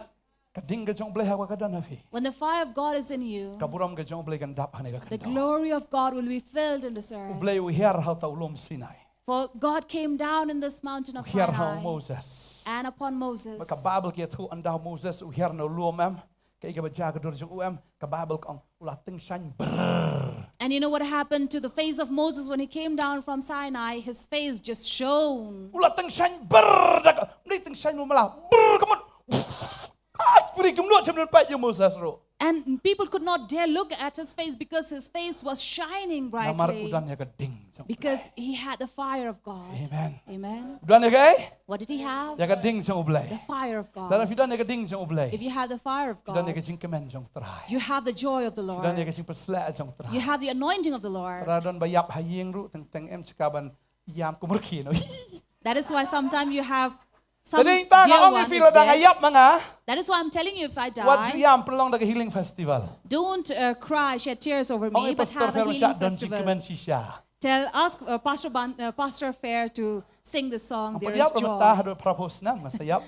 Ka ding ka jong u Blei haba ka don ha phi. When the fire of God is in you, ka burom ka jong u Blei kan dap ha kane ka khyndew. The glory of God will be filled in this earth. U Blei u hiar ha uta u lum Sinai. For God came down in this mountain of Sinai. U hiar ha u Moses. And upon Moses. Ka Baibl ka ïathuh ynda u Moses u hiar na u lum, em, kaei kaba jia ka dur jong u, em, ka Baibl ka ong u la tyngshaiñ brr. And you know what happened to the face of Moses when he came down from Sinai? His face just shone. U la tyngshaiñ brr, da ka, ym dei tyngshaiñ mo, ma la brr ka mut. Ai, puri kim lut shem nun pait ïa u Moses ruh. And people could not dare look at his face because his face was shining brightly. Namar u don ïa ka ding jong u Blei. Because he had the fire of God. Amen. Amen. U don ïa kaei? What did he have? Ïa ka ding jong u Blei. The fire of God. Lada phi don ïa ka ding jong u Blei, if you have the fire of God, phi don ïa ka jingkmen jong u Trai. You have the joy of the Lord. Phi don ïa ka jingpynshlur jong u Trai. You have the anointing of the Lord. Lada don ba ïap ha ïing ruh teng teng em jaka ban ïam kum rkhie noh. That is why sometimes you have some dear one is dead. Te dei tang nga ong ïa phi, lada nga ïap ma nga, that is why I'm telling you, if I die, wat ju ïam, pynlong da ka healing festival. Don't, uh, cry, shed tears over me, but have a healing festival. Ong ïa Pastor Fair, don jingkmen shisha. Tell, ask, uh, Pastor Ban-, uh, Pastor Fair to sing the song, There Is Joy. Ym pat ïap ruh mynta, haduh phra phew snem nga sa ïap.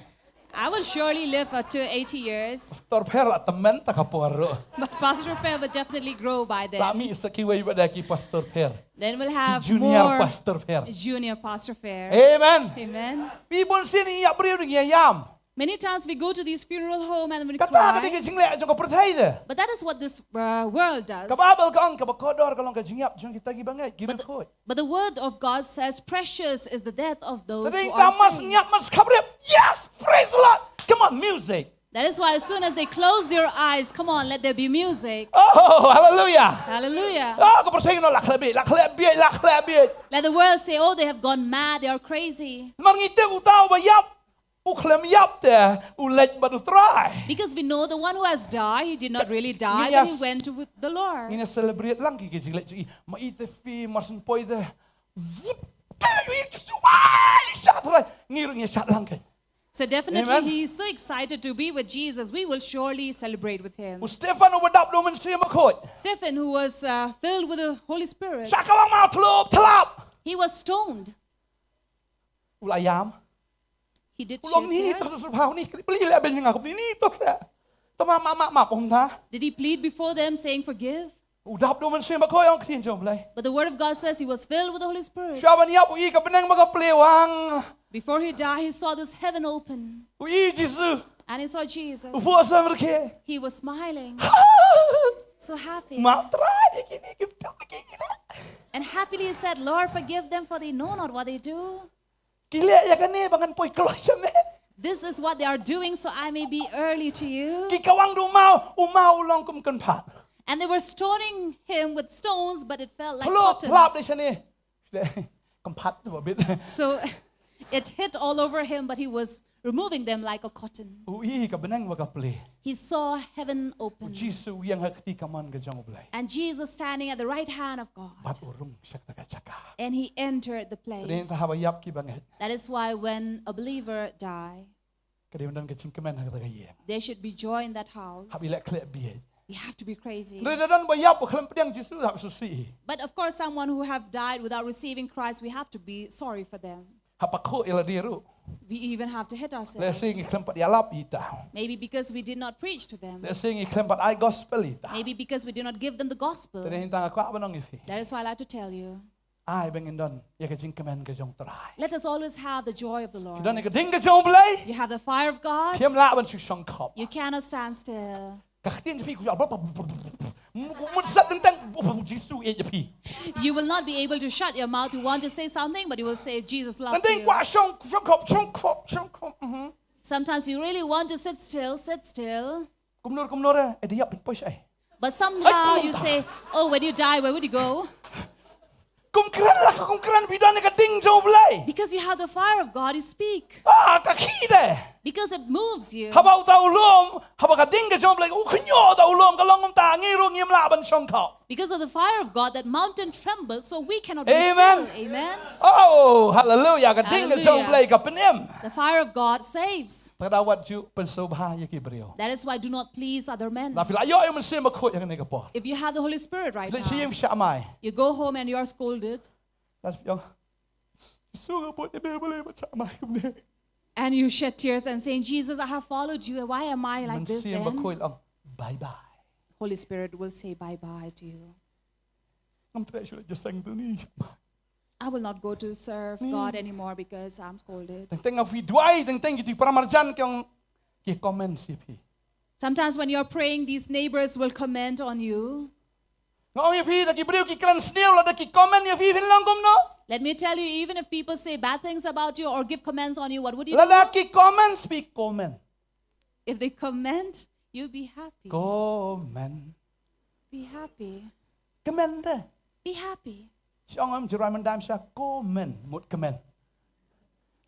I will surely live, uh, to eighty years. Pastor Fair la tymmen ta ka por ruh. But Pastor Fair will definitely grow by then. La mih sa kiwei pat da ki Pastor Fair. Then we'll have more junior Pastor Fair. Junior Pastor Fair. Amen. Amen. Phi, bun sien ngi ïap briew ngi ïam. Many times we go to these funeral home and we cry. Kata ka dei ka jingleh jong ka pyrthei de. But that is what this, uh, world does. Ka Baibl ka ong kaba kordor ka long ka jingïap jong kita kiba ngeit, kiba khuid. But the, but the word of God says, "Precious is the death of those who are saints." Te dei tang mar sngap, mar sngap rep. Yes, praise the Lord. Come on, music. That is why as soon as they close their eyes, come on, let there be music. Oh, hallelujah. Hallelujah. Oh, ka pyrthei no, la khleh bieit, la khleh bieit, la khleh bieit. Let the world say, "Oh, they have gone mad, they are crazy." Namar ngi tip uta uba ïap, u khlem ïap te u leit bad u Trai. Because we know the one who has died, he did not really die, but he went to with the Lord. Ngin ïa celebrate lang ki, ki jingleit jong i. Ma i te phi, mar syn poi te. Wup, te, i, just, wai, sha Trai. Ngi ruh ngi ïa shad lang ki. So definitely, amen, he is so excited to be with Jesus. We will surely celebrate with him. U Stephen uba dap da u Mynsiem Bakhuid. Stephen, who was, uh, filled with the Holy Spirit. Sha kawang maw, tlup tlap. He was stoned. U la ïam? He did shed tears. U long ni, to sa pha ni, pli leh ben nga ko ni to sa. Tama ma ma ma pom ta. Did he plead before them saying, "Forgive"? U dap da u Mynsiem Bakhuid, ong ka ktien jong u Blei. But the word of God says he was filled with the Holy Spirit. Shuwa ban ïap u i ka bneng ba ka plie wang. Before he died, he saw this heaven open. U i Jisu. And he saw Jesus. U phuh sem rkhie. He was smiling. So happy. Map Trai, kine kim tap ki kine. And happily he said, "Lord, forgive them, for they know not what they do." Ki leh ïa kane ba ngan poi kloi sha me. This is what they are doing, so I may be early to you. Ki kawang da u maw, u maw u long kum kynphat. And they were stoning him with stones, but it felt like cottons. Tlup tlap de shane. Kynphat tu bit. So it hit all over him, but he was removing them like a cotton. U i ka bneng ba ka plie. He saw heaven open. U Jisu u ïeng ha ka kti kamon ka jong u Blei. And Jesus standing at the right hand of God. Bad u rung sha kata ka jaka. And he entered the place. Te dei tang haba ïap ki bangeit. That is why when a believer die, ka dei ban don ka jingkmen ha kata ka ïing. There should be joy in that house. Hap i leh khleh bieit. We have to be crazy. Hynrei lada don ba ïap ba khlem pdiang Jisu, hap sngewsih hi. But of course, someone who have died without receiving Christ, we have to be sorry for them. Hap bakhuh ïa lade ruh. We even have to hit ourselves. Lehse ngi khlem pat ïalap ïa ita. Maybe because we did not preach to them. Lehse ngi khlem pat ai gospel ïa ita. Maybe because we did not give them the gospel. Te dei hynrei nga kwah ban ong ïa phi. That is why I like to tell you. Ai ba ngin don ïa ka jingkmen ka jong U Trai. Let us always have the joy of the Lord. Phi don ïa ka ding ka jong U Blei. You have the fire of God. Phim lah ban shu shongkop. You cannot stand still. Ka ktien phi ku ya. Mut sat teng teng, Jisu ïeit ïa phi. You will not be able to shut your mouth. You want to say something, but you will say, "Jesus loves you." Teng teng kwah shong, shongkop, shongkop, shongkop. Mhm. Sometimes you really want to sit still, sit still. Kumno kumno re, eh, da ïap pynpoi shaei. But somehow you say, "Oh, when you die, where would you go?" Kum kren la, kum kren, phi don ïa ka ding jong U Blei. Because you have the fire of God, you speak. Ah, ka khih de. Because it moves you. Haba uta u lum, haba ka ding ka jong U Blei, u khñiot uta u lum, ka long kumta, ngi ruh ngim lah ban shongkop. Because of the fire of God, that mountain trembles, so we cannot be still. Amen. Amen. Oh, hallelujah. Ka ding ka jong U Blei ka pynim. The fire of God saves. Te da wat ju pynsngewbha ïa ki briew. That is why do not please other men. Lada phi la ïoh ïa U Mynsiem Bakhuid ha kane ka por. If you have the Holy Spirit right now, leit sha ïing sha mai. You go home and you are scolded. Lada phi ong, "Jisu, nga bud ïa me balei ban sha mai kumne." And you shed tears and saying, "Jesus, I have followed you. Why am I like this then?" Mynsiem Bakhuid ong, "Bye bye." Holy Spirit will say bye bye to you. Ngam treh shuh la jingïaseng tu ni. I will not go to serve God anymore because I'm scolded. Teng teng ha phi duwai, teng teng kito ki para marjan ki ong, ki comments ïa phi. Sometimes when you're praying, these neighbors will comment on you. Nga ong ïa phi, lada ki briew ki kren sniew, lada ki comment ïa phi, phin long kumno? Let me tell you, even if people say bad things about you or give comments on you, what would you do? Lada ki comments, phi comment. If they comment, you be happy. Comment. Be happy. Comment de. Be happy. Shu ong em, Jerusalem dam sha comment, mut comment.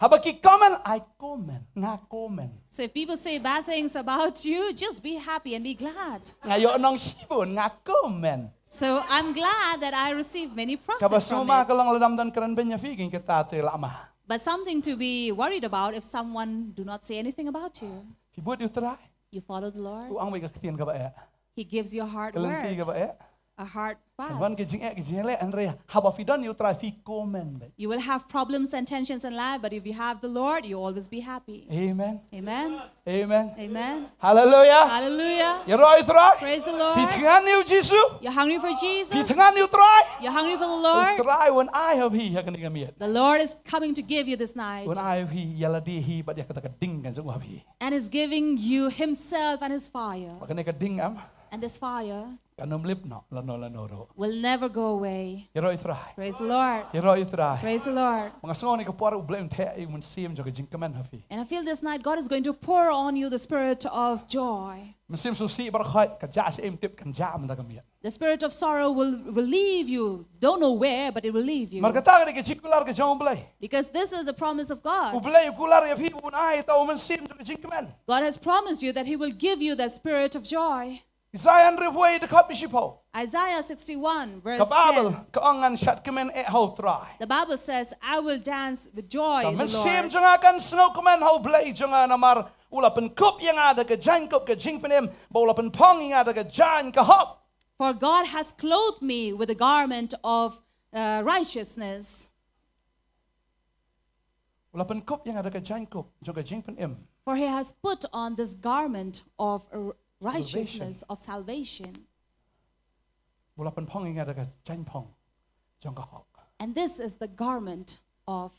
Haba ki comment, I comment, nga comment. So if people say bad things about you, just be happy and be glad. Nga ïoh nong shibun, nga comment. So I'm glad that I received many profits from it. Kaba sngewma ka long lada ym don kren beiñ ïa phi, kata te lah ma. But something to be worried about if someone do not say anything about you. Phi bud ïa U Trai. You follow the Lord. U ang beit ka ktien kaba eh. He gives you a hard word. Ka lynti kaba eh. A hard path. Kan wan ki jingeh ki jingeh leh, hynrei haba phi don ïa U Trai phi comment beit. You will have problems and tensions in life, but if you have the Lord, you always be happy. Amen. Amen. Amen. Amen. Hallelujah. Hallelujah. Ïaroh ïa U Trai. Praise the Lord. Phi thngan ïa U Jisu. You're hungry for Jesus. Phi thngan ïa U Trai. You're hungry for the Lord. U Trai un ai ha phi ha kane ka miet. The Lord is coming to give you this night. Un ai ha phi ïa lade hi bad ïa kata ka ding ka jong u ha phi. And is giving you himself and his fire. Bad kane ka ding em. And this fire Kan ym lip noh lano lano ruh. Will never go away. Ïaroh ïa U Trai. Praise the Lord. Ïaroh ïa U Trai. Praise the Lord. Ba nga sngew ha kane ka por U Blei un theh ïa u mynsiem jong ka jingkmen ha phi. And I feel this night God is going to pour on you the spirit of joy. Mynsiem sngewsih baroh khoit, ka jah sha im tip kan jah mynta ka miet. The spirit of sorrow will, will leave you. Don't know where, but it will leave you. Namar kata ka dei ka jingkular ka jong U Blei. Because this is the promise of God. U Blei u kular ïa phi ba un ai ïa u mynsiem jong ka jingkmen. God has promised you that He will give you that spirit of joy. Isaiah hynriewphew wei dkhot ba shiphew. Isaiah sixty-one, verse ten. Ka Baibl ka ong, ngan shad kmen eh ha U Trai. The Bible says, "I will dance with joy in the Lord." Ka mynsiem jong nga kan sngewkmen ha U Blei jong nga namar u la pynkup ïa nga da ka jaiñkup ka jingpynim, bad u la pynphong ïa nga da ka jaiñ ka hok. For God has clothed me with the garment of, uh, righteousness. U la pynkup ïa nga da ka jaiñkup jong ka jingpynim. For he has put on this garment of r-, righteousness, of salvation. U la pynphong ïa nga da ka jaiñphong jong ka hok. And this is the garment of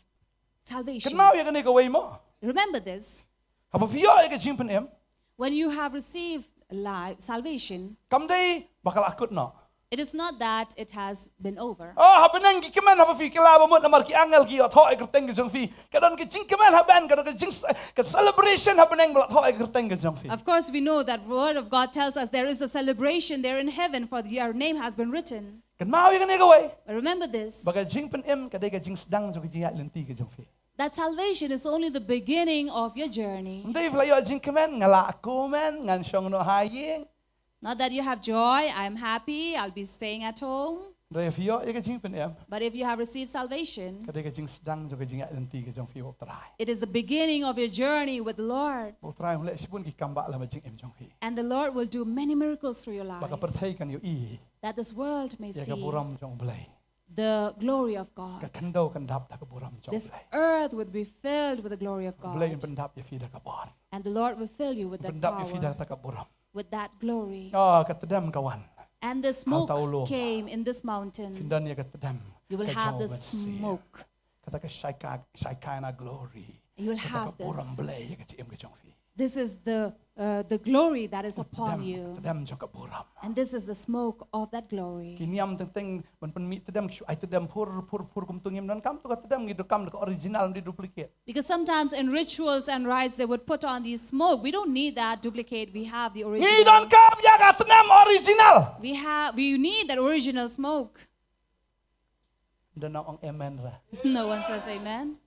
salvation. Kynmaw ïa kane kawei mo. Remember this. Haba phi ïoh ïa ka jingpynim. When you have received life, salvation, kam dei ba ka la kut noh. It is not that it has been over. Oh, ha bneng ki kmen haba phi kylla ba mut namar ki angel ki ïoh thoh ïa ka kyrteng ka jong phi. Ka don ka jingkmen ha bneng, ka don ka jing, ka celebration ha bneng ba la thoh ïa ka kyrteng ka jong phi. Of course, we know that word of God tells us there is a celebration there in heaven for your name has been written. Kynmaw ïa kane kawei. But remember this. Ba ka jingpynim ka dei ka jingsdang jong ka jingïaid lynti ka jong phi. That salvation is only the beginning of your journey. Ym dei phi la ïoh jingkmen, nga la kmen, ngan shong noh ha ïing. Not that you have joy, "I'm happy, I'll be staying at home." Hynrei phi ïoh ïa ka jingpynim. But if you have received salvation, ka dei ka jingsdang jong ka jingïaid lynti ka jong phi bad U Trai. It is the beginning of your journey with the Lord. Bad U Trai un leh shibun ki kam ba la ma jingim jong phi. And the Lord will do many miracles through your life. Ba ka pyrthei kan ïohi. That this world may see. Ïa ka burom jong U Blei. the glory of God. Ka khyndew kan dap da ka burom jong This Blei. Earth would be filled with the glory of Blei un God. pyndap ïa phi da ka bor. And the Lord will fill you with that Pyndap ïa phi da power, ka burom. With that glory. Oh, ka tdem ka wan. And the smoke Hangta u lum. Came in this mountain. Phin don ïa ka tdem. You will Ka have jong the u Mynsiem. Smoke. Kata ka Shekinah, Shekinah glory. You will Kata have ka burom this. Blei ïa ka jingim ka jong phi. This is the uh, the glory that is upon Tdem, you. Tdem jong ka burom. And this is the smoke of that glory. Ki niam teng teng ban pynmih tdem ki shu ai tdem phur phur phur kumtu ngim donkam tu ka tdem ngi donkam da ka original, ym dei duplicate. Because sometimes in rituals and rites they would put on these smoke. We don't need that duplicate. We have the Ngi original. Donkam ïa ka tdem original. We have we need that original smoke. Don ong amen ra. No one says amen.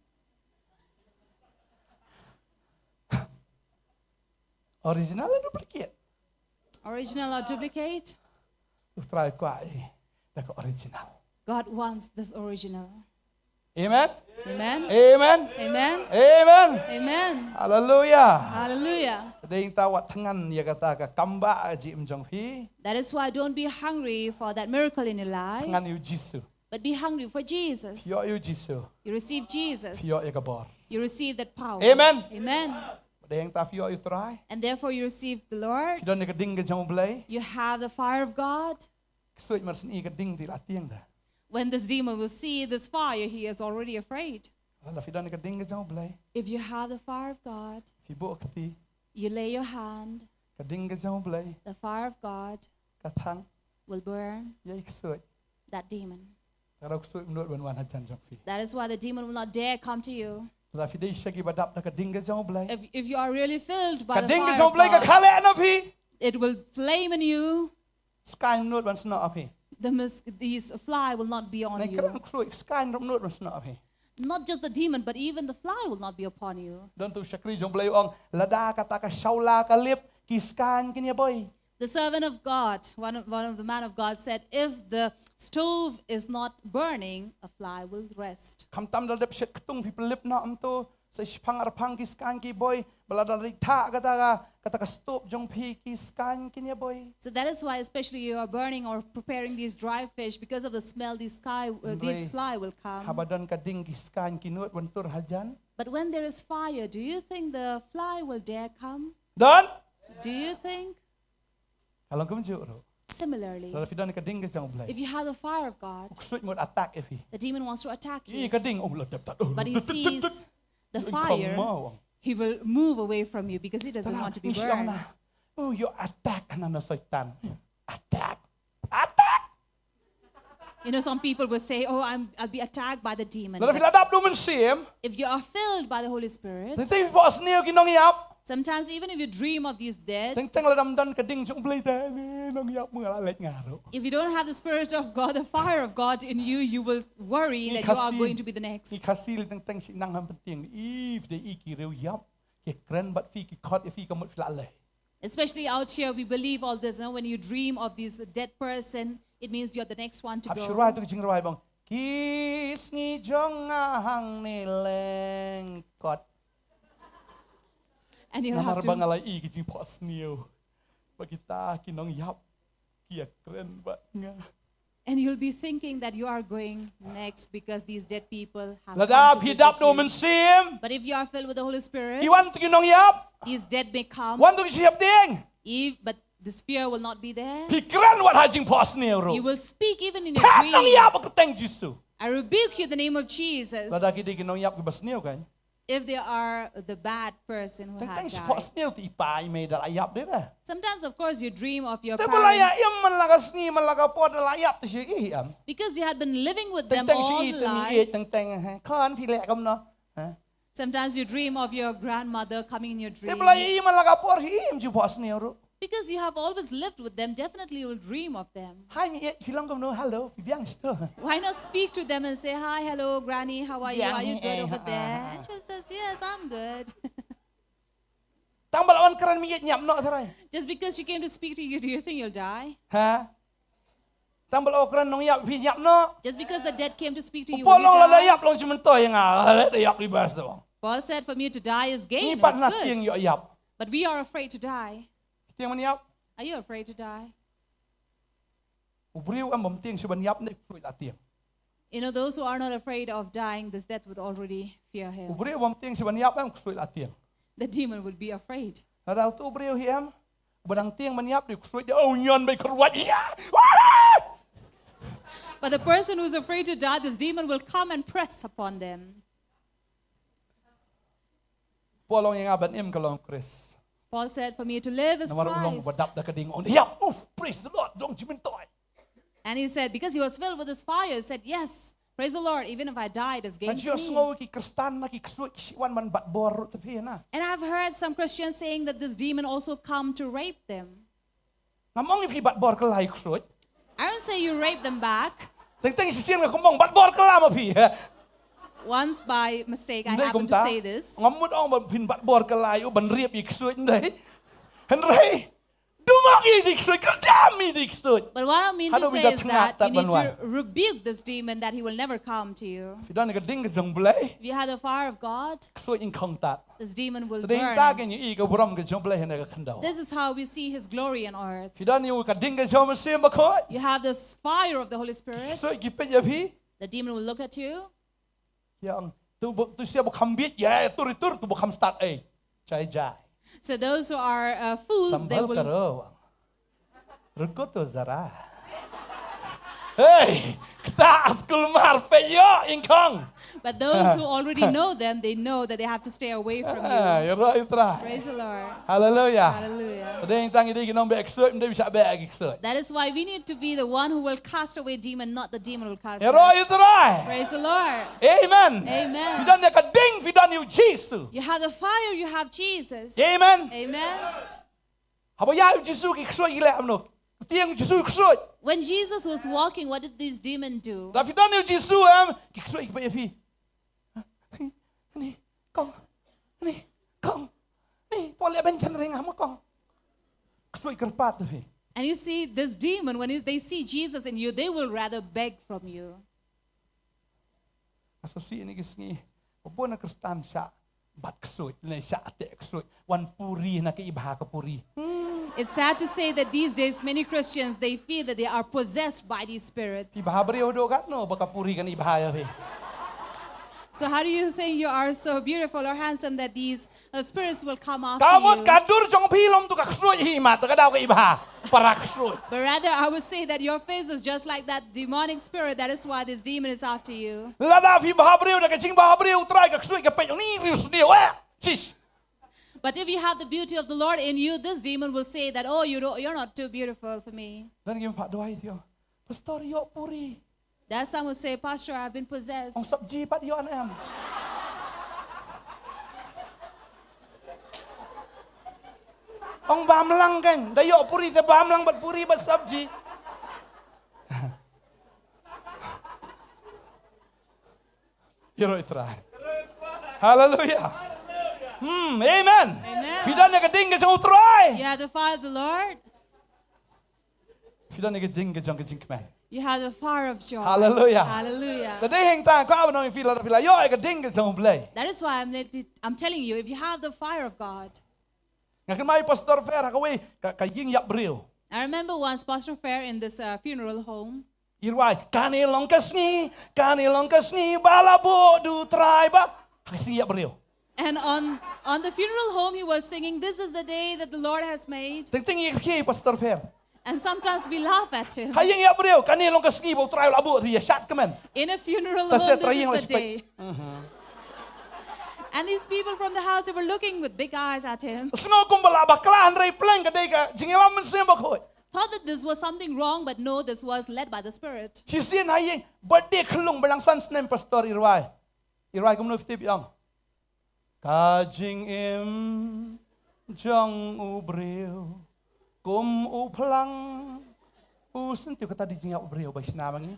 Original or duplicate? Original or duplicate? U Trai u kwah ïa ka original. God wants this original. Amen. Amen. Amen. Amen. Amen. Amen. Hallelujah. Hallelujah. Dei ta wat thngan ïa kata ka kamba jingim jong phi. That is why don't be hungry for that miracle in your life, Thngan ïa u Jisu. But be hungry for Jesus. Ïoh ïa u Jisu. You receive Jesus. Ïoh ïa ka bor. You receive that power. Amen. Amen. Dei ta phi ïoh ïa u Trai. And therefore you receive the Lord. Phi don ïa ka ding ka jong u Blei. You have the fire of God. Ksuid mar syn i ka ding te la tieng da. When this demon will see this fire, he is already afraid. Lada phi don ïa ka ding ka jong u Blei. If you have the fire of God, Phi buh ka kti. You lay your hand, Ka ding ka jong u Blei. The fire of God Ka thang. Will burn Ïa i ksuid. That demon. Ka rau ksuid mut ban wan hajan jong phi. That is why the demon will not dare come to you. Lada phi dei sha ki ba dap da ka ding ka jong u Blei. If, if you are really filled by Ka the ding ka fire jong u of Blei ka God, khleh na phi. It will flame in you. Skaiñ mut ban snoh ha phi. The mos- these fly will not be on Nai you. kren ksuid skaiñ ruh mut ban snoh ha phi. Not just the demon, but even the fly will not be upon you. Don tu shakri jong u Blei ong lada kata ka shawla ka lip ki skaiñ kin ïa boi. The servant of God, one of, one of the man of God said, if the stove is not burning, a fly will rest. Khamtam da dep shet ktung phi pynlip na am tu. Sa shipang arpang ki skaiñ ki boi. Ba lada ri tha kata ka kata ka stove jong phi ki skaiñ kin ïa boi. So that is why, especially you are burning or preparing these dry fish, because of the smell, these sky, uh, these Hynrei fly will come. Haba don ka ding ki skaiñ ki nud ban tur hajan. But when there is fire, do you think the fly will dare come? Don? Do you think? Ka long kumjuh ruh. Similarly, Lada phi don ka ding ka jong u Blei. If you have the fire of God, Ksuid mut attack ïa phi. The demon wants to attack Ïa you. Ka ding oh la dep tat. Oh, But he sees the fire, he will move away from you because he doesn't want to be burned. Oh, you attack na na Satan. Attack. Attack. You know, some people will say, oh, I'm, I'll be attacked by the demon. Lada phi la dap da u Mynsiem. If you are filled by the Holy Spirit, Teng teng phi sniew ki nongïap. Sometimes even if you dream of these dead, Teng teng lada ym don ka ding jong u Blei te nongïap mynta la leit nga ruh. If you don't have the Spirit of God, the fire of God in you, you will worry that you are going to be the next. Ngi Khasi lei teng teng shu nang ha pyntieng. Eve dei i ki riew ïap. Ki kren bad phi ki khot ïa phi ka mut phi la leh. Especially out here, we believe all this. No? When you dream of this dead person, it means you're the next one to go. Hap shu rwai tu ka jingrwai bang. Ki sngi jong nga hangne lyngkot. And you'll Namar have ba nga to, la i ki jingphohsniew. Ba kita ki nongïap ki ïa kren bad nga. And you'll be thinking that you are going next because these dead people have Lada come to phi visit dap da u you. Mynsiem. But if you are filled with the Holy Spirit, Ki wan tu ki nongïap. These dead may come. Wan tu ki shyiap tieng. If, but the spear will not be there. Phi kren wat ha jingphohsniew ruh. You will speak even in your Phet dream. Nongïap ha ka kyrteng Jisu. I rebuke you in the name of Jesus. Lada ki dei ki nongïap ki ba sniew kan. If they are the bad person who Teng had teng shu died. phohsniew te i pa i mei da la ïap de da. Sometimes, of course, you dream of your Te ba la ïa parents. Im man la ka sngi man la ka por da la ïap te shu i em. Because you had been living with Teng them teng shu all i te mi life. Teng teng eh, khon phi leh kumno. Eh? Sometimes you dream of your grandmother coming in your Te ba la dream. ïa i man la ka por hi im ju phohsniew ruh. Because you have always lived with them, definitely you will dream of them. Hai mi eh, phi long kumno, hello, phi biang shuh. Why not speak to them and say, hi, hello, Granny, how are you? Yeah, Are you yeah, good yeah, over uh, there? uh, And she says, yes, I'm good. Tang ba la wan kren mi eh, ñiap noh tharai. Just because she came to speak to you, do you think you'll die? Ha? Tang ba la wan kren nongïap phi ñiap noh. Just because the dead came to speak to you, Paul will you long la da die? Ïap long chi myntoi nga. La da ïap ri bas tu. Paul said, for me to die is gain. Ngi pat It's na good. Tieng ïoh ïap. But we are afraid to die. Tieng ban ïap. Are you afraid to die? U briew em bym tieng shu ban ïap ne ksuid la tieng. You know, those who are not afraid of dying, this death would already fear U him. briew bym tieng shuh ban ïap em, u ksuid la tieng. The demon would be afraid. Lada utu u briew hi em, uba dang tieng ban ïap, u ksuid de, oh, ñion bad kyrwat ïa. But the person who's afraid to die, this demon will come and press upon them. Paul ong ïa nga ban im ka long Khrist. Paul said, "For me to live is Namar u long ba Christ." dap da ka ding, ong ïa, oh, praise the Lord, long jingmyntoi. And he said, because he was filled with this fire, he said, "Yes, praise the Lord, even if I die, it is gain Ngan for ïoh me." sngew ki Khristan na ki ksuid ki shu wan ban bat bor ruh te phi na. And I've heard some Christians saying that this demon also come to rape them. Ngam ong ïa phi bat bor kylla ïa u ksuid. I don't say you rape them back. Teng teng shisien nga kum ong bat bor kylla ma phi. Once by mistake, I Ndei happened to kumta. Say this. Ngam mut ong ba phin bat bor kylla ïa u ban riap ïa u ksuid, ndei. Hynrei dum ïa u ksuid, kyrjam ïa u ksuid. But what I mean to Haduh say ba is thnga that tat we need ban wan. To rebuke this demon that he will never come to you. Phi don ka ding ka jong Blei, If you have the fire of God, ksuid in khong tat. This demon will Te dei ta burn. Ka ngi i ka burom ka jong Blei hynda ka khyndew. This is how we see his glory on earth. Phi don ïa ka ding ka jong Mynsiem Bakhuid. You have this fire of the Holy Spirit. Ksuid ki peit ïa phi. The demon will look at you. Ïa ong, tu ba, tu sia ba kham bieit, ïa, tur tur, tu ba kham stad, eh. Jai jai. So those who are uh, fools, they Sambal will. Karo. Ruko to zara. Hey, kata ap kulmar peit ïa ing khong. But those who already know them, they know that they have to stay away from Ah, you. Ïaroh ïa u Trai. Praise the Lord. Hallelujah. Hallelujah. Te dei tang i dei ki nong beh ksuid, ym dei ba shah beh ki ksuid. That is why we need to be the one who will cast away demon, not the demon will cast Ïaroh ïa u us. Trai. Praise the Lord. Amen. Amen. Phi don ïa ka ding, phi don ïa u Jisu. You have the fire, you have Jesus. Amen. Amen. Haba ïaid u Jisu ki ksuid ki leh kumno? Tieng u Jisu ki ksuid. When Jesus was walking, what did these demons do? Lada phi don ïa u Jisu em, ki ksuid ki peit ïa phi. Ni, kong. Ni, kong. Ni, to leh beiñ kynreng ha mo kong. Ksuid kyrpad te phi. And you see, this demon, when they see Jesus in you, they will rather beg from you. Nga sngewsih ïa kine ki sngi ba bun na Khristan shah bat ksuid, ne shah teh ksuid. Wan puri na ka i bha ka puri. Hmm. It's sad to say that these days many Christians, they feel that they are possessed by these spirits. I bha briew haduh katno ba ka puri kan i bha ïa phi. So how do you think you are so beautiful or handsome that these uh, spirits will come after Ka mut you? Ka dur jong phi long tu ka ksuid hi mat, ka daw ka i bha. Para ksuid. But rather, I would say that your face is just like that demonic spirit. That is why this demon is after you. Lada phi bha briew da ka jingbha briew u Trai ka ksuid ka peit ni riu sniew eh. Chish. But if you have the beauty of the Lord in you, this demon will say that, "Oh, you don't, you're not too beautiful for me." Don kim pat duwai tio. Pastor ïoh puri. There are some who say, "Pastor, I've been possessed." Ong sabji pat ïoh ne em. Ong bam lang kan, da ïoh puri te bam lang bad puri bad sabji. Ïaroh ïa u Trai. Hallelujah. Hmm, amen. Amen. Phi don ïa ka ding ka jong u Trai. You have the fire of the Lord. Phi don ïa ka ding ka jong ka jingkmen. You have the fire of joy. Hallelujah. Hallelujah. Te dei hangta ka ba nong phi la phi la ïoh ïa ka ding ka jong u Blei. That is why I'm, let it, I'm telling you, if you have the fire of God. Nga kynmaw ïa u Pastor Fer ha kawei ka, ka ïing ïap briew. I remember once Pastor Fair in this uh, funeral home. I rwai, kane long ka sngi, kane long ka sngi ba la buh da u Trai ba. Ha ka sngi ïap briew. And on, on the funeral home, he was singing, "This is the day that the Lord has made." Teng teng i kyrkieh Pastor Fer. And sometimes we laugh at him. Ha ïing ïap briew, kane long ka sngi ba u Trai u la buh ïa, shad kmen. In a funeral Ta home, set ra ïing this la is the spek. Day. And these people from the house, they were looking with big eyes at him. Sngew kumba la bakla hynrei pleng ka dei ka jingïalam Mynsiem Bakhuid. Thought that this was something wrong, but no, this was led by the Spirit. Shisien ha ïing, birthday khyllung ba dang san snem Pastor i rwai. I rwai kumno, phi tip i ong? Ka jingim jong u briew kum u phlang u syntiew, kata dei jingïap u briew ba shna ma ngi.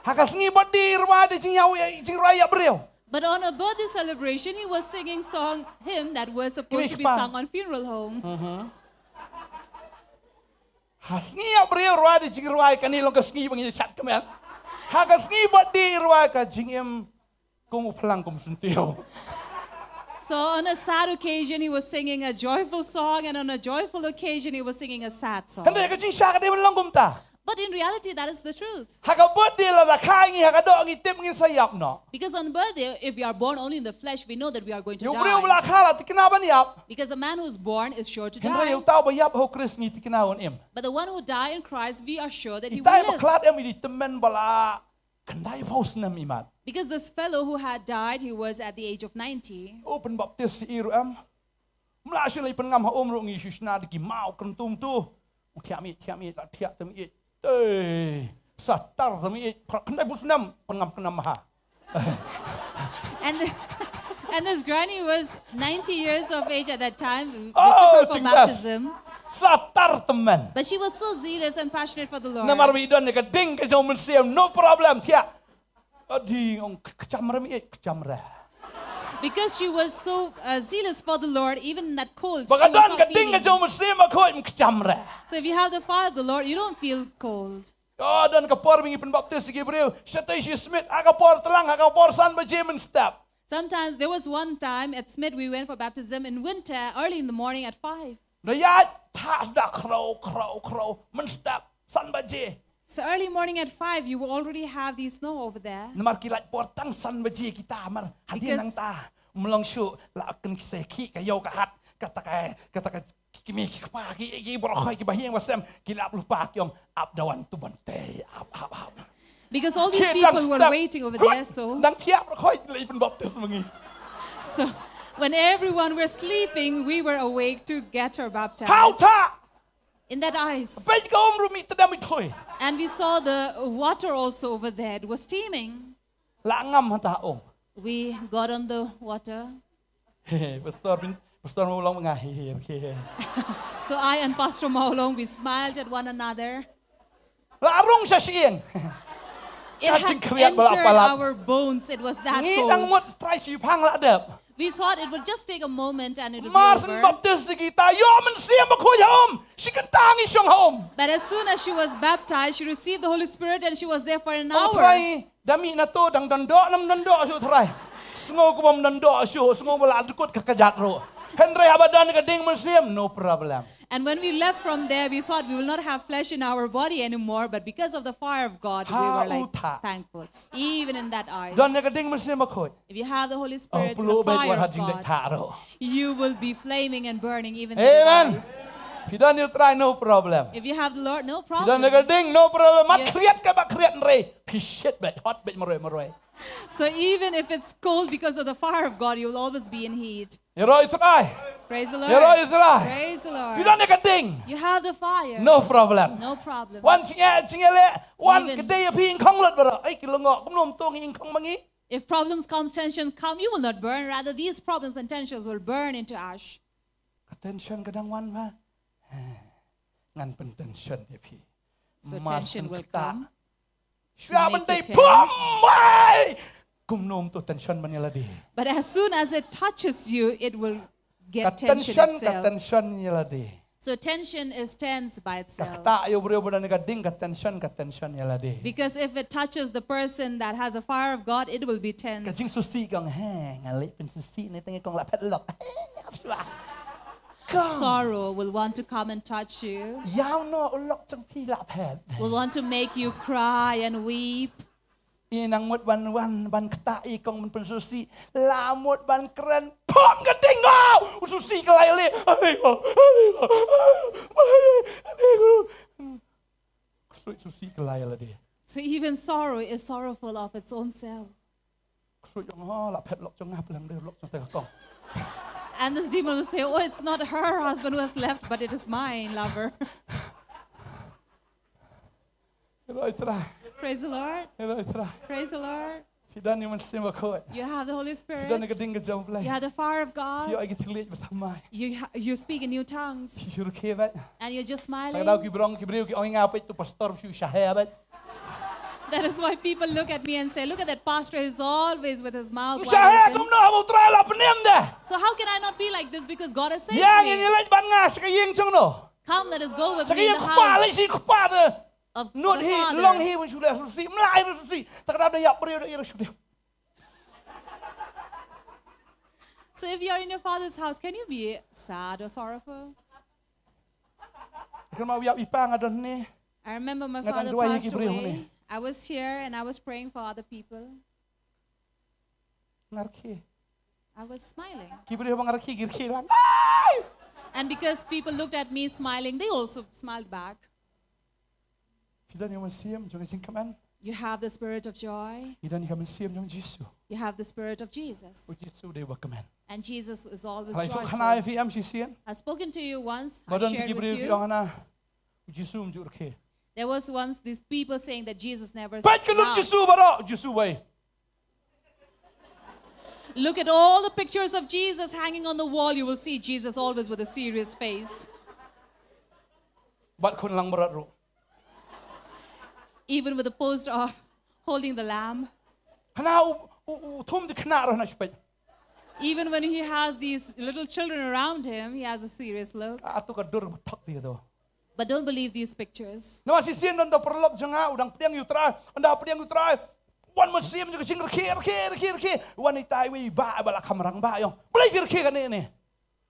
Ha ka sngi birthday i rwai dei jingïap, jingrwai ïap briew. But on a birthday celebration, he was singing song, hymn that was supposed to be Kmie kpa. Sung on funeral home. Ha sngi ïap briew rwai dei jingrwai, kane long ka sngi ba ngi shad kmen. Ha ka sngi birthday i rwai ka jingim kum u phlang kum syntiew. So on a sad occasion, he was singing a joyful song, and on a joyful occasion, he was singing a sad song. Hynrei ka jingshah ka dei ban long kumta. But in reality, that is the truth. Ha ka birthday lada kha ngi ha ka doh ngi tip ngin sa ïap noh. Because on birthday, if we are born only in the flesh, we know that we are going to Ïa u briew ba die. la kha la thikna ban ïap. Because a man who's born is sure to Hynrei ïa die. uta uba ïap ha u Khrist ngi thikna un im. But the one who die in Christ, we are sure that he Itai will ba live. khlad em i dei tymmen ba la khyndai phew snem i mat. Because this fellow who had died, he was at the age of ninety. U pynbaptis i ruh em. Mla shu leit pynngam ha um ruh ngi shu shna da ki maw kyntum tu. U thiah miet, thiah miet, la thiah tam miet. Ei, sa tar tam miet, phra khyndai phew snem pynngam kynam ha. And, the, and this granny was ninety years of age at that time. We Oh, took her for jingdas. Baptism. Sa tar tymmen. But she was so zealous and passionate for the Lord. Namar ba i don ïa ka ding ka jong u Mynsiem, no problem, thiah. Adi ong k-, kjam re miet, kjam re. Because she was so uh, zealous for the Lord, even in that cold, Ba she ka was don not ka ding ka feeling. jong u Mynsiem ba khoi kjam re. So if you have the fire of the Lord, you don't feel cold. Oh, don ka por ba ngi pynbaptis ïa ki briew. Shatei shi Smit, ha ka por tlang, ha ka por san baje mynstep. Sometimes there was one time at Smith, we went for baptism in winter, early in the morning at five. Na ïa, thas da khraw, khraw, khraw, mynstep, san baje. So early morning at five, you will already have the snow over there. Namar ki lait por tang san baje kita mar. Hadien Because nangta. Mlong shu, la kan ki se ki ka ïew ka hat. Kata ka, kata ka, ki, ki mi ki kpa, ki, ki bor khoi, ki bahiang basem, ki lap lupa ki ong, ap da wan tu ban tei, ap, ap, ap. Because all these Ki people dang were step. waiting over Kut, there, so, dang thiah bor khoi, leit pynbaptis ma ngi. So when everyone were sleeping, we were awake to get her baptized. Hau tha, In that ice. peit ka um ruh mih tdem i thoi. And we saw the water also over there. It was steaming. La ngam ha ta um. We got on the water. He, pastor bin, pastor Mawlong nga he, he, he. So I and Pastor Maolong, we smiled at one another. La rung sha shyieng. It Ka had jingkhriat ba la entered palat. Our bones. It was that Ngi dang cold. Mut trai shi phang la dep. We thought it would just take a moment and it would be Mar syn over. Baptis kita, ïoh Mynsiem Bakhuid ha um. Shi kynta ngi shong ha um. But as soon as she was baptized, she received the Holy Spirit and she was there for an Oh, hour. Trai, da mih na to dang don doh, nam don doh shuh Trai. Sngew kumba ym don doh shuh, sngew ba la dkut ka kjat ruh. Hynrei haba don ka ding mynsiem, no problem. And when we left from there, we thought we will not have flesh in our body anymore, but because of the fire of God, we Ha were like u tha. Thankful. Even in that ice. Don ka ding mynsiem bakhuid. If you have the Holy Oh, Spirit, the pulu beit fire wat ha of jingdei God, tha ruh. You will be flaming and burning even in the Amen. ice. Phi don ïa u Trai, no problem. If you have the Lord, no Phi don problem. Ka ding, no problem. Mat Yeah. khriat ka ba khriat hynrei. Phi shit beit, hot beit marwei marwei. So even if it's cold, because of the fire of God, you will always be in heat. Ïaroh ïa u Trai. Praise the Ïaroh ïa u Lord. Trai. Praise the Lord. Phi don ka ding. You have the fire. No problem. No problem. Wan jingeh, jingeh leh. Wan Even ka dei ïa phi ing khong lut baroh. Ai ki lyngngoh, kumno ym to ngi ing khong ma ngi. If problems comes, tension come, you will not burn. Rather, these problems and tensions will burn into ash. Ka tension ka dang wan ma. Ngan pyntension ïa phi. So Mar tension syn will kata. Come. Shwa Make ban dei the pum tense. mai. Kumno ym to tension ban ïa lade. But as soon as it touches you, it will Ka get tension tension, ka itself. Tension ïa lade. So tension is tense by Ka itself. kata ïa u briew ba don ka ding, ka tension, ka tension ïa lade. Because if it touches the person that has a fire of God, it will be Ka tense. jingsngewsih kong, he, nga leh pynsngewsih ne tang kong la phet lok. He, shwa. Kong. Sorrow will want to come and touch you, Ïa uno u lok jong phi la phet. Will want to make you cry and weep. I nang mut ban wan ban kata i kong ban pynsngewsih. La mut ban kren pom ka ding, oh! U sngewsih ka lai le. Ai, oh, ai, oh, ai, ai, ai, ai. Ksuid sngewsih ka lai lade. So even sorrow is sorrowful of its own self. Ksuid ong, oh, la phet lok jong nga, plang de lok jong te ka kong. And this demon will say, "Oh, it's not her husband who has left, but it is mine lover." Ïaroh ïa u Trai. Praise the Lord. Ïaroh ïa u Trai. Praise the Lord. Phi don ïa u Mynsiem Bakhuid. You have the Holy Phi don ïa ka Spirit. ding ka jong U Blei. You have the fire of Phi ïoh God. ki thylliej ba thymmai. You, ha- you speak in new tongues. Phi shu rkhie beit. And you're just Ka dei smiling. ki briew, ki briew ki ong ïa nga, peit tu pastor shu shahe beit. That is why people look at me and say, "Look at that pastor, he's always with his mouth Ym wide shahe open." kumno haba u Trai la pynim de. So how can I not be like this because God has saved Ïa ngi me? ngi leit ban nga sha ka ïing jong no. Come, let us go with Sha ka me in ïing the kpa, leit house sha ïing kpa de. Of Nud the hi, Father. Long hi, ban shu leh sngewsih, mlai sngewsih. Ta ka dap da ïap briew da ïa sngewsih. So if you're in your father's house, can you be sad or sorrowful? Kan ma ïap i pa nga don ne. I remember my Nga dang father duwai ïa passed ki briew away. Hangne. I was here and I was praying for other people. Nga rkhie. I was smiling. Ki briew ba nga rkhie ki rkhie lang. And because people looked at me smiling, they also smiled back. Phi don ïa u mynsiem jong ka jingkmen. You have the spirit of joy. Phi don ïa ka mynsiem jong Jisu. You have the spirit of Jesus. U Jisu u dei uba kmen. And Jesus is always Hana shu joyful. khana ïa phi em shisien. I've spoken to you once. Ba I don ki shared with briew ki you. ong hana. U Jisu um ju rkhie. There was once these people saying that Jesus never Peit ka dur laughed. Jisu baroh, Jisu wei. Look at all the pictures of Jesus hanging on the wall. You will see Jesus always with a serious face. Bad khun langbrot ruh. Even with the post of holding the lamb. Hana u, u, u thum di khynnah ruh hana shu peit. Even when he has these little children around him, he has a serious look. Ka atu ka dur ba thok di tu. But don't believe these pictures. Namar shisien don da paralok jong nga u dang pdiang ïa u Trai, ynda pdiang ïa u Trai. Wan mynsiem jong ka jingrkhie, rkhie, rkhie, rkhie. Wan itai wei ba ba la kham rang ba ïong. Balei phi rkhie kane ne?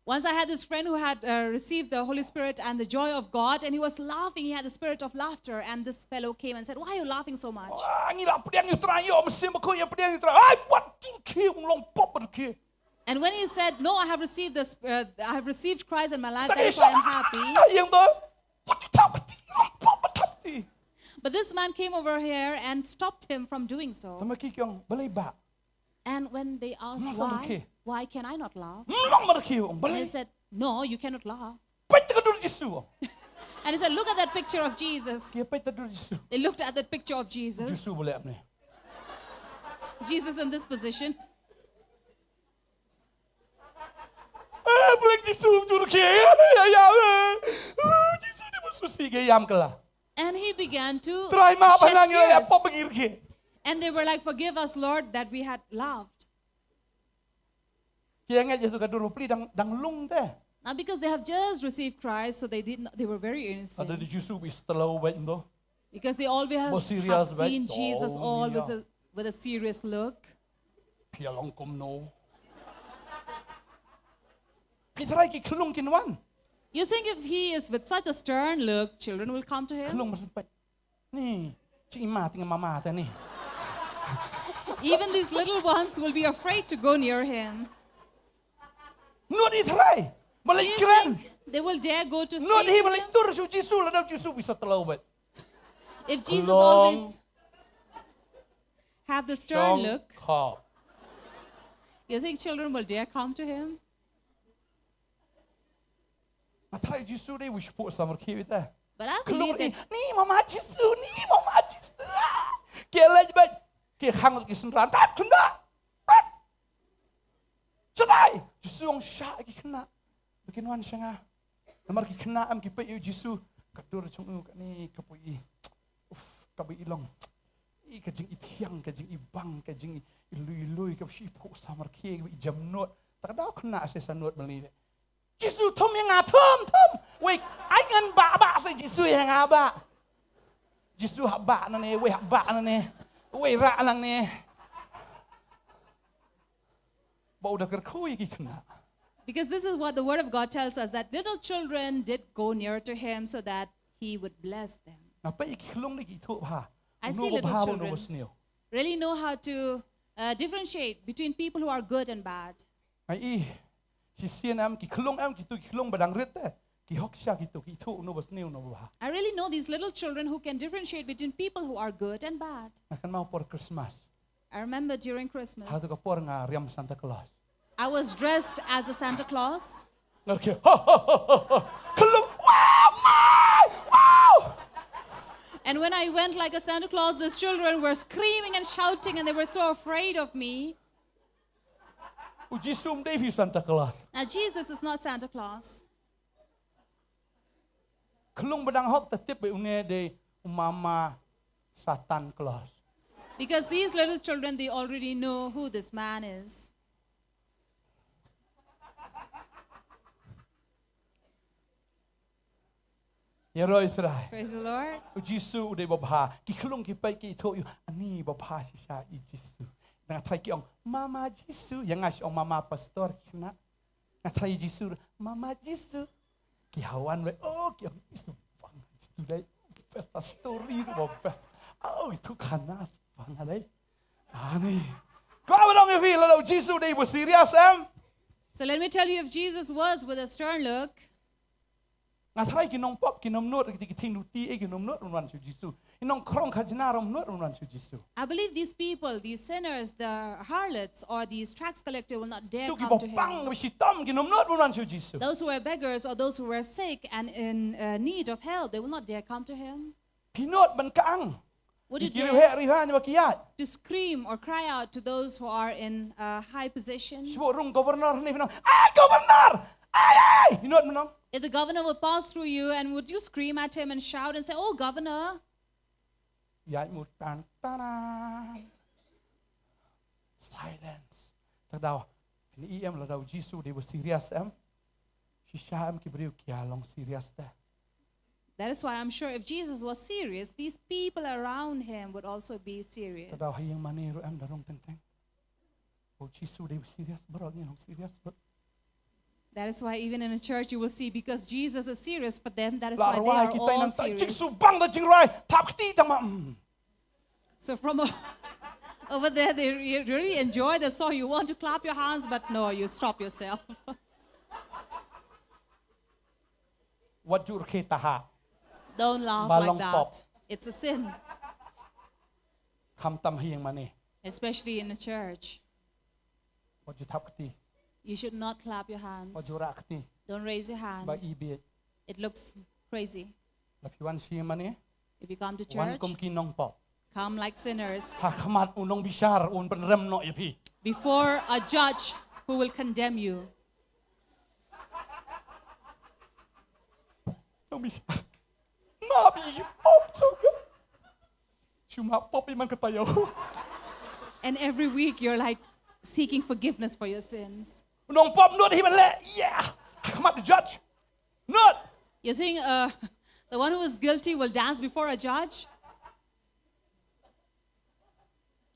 Once I had this friend who had uh, received the Holy Spirit and the joy of God, and he was laughing. He had the spirit of laughter, and this fellow came and said, "Why are you laughing so much?" Wah, ngi la pdiang ïa u Trai ïong, mynsiem bakhuid ïa pdiang ïa u Trai. Ai, wat tu rkhie, ung long pop rkhie. And when he said, "No, I have received this, uh, I have received Christ in my life, Tang that's ïa why I'm sha. Happy." Ïong tu. Wat tu thap ti, long pop thap ti. But this man came over here and stopped him from doing so. Tama ki kyong, balei ba. And when they asked Mlong why, rkhie. "Why can I not laugh?" Mlong rkhie ong, And he balei. Said, "No, you cannot laugh." Peit ka dur Jisu. And he said, "Look at that picture of Jesus." Ki peit ka dur Jisu. They looked at that picture of Jesus. Jisu balei ap ne. Jesus in this position. Eh, balei Jisu um ju rkhie. Ya, ya, ya. Eh, Jisu ni ba susi ke ïam kala. And he began to Trai ma ba shed nang ïa tears. Pop ba ngi rkhie. And they were like, "Forgive us, Lord, that we had laughed." Ki ïa ngeit ïa tu ka dur bapli dang, dang lung te. Now, because they have just received Christ, so they did not, they were very innocent. Ada di Jisu bi stelo ba indo. Because they always Bo have serious ba. Seen Jesus Oh, all with yeah. a, with a serious look. Phi ïa long kumno. Phi trai ki khlung kin wan. You think if he is with such a stern look, children will come to him? Khlung mas peit. Ni, chi ma ting mama ta ni. Even these little ones will be afraid to go near him. Nud i trai. Do Balei you kren. Think they will dare go to Nud speak hi to balei him? Tur shu Jisu la dau Jisu bi stelo ba. If Jesus Long. Always have the stern look, Khop. You think children will dare come to him? Ma trai Jisu dei wish po samar ki bita. But I Khlung believe ni, that ni mama Jisu, ni mama Jisu. Ah! Ki leh ba, ki khang ki synran, tat khunda. Tat. Shatai, Jisu ong sha ki khynnah. Ba kin wan sha nga. Namar ki khynnah em ki peit ïa u Jisu, ka dur jong u kane ka poi. Uf, ka ba i long. I ka jing i thiang, ka jing i bang, ka jing i lui lui, ka ba shi phu samar ki, ka ba i jam nud. Ta ka dau khynnah se sa nud bali. Jisu thum ïa nga thum thum. Wei, ai ngan ba ba se Jisu ïa nga ba. Jisu ha ba na ne, wei ha ba na ne. Wei ra nang ne. Ba u da kyrkhu ïa ki khynnah. Because this is what the Word of God tells us, that little children did go near to him so that he would bless them. Nga peit ïa ki khlung ni ki thuh bha. I Uno see ba little bha, uno children ba sniew. Really know how to uh, differentiate between people who are good and bad. Ai i. Shisien em ki khlung em ki tu ki khlung ba dang rit te. Ki hok sha ki tu ki thuh uno ba sniew uno ba bha. I really know these little children who can differentiate between people who are good and bad. Nga kynmaw por Christmas. I remember during Christmas, Ha tu ka por nga riam Santa Claus. I was dressed as a Santa Claus. Nga rkhie. Ha ha ha ha ha. Khlung. Wow, my. Wow. And when I went like a Santa Claus, these children were screaming and shouting, and they were so afraid of me. U Jisu um dei phi Santa Claus. Now, Jesus is not Santa Claus. Khlung ba dang hok ta tip ba une dei u mama Satan Claus. Because these little children, they already know who this man is. Ïaroh ïa u Trai. Praise the Lord. U Jisu u dei ba bha. Ki khlung ki peit ki thuh ïa u. Ani ba bha shisha i Jisu. Nga trai ki ong, Mama Jisu. Ïa nga shu ong Mama Pastor ki khynnah. Nga trai Jisu, Mama Jisu. Ki hawan wei, oh, ki ong Jisu. Bang Jisu dei. best, a story ruh ba best. Aw, itu khana spa nga dei. Ani. Ko ba dong ïa phi, lada u Jisu dei ba serious em. So let me tell you, if Jesus was with a stern look, Nga tharai ki nongpop, ki nym nud, ki, ki theiñ luti, eh, ki nym nud ban wan sha u Jisu. Ki nongkhrong khajna ruh nym nud ban wan sha u Jisu. I believe these people, these sinners, the harlots, or these tax collector will not dare Kito ki come to him. Bapang, ki ba shitom, ki nym nud ban wan sha u Jisu. Those who were beggars or those who were sick and in, uh, need of help, they will not dare come to him. Phi nud ban kang. Would you dare to scream or cry out to those who are in a high position? Shu rung governor ne phi ong, "Ai, governor! Ai, ai!" Phi nud ban ong. If the governor will pass through you, and would you scream at him and shout and say, "Oh, governor"? Ïaid mut tan, tan. Silence. Te daw, phin ïohi em lada u Jisu dei ba serious em. Shisha em ki briew ki ïa long serious te. That is why I'm sure if Jesus was serious, these people around him would also be serious. Te daw ha ïing mane ruh em da rung teng teng. U Jisu dei ba serious, baroh ngi long serious bha. That is why even in a church you will see, because Jesus is serious for them, that is why they are all serious. La rwai kita nangta, Jisu bang da jingrwai, thap kti tang ma, mm. So from o-, over there, they re-, really enjoy the song. You want to clap your hands, but no, you stop yourself. Wat ju rkhie taha. Don't laugh like that. Ba long pop. It's a sin. Khamtam ha ïing mane. Especially in a church. Wat ju thap kti. You should not clap your hands. Wat ju rah kti. Don't raise your hand. Ba ibieit. It looks crazy. Lada phi wan sha ïing mane. If you come to church, wan kum ki nongpop. Come like sinners. Ha khmat u nongbishar un pynrem noh ïa phi. Before a judge who will condemn you. Nongbishar. Ma bi pop to. Shu ma pop i man ka taïew. And every week you're, like, seeking forgiveness for your sins. Nongpop nud hi ban leh. Yeah. Ha khmat u judge. Nud. You think, uh, the one who is guilty will dance before a judge?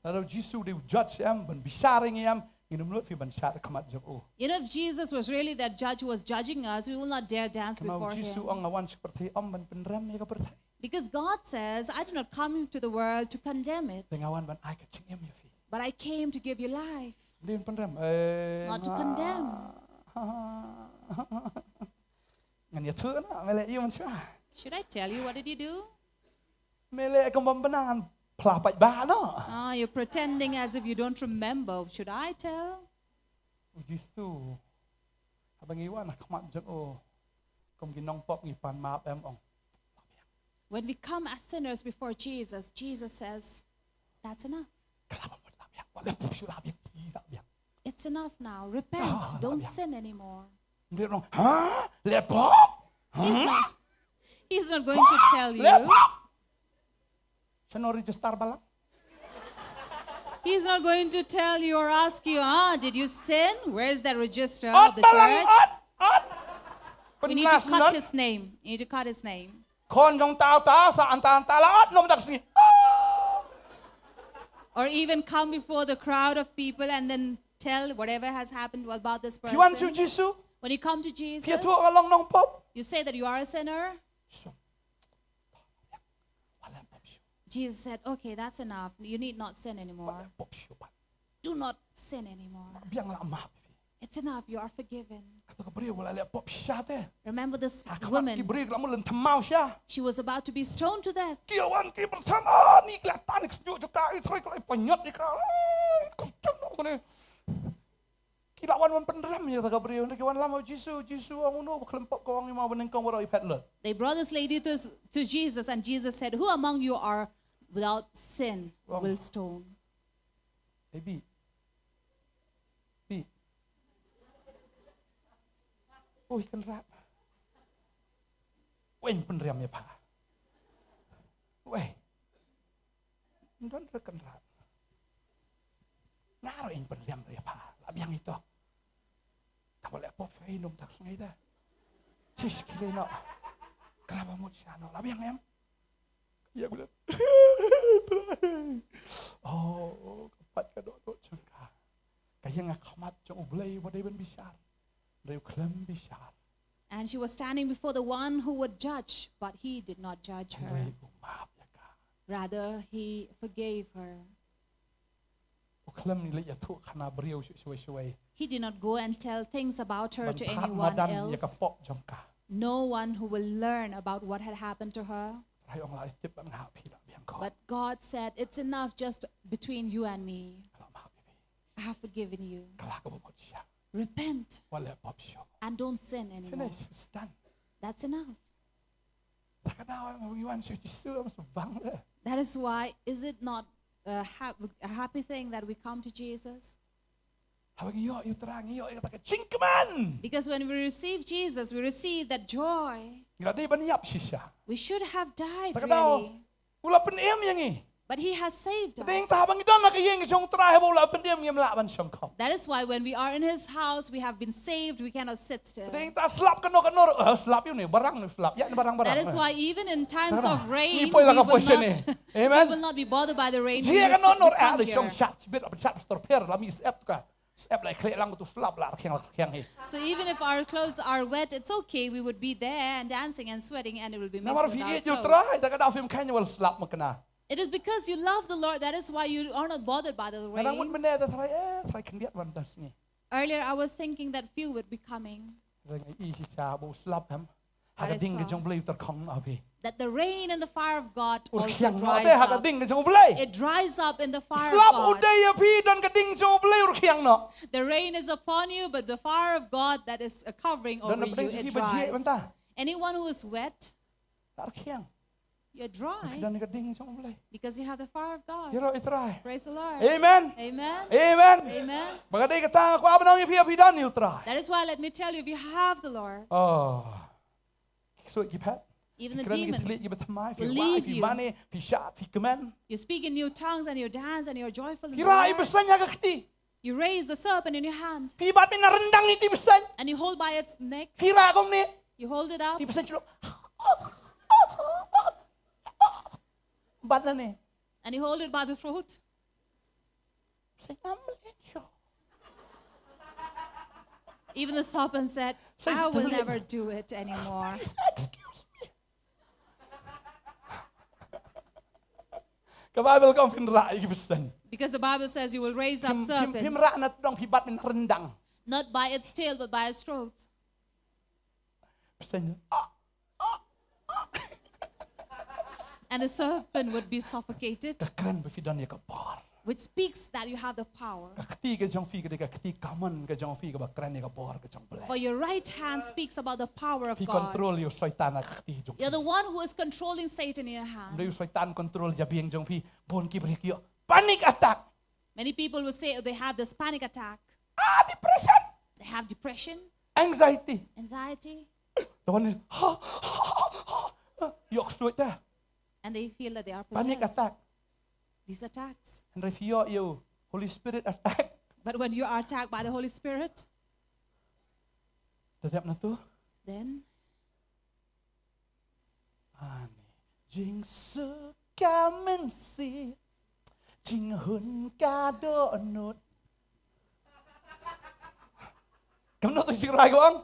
Lada u Jisu dei u judge em, ban bishar ïa ngi em, ngin ym nud phi ban shad ha khmat jong u. You know, if Jesus was really that judge who was judging us, we will not dare dance before him. Namar u Jisu u ong nga wan sha ka pyrthei ym ban pynrem ïa ka pyrthei. Because God says, "I did not come to the world to condemn it." Te nga wan ban ai ka jingim ïa phi. But I came to give you life. Ym dei ban pynrem. Eh, not to condemn. Ngan ïathuh noh, me leh aïu mynshuwa? Should I tell you what did he do? Me leh kum bym bna, ngan phla paidbah noh. Ah, you're pretending as if you don't remember. Should I tell? U Jisu, haba ngi wan ha khmat jong u, kum ki nongpop ngi pan map em, ong. When we come as sinners before Jesus, Jesus says, "That's enough." Khlem mut la biang, wat leh pop shuh la biang, la biang. It's enough now. Repent. Ah, don't sin anymore. Dia bilang, "Hah? Leh pop? He's not, he's not going to tell you. Leh pop?" Shano register balang? He's not going to tell you or ask you, "Ah, did you sin? Where's that register of the church?" Ot balang, ot, ot. You need to cut his name. You need to cut his name. Khun jong tau ta sa anta anta la ot nom tak si. Ah! Or even come before the crowd of people and then tell whatever has happened about this person. Phi wan sha u Jisu. When you come to Jesus, phi ïathuh nga long nongpop. You say that you are a sinner. Jisu. Wat leh pop shuh. Jesus said, "Okay, that's enough. You need not sin anymore. Wat leh pop shuh pat. Do not sin anymore. Biang la map." It's enough, you are forgiven. Kata ka briew ba la leh pop shisha te. Remember this woman. Ha khmat ki briew ki la mut lynthmaw shisha. She was about to be stoned to death. Ki wan ki pyrshang, ah, ni ki la tan ki sñiuh jong ka, i trai ki la pynñiot ïa ka. Ah, ka sñiuh kane. Ki la wan wan pynrem ïa kata ka briew, ki wan lem ha u Jisu, Jisu ong uno ba khlem pop ka ong ïa ma ba nyngkong baroh i phet lut. They brought this lady to, to Jesus and Jesus said, "Who among you are without sin will stone?" Ei, Pete. Pete. Oi, Kynrad. Wei, pynrem ïa pha. Wei. Don re Kynrad. Nga ruh in pynrem ïa pha. La biang ito. Tang ba leh pop shuwa i num tak sngi da. Sis kile no. Kra ba mut sha no. La biang em. Ïa, u leh. Oh, ka pat ka dohnud jong ka. Ka ïeng ha khmat jong U Blei uba dei ban bishar. Hynrei u khlem bishar. And she was standing before the one who would judge, but he did not judge her. Hynrei u Rather, he forgave her. U khlem leit ïathuh khana briew shuh shwei shwei. He did not go and tell things about her Ban to phah anyone madan ïa ka else. Pop jong ka. No one who will learn about what had happened to her. Trai ong la tip ban ngah phi la biang ko. But God said, "It's enough just between you and me. La mah phi. I have forgiven you. Ka la ka ba mut sha. Repent Wa leh pop shuh. And don't sin anymore." Finish, it's done. That's enough. Ta ka daw ong wan shu Jisu am sa bang le. That is why, is it not a, hap- a happy thing that we come to Jesus? Haba ngi ïoh ïa u Trai ngi ïoh ïa kata ka jingkmen. Because when we receive Jesus, we receive that joy. Ngi la dei ban ïap shisha. We should have died, Ta ka daw. Really. U la pynim ïa ngi. But he has saved Dei us. ta haba ngi don la ka ïing ka jong u Trai haba u la pynim ngim lah ban shongkop. That is why when we are in his house, we have been saved, we cannot sit still. Dei ta slap kano kano, eh, slap ïa u ne barang ne slap. Ïa ne barang barang. That is why even in times Ta ka of daw. rain, Ngi we poi la ka will poi sha ne. not, we Amen. will not be bothered by the rain. We Jia will ka no t- nor we come a de shong here. shat bit apa shat pastor per la mi sep ka. Sep la khlek lang tu slap la rkhiang la rkhiang hi. So even if our clothes are wet, it's okay. We would be there and dancing and sweating, and it will be mixed Namar with phi our ïeit ïa u clothes. Trai ta ka daw phim kheiñ wal slap ma kane. It is because you love the Lord. That is why you are not bothered by the Nga dang mut rain. mynne ta Trai, eh, Trai khyndiat wan ta sngi. Earlier, I was thinking that few would be coming. Trai ngi i shisha ba u slap em. But Ha ka I ding ka saw jong u Blei u tyrkhong na phi. That the rain and the fire of God U also rkhiang noh dries te ha ka up. Ding ka jong u Blei. It dries up in the fire of Slap u God. Dei ïa phi don ka Ding jong u Blei u rkhiang noh. The rain is upon you, but the fire of God that is uh, covering over Don na you, pdeng jong it phi ba jhieh dries. mynta. Anyone who is wet, La rkhiang. you're Phi dry don ka Ding jong u Blei. Because you have the fire of God. Ïaroh ïa u Trai. Praise the Lord. Amen. Amen. Amen. Amen. Ba ka dei kata nga kwah ban ong ïa phi, phi don ïa u Trai. That is why let me tell you, if you have the Lord, Oh. Ki ksuid ki phet. Even the Ki kren ki demon thylliej ki ba thymmai, phi will wai, leave phi you. mane, phi shad, phi kmen. You speak in new tongues and you dance and you're joyful in Phi the rah ïa i Lord. bseiñ ha ka kti. You raise the serpent in your hand. Phi bat byn na ryndang ïa i bseiñ. And you hold by its neck. Phi rah kumne. You hold it up I bseiñ shu. Bat na ne. And you hold it by the throat. Bseiñ na mlien shuh. Even the serpent said, Says "I will the never do it anymore." Excuse me. Ka Bible ka ong phin rah ïa ki bseiñ. Because the Bible says you will raise up Phim, phim, phim serpents, rah na tdong, phi bat myn ryndang. Not by its tail, but by its throat. Bseiñ. Ah, And the serpent would be suffocated, ka kren ba phi don ïa ka bor. Which speaks that you have the power. Ka kti ka jong phi ka dei ka kti kamon ka jong phi kaba kren ïa ka bor ka jong u Blei. For your right hand speaks about the power of Phi God. Control ïa u Soitan ha ka kti jong phi. You're the one who is controlling Satan in your hand. Ym dei u Soitan control jabieng jong phi, bun ki briew ki ïoh panic attack. Many people will say they have this panic attack. Ah, depression. They have depression, Anxiety. Anxiety. Te wan, ha, ha, ha, ha, ïoh ksuid te. And they feel that they are Panic possessed. Attack. These attacks. Hynrei phi ïoh ïa u Holy Spirit attack. But when you are attacked by the Holy Spirit, Te dep na tu. Then Ani. Jingsuk ka mynsiem. Jinghun ka dohnud. Kumno tu jingrai ko ang?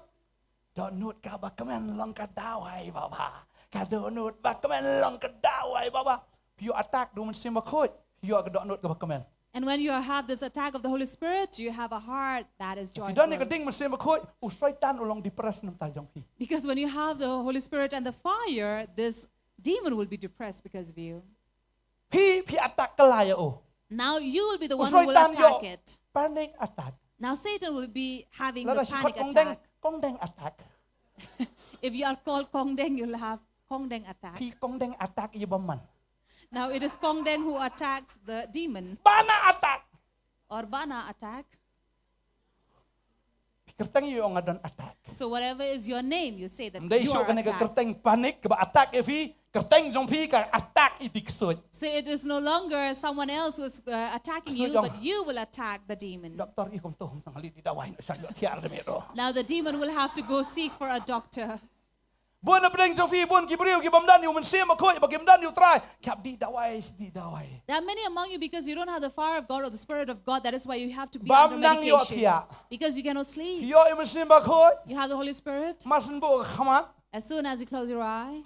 Dohnud kaba kmen long ka dawai babha. Ka dohnud ba kmen long ka dawai babha. Phi ïoh attack da u Mynsiem Bakhuid, phi ïoh ka dohnud kaba kmen. And when you have this attack of the Holy Spirit, you have a heart that is Phi don ïa ka joyful. ding Mynsiem Bakhuid, u Soitan u long depressed namar jong phi. Because when you have the Holy Spirit and the fire, this demon will be depressed because of you. Phi, phi attack kylla ïa u. Now you will be the U one who will Soitan ïoh attack it. Panic attack. Now Satan will be having Lada the shi khot panic kongdeng, attack. Kongdeng attack. If you are called Kongdeng, you'll have Kongdeng attack. Phi Kongdeng attack ïa bymman. Now it is Kongdeng who attacks the demon. Bana attack. Or Bana attack. Phi kyrteng ïa u nga don attack. So whatever is your name, you say that Ym dei you shuh are kane ka attacked. Kyrteng panic kaba attack ïa phi, kyrteng jong phi ka attack ïa i ksuid. So it is no longer someone else who is uh, attacking you, Ksuid jong. But you will attack the demon. Doktor ïa kumto, tang li di dawai na shan ïoh thiar de mero. Now the demon will have to go seek for a doctor. Bun na pdeng jong phi, bun ki briew ki bym don ïa u Mynsiem Bakhuid, ba kim don ïa u Trai. Ki hap di dawai, di dawai. There are many among you because you don't have the fire of God or the Spirit of God. That is why you have to be Bam under nang ïoh medication. Thiah. Because you cannot Phi sleep. ïoh ïa u Mynsiem Bakhuid. You have the Holy Spirit. Mar shu buh ka khmat. As soon as you close your eye,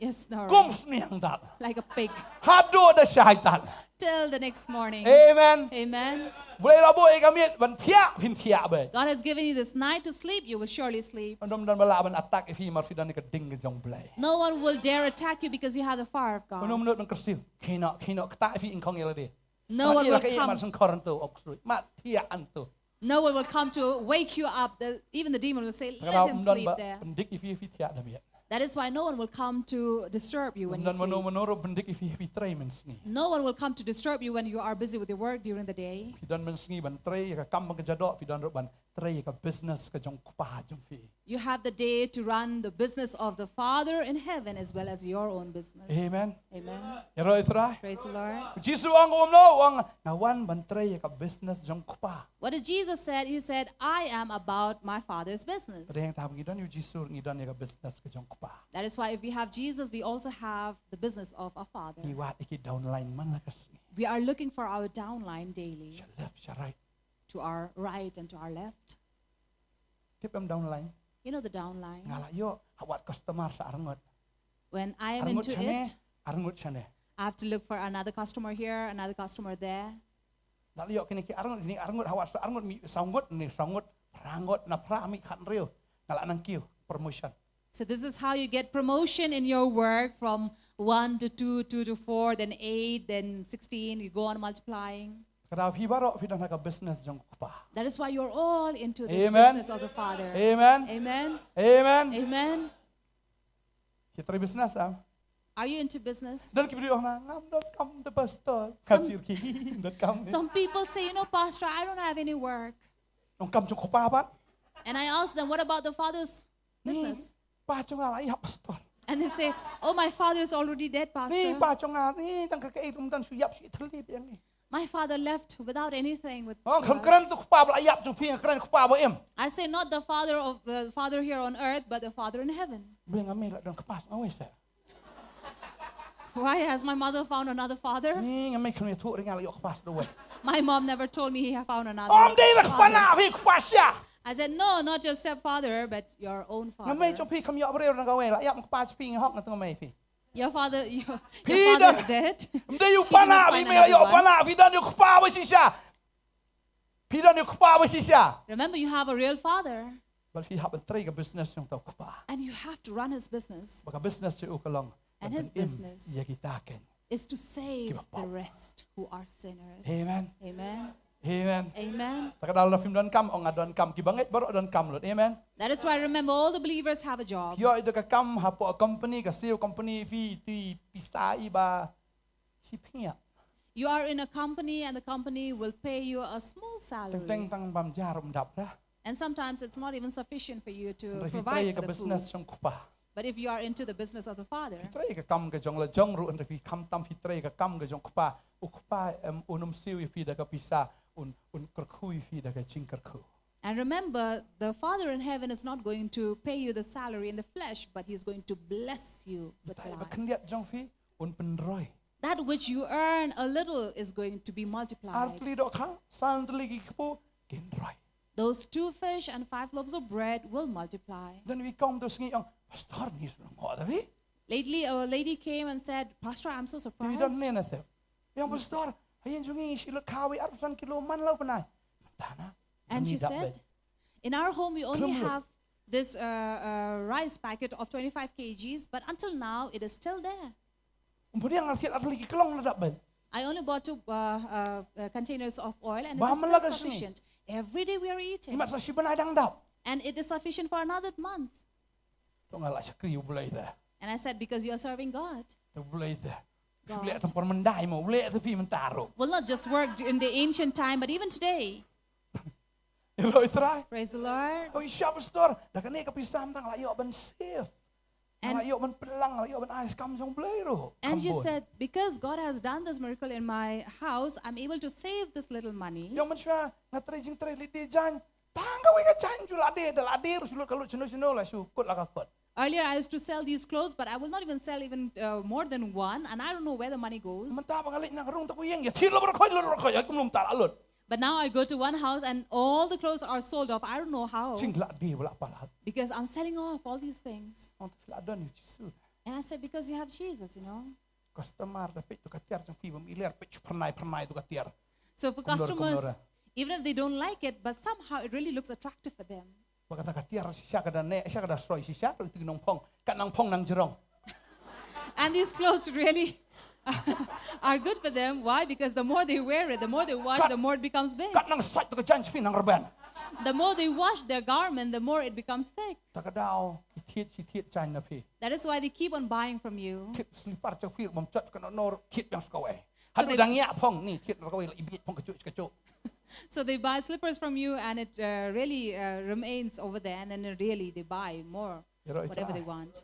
Yes, snoring. Kum sniang tad. Like a pig. Haduh da shai tad. Till the next morning. Amen. Amen. Blei la buh ïa ka miet ban thiah, phin thiah beit. God has given you this night to sleep, you will surely sleep. Ym don ba lah ban attack ïa phi namar phi don ïa ka ding ka jong Blei. No one will dare attack you because you have the fire of God. Ym don mano ban kyrsiew. Kino, kino, ktah ïa phi ïngkhong ïa lade. No one will come. Mat thiah hangto. No one will come to wake you up. The, even the demon will say, "Let him sleep there." Pyndik ïa phi, phi thiah da miet. That is why no one will come to disturb you when you sleep. Ym don mano mano ruh pyndik ïa phi, phi trei mynsngi. No one will come to disturb you when you are busy with your work during the day. Phi don mynsngi ban trei ïa ka kam ba ka jadok, phi don ruh ban trei ïa ka business ka jong Kpa jong phi. You have the day to run the business of the Father in heaven as well as your own business. Amen. Amen. Ïaroh ïa U Trai. Praise the Lord. U Jisu u ong kumno, u ong nga wan ban trei ïa ka business jong Kpa. What did Jesus said? He said, "I am about my Father's business." Te hangta ba ngi don ïa u Jisu, ngi don ïa ka business ka jong Kpa. That is why if we have Jesus, we also have the business of our Father. Ngi wad ïa ki downline man la ka sngi. We are looking for our downline daily. Sha left, sha right. To our right and to our left. Tip em downline? You know the downline. Nga la ïoh, ha wad customer sa arngut. When I am into it, arngut shane, arngut shane. I have to look for another customer here, another customer there. Nga la ïoh kine ki arngut, kine arngut, ha wad sa arngut, mih saw ngut, ne saw ngut, phra ngut, na phra mih khathynriew. Nga la nang kiew, promotion. So this is how you get promotion in your work, from one to two, two to four, then eight, then sixteen, you go on multiplying. Kata phi baroh phi don ha ka business jong Kpa. That is why you're all into this business of the Father. Amen. Amen. Amen. Amen. Phi trei business, ah? Are you into business? Don ki briew ong, ngam don kam de pastor. Kam sir ki, don kam. Some people say, "You know, Pastor, I don't have any work." Ong kam jong Kpa pat. And I ask them, "What about the Father's business?" Ni, pa jong nga la ïap pastor. And they say, "Oh, my father is already dead, Pastor." Ni, pa jong nga ni, tang ka kaei ruh ym don, shu ïap shu ïa thylli biang ni. My father left without anything with us. Ong, kam kren tu Kpa ba la ïap jong phi, nga kren Kpa ba im. I say not the father of, the father here on earth, but the Father in heaven. Ba nga mei la don kpa sngewbha sa. Why has my mother found another father? Ni nga mei khlem ïathuh ïa nga la ïoh kpa sa da wei. My mom never told me he had found another father. Ym dei la kpa na phi, kpa sha. I said, "No, not your stepfather, but your own father." Nga mei jong phi khlem ïoh briew na kawei, la ïap kpa jong phi, nga hok nga tu nga mei phi. Your father, your, your father is dead. Ym dei ïa u pa na phi, mei la ïoh pa na phi, don ïa u kpa ba shisha. Phi don ïa u kpa ba shisha. Remember, you have a real father. Bad phi hap ban trei ka business jong uta u kpa. And you have to run his business. Ba ka business jong u ka long ban pynim ïa kita ki, is to save the rest who are sinners. Amen. Amen. Amen. Amen. Ta ka daw lada phim don kam, ong nga don kam, ki bangeit baroh don kam lut. Amen. That is why, remember, all the believers have a job. Ïoh ïa ka kam hapoh company, ka siew company, phi ti pisa i ba shi pynïap. You are in a company and the company will pay you a small salary. Teng teng tang bam jar um dap dah. And sometimes it's not even sufficient for you to provide for the food. Hynrei phi trei ka business jong u kpa. But if you are into the business of the Father, phi trei ka kam ka jong la jong ruh, hynrei phi khamtam phi trei ka kam ka jong u kpa. U kpa em un ym siew ïa phi da ka pisa, un, un kyrkhu ïa phi da ka jingkyrkhu. And remember, the Father in heaven is not going to pay you the salary in the flesh, but he is going to bless you with life. Utai ba khyndiat jong phi un pynroi. That which you earn a little is going to be multiplied. Ar tylli dohkha, san tylli ki kpu, kin roi. Those two fish and five loaves of bread will multiply. Don uwei u kong u sngew ong, "Pastor, ngi sngewsih ïa phi." Lately, a lady came and said, "Pastor, I'm so surprised." Phi don ne na tep. Ïa ong, "Pastor, ha ïing jong ngi ngi shu lut khaw wei arphew san kilo man la u bnai." Mynta na. And she said, "In our home, we only have this, uh, uh, rice packet of twenty-five kilograms, but until now, it is still there." Ym pdiang, nga thied ar tylli ki klong na dap beit. I only bought two, uh, uh, uh, containers of oil, and it is still sufficient. Bam la ka sngi. Every day we are eating. Imat sa shi bnai dang dap. And it is sufficient for another month. To nga la shakri U Blei te. And I said, "Because you are serving God." U Blei te. God. Shu leh tang por mynta mo, U Blei te phi mynta ruh. Will not just work in the ancient time, but even today. Ïaroh ïa u Trai. Praise the Lord. Oh, ïa sha pastor, da kane ka pisa mynta nga la ïoh ban save. Nga la ïoh ban pynlang, nga la ïoh ban ai kam jong U Blei ruh. And she said, "Because God has done this miracle in my house, I'm able to save this little money." Ïoh mynshuwa nga trei jingtrei leit die jaiñ. Tang kawei ka jaiñ ju la die, da la die ruh shu lut ka lut, shano shano la shu kut la ka kut. Earlier, I used to sell these clothes, but I will not even sell even, uh, more than one, and I don't know where the money goes. Mynta ba nga leit na ka rung ta ka ïing, ïa thied la baroh khoit, la baroh khoit, ïa kumno mynta la lut. But now I go to one house and all the clothes are sold off. I don't know how. Jing la die ba la palat. Because I'm selling off all these things. Ong te phi la don ïa u Jisu. And I said, "Because you have Jesus, you know." Customer da peit tu ka tiar jong phi bym iler peit chu phyrnai phyrnai tu ka tiar. So for customers, even if they don't like it, but somehow it really looks attractive for them. Ba kata ka tiar shisha ka da ne shisha ka da sroi shisha tu tu nong phong ka nang phong nang jerong. And these clothes really are good for them. Why? Because the more they wear it, the more they wash, the more it becomes big. Kat nang sait tu ka jan spi nang reben. The more they wash their garment, the more it becomes thick. Ta ka daw ki thiet si thiet jan na phi. That is why they keep on buying from you. Thiet slipar cha phi bam chat ka nor thiet yang skawai. Hadu dang ya phong ni thiet nor kawai la ibiet phong ka chu ka chu. So they buy slippers from you and it uh, really uh, remains over there and then really they buy more. Whatever they want.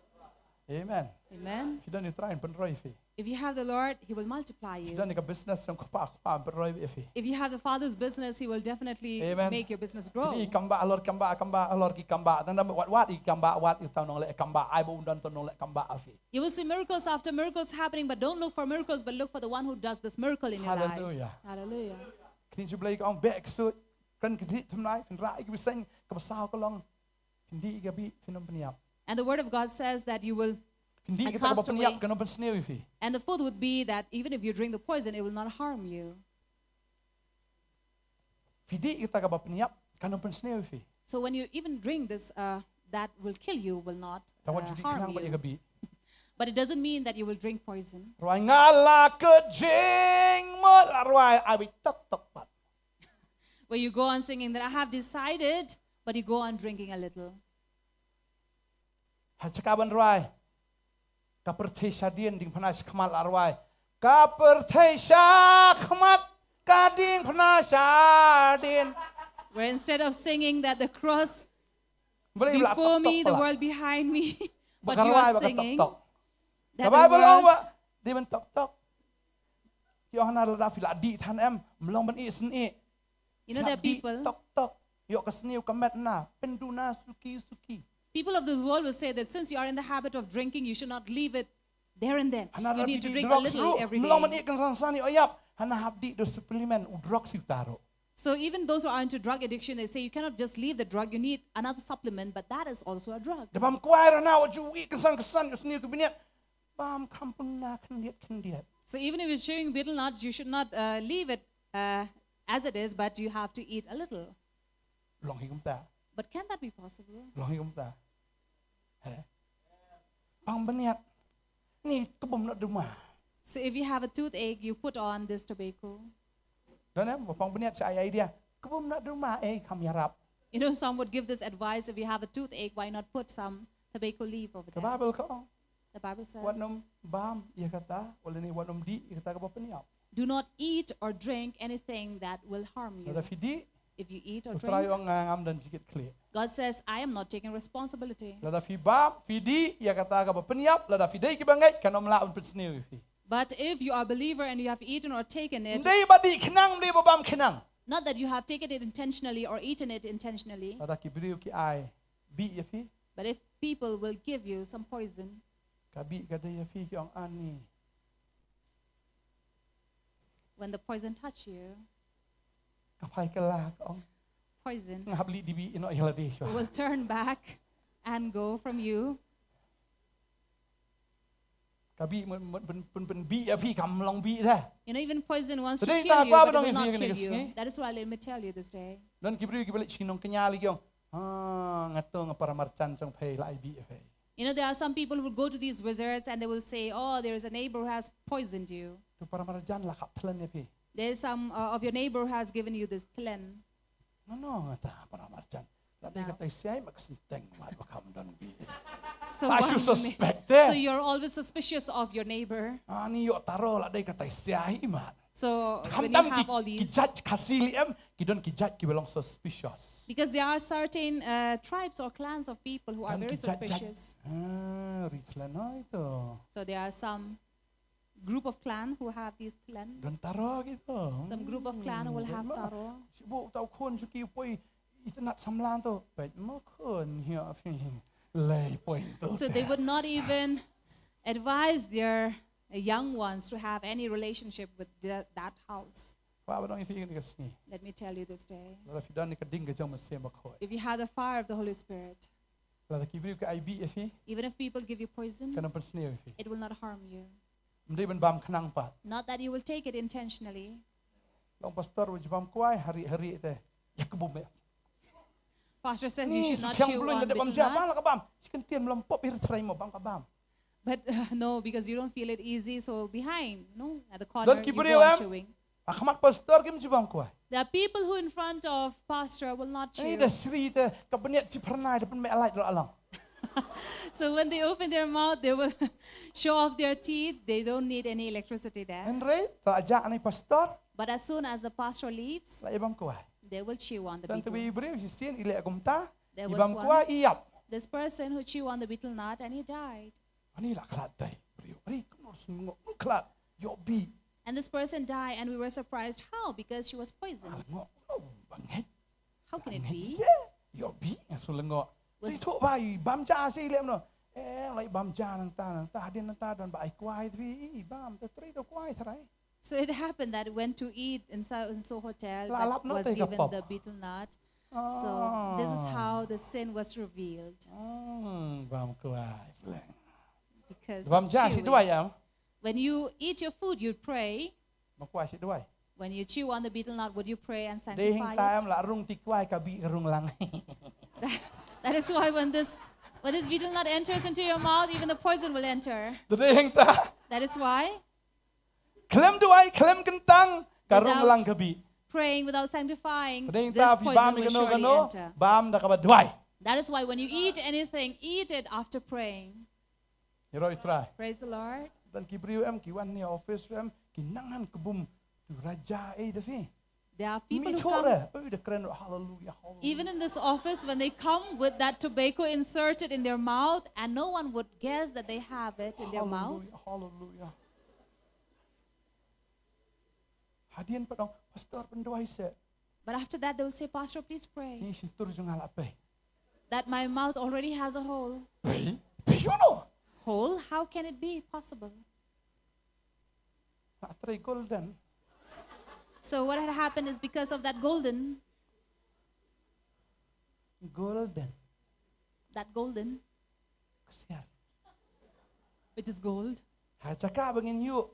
Amen. Amen. If you don't, you try and pynroi phi. If you have the Lord, He will multiply you. If you don't, ka business yang kpa kpa pynroi phi. If you have the Father's business, He will definitely Amen. Make your business grow. Phi kamba alor kamba kamba alor ki kamba. Tang dam wat wat ki kamba wat ki tang nong le kamba. Ai bu don tang nong le kamba phi. You will see miracles after miracles happening, but don't look for miracles, but look for the one who does this miracle in your life. Hallelujah. Hallelujah. Kini jublai ka ong back so kan kini tmnai kan rai ki bisang ka basau ka long. Phin dih ïa ka bih phin ym pynïap. And the word of God says that you will Phin dih ïa kata kaba pynïap kan ym pynsniew ïa phi. And the fourth would be that even if you drink the poison, it will not harm you. Phi dih ïa kata kaba pynïap kan ym pynsniew ïa phi. So when you even drink this, uh, that will kill you, will not uh, harm you. But it doesn't mean that you will drink poison. Rwai nga la ka jingmut, rwai ai bit tok tok pat. Where you go on singing that I have decided, but you go on drinking a little. Ha chaka ban rwai. Ka pyrthei shadien ding phana shkhmat la rwai. Ka pyrthei shakhmat ka ding phana shadien. Where instead of singing that the cross before me, the world behind me, but you are singing that the world. Dei ban tok tok. Ïoh hana lada phi la dih than em, mlong ban ih syn ih. You know there are people. Tok tok. Ïoh ka sniew ka met na, pynduna suki suki. People of this world will say that since you are in the habit of drinking, you should not leave it there and then. You need to drink a little every day. Mlong ban ih kan san san ïoh ïap. Hana hap dih da supplement u drug siew taro. So even those who are into drug addiction, they say you cannot just leave the drug, you need another supplement, but that is also a drug. Da bam kwai rana wa ju ih kan san kan san ïoh sniew ka bniat. Bam kham pynna khyndiat khyndiat. So even if you're chewing betel nut, you should not uh, leave it uh, as it is, but you have to eat a little. Long hi kumta. But can that be possible? Long hi kumta. He. Bang bniat. Ni kebum nak duma. So if you have a toothache, you put on this tobacco. Dane, bang bniat sa idea. Kebum nak duma, eh, kam yarap. You know, some would give this advice, if you have a toothache, why not put some tobacco leaf over there? Ka Bible ka ong. The Bible says, wat nym bam ïa kata, wat nym dih ïa kata kaba pynïap. Do not eat or drink anything that will harm you. Lada phi dih, if you eat or drink, U Trai ong nga ngam don jingkitkhlieh. God says, I am not taking responsibility. Lada phi bam, phi dih ïa kata kaba pynïap, lada phi dei kiba ngeit, kan ym lah ban pynsniew ïa phi. But if you are a believer and you have eaten or taken it, ym dei ba dih khnang, ym dei ba bam khnang. Not that you have taken it intentionally or eaten it intentionally. Lada ki briew ki ai bih ïa phi. But if people will give you some poison, ka bih ka dei ïa phi ki ong ani. When the poison touch you, ka phai ka la ka ong. Poison. Nga hap lih dibi ino ïa la dei shwa. Will turn back and go from you. Ka bih mut mut pyn pyn pyn bih ïa phi kam long bih da. You know, even poison wants to kill you, but it will not kill you. That is why let me tell you this day. Don ki briew ki ba leit sha ki nongkñia lei ki ong, ha nga to nga para marjan jong phi la ai bih ïa phi. You know, there are some people who go to these wizards and they will say, oh, there is a neighbor who has poisoned you. To para marjan la khap thlen ïa phi. There is some uh, of your neighbor who has given you this thlen. No no nga ta para marjan. La dei ka tai siai ma ka senteng mat ba kam don bi. So, I should suspect eh. So you're always suspicious of your neighbor. Ani ïoh taro la dei ka tai siai mat. So when you have all these, ki judge ka sili em, ki don ki judge ki belong suspicious. Because there are certain uh, tribes or clans of people who are very suspicious. Ah, ri thlen oi to. So there are some group of clan who have these thlen. Don taro gitu. Some group of clan will have taro. Sibu tau khun suki poi itynnad samla to. Peit mo khun hiya phi. Lei poi to. So they would not even advise their uh, young ones to have any relationship with the, that house. Wa ba dong ifi ni ka sngi. Let me tell you this day. Lada fi don ni ka ding ka jong Mynsiem Bakhuid. If you have the fire of the Holy Spirit. Lada ki briew ki ai bih ïa phi, even if people give you poison, kan ym pynsniew ïa phi. It will not harm you. Ym dei ban bam khnang pat. Not that you will take it intentionally. Long pastor, u jbam kwai, hari hari te. Ïa ka bum ïa. Pastor says you should not chew on the betel nut. Bam ja, bam la ka bam. Shi kyntien mlom pop ir trai mo bam ka bam. But uh, no, because you don't feel it easy, so behind, no, at the corner, you go on chewing. Don ki briew em, ha khmat pastor kim ju bam kwai. There are people who in front of pastor will not chew. Ni da sri te ka bniat chi pharnai da pynmeh light ruh along. So when they open their mouth, they will show off their teeth. They don't need any electricity there. Hynrei ta ja ani pastor. But as soon as the pastor leaves, la i bam kwai. They will chew on the betel. Don tawei briew shisien i leh kumta. There was once this person who chewed on the betel nut and he died. Ani la khlad dei briew. Ani kynnoh sngew khlad. Ïoh bih. And this person died and we were surprised. How? Because she was poisoned. Ngo, oh, bangeit. How can it be? Ïoh bih nga sngew ngo. Ti thoh ba i bam ja se i leh no. Eh, lai bam ja nangta nangta hadien nangta don ba ai kwai twi i bam te tri to kwai trai. So it happened that he went to eat in so, in so hotel that was given the betel nut. So this is how the sin was revealed. Bam kwai. Because bam ja shi duwai am. When you eat your food, you pray. Bam kwai shi duwai. When you chew on the betel nut, would you pray and sanctify it? Dei hangta em la rung ti kwai ka bih rung lang. That is why when this when this betel nut enters into your mouth, even the poison will enter. Dei hangta. That is why. Khlem duwai, khlem kyntang, ka rung lang ka bih. Without praying, without sanctifying, this poison will surely enter. Bam da kaba duwai. That is why when you eat anything, eat it after praying. Ïaroh ïa u Trai. Praise the Lord. Don ki briew em ki wan ne office em ki nang han kbum tu raja ei da phi. There are people who come, even in this office, when they come with that tobacco inserted in their mouth, and no one would guess that they have it in their mouth. Hallelujah, hallelujah. Hadien pat ong, Pastor, pynduwai seh. But after that, they will say, Pastor, please pray. Ni shyntur jong nga la pei. That my mouth already has a hole. Pei? Pei ïa uno? Hole? How can it be possible? Nga trei golden. So what had happened is because of that golden. Golden. That golden. Ksiar. Which is gold. Ha jaka ba ngin ïuh.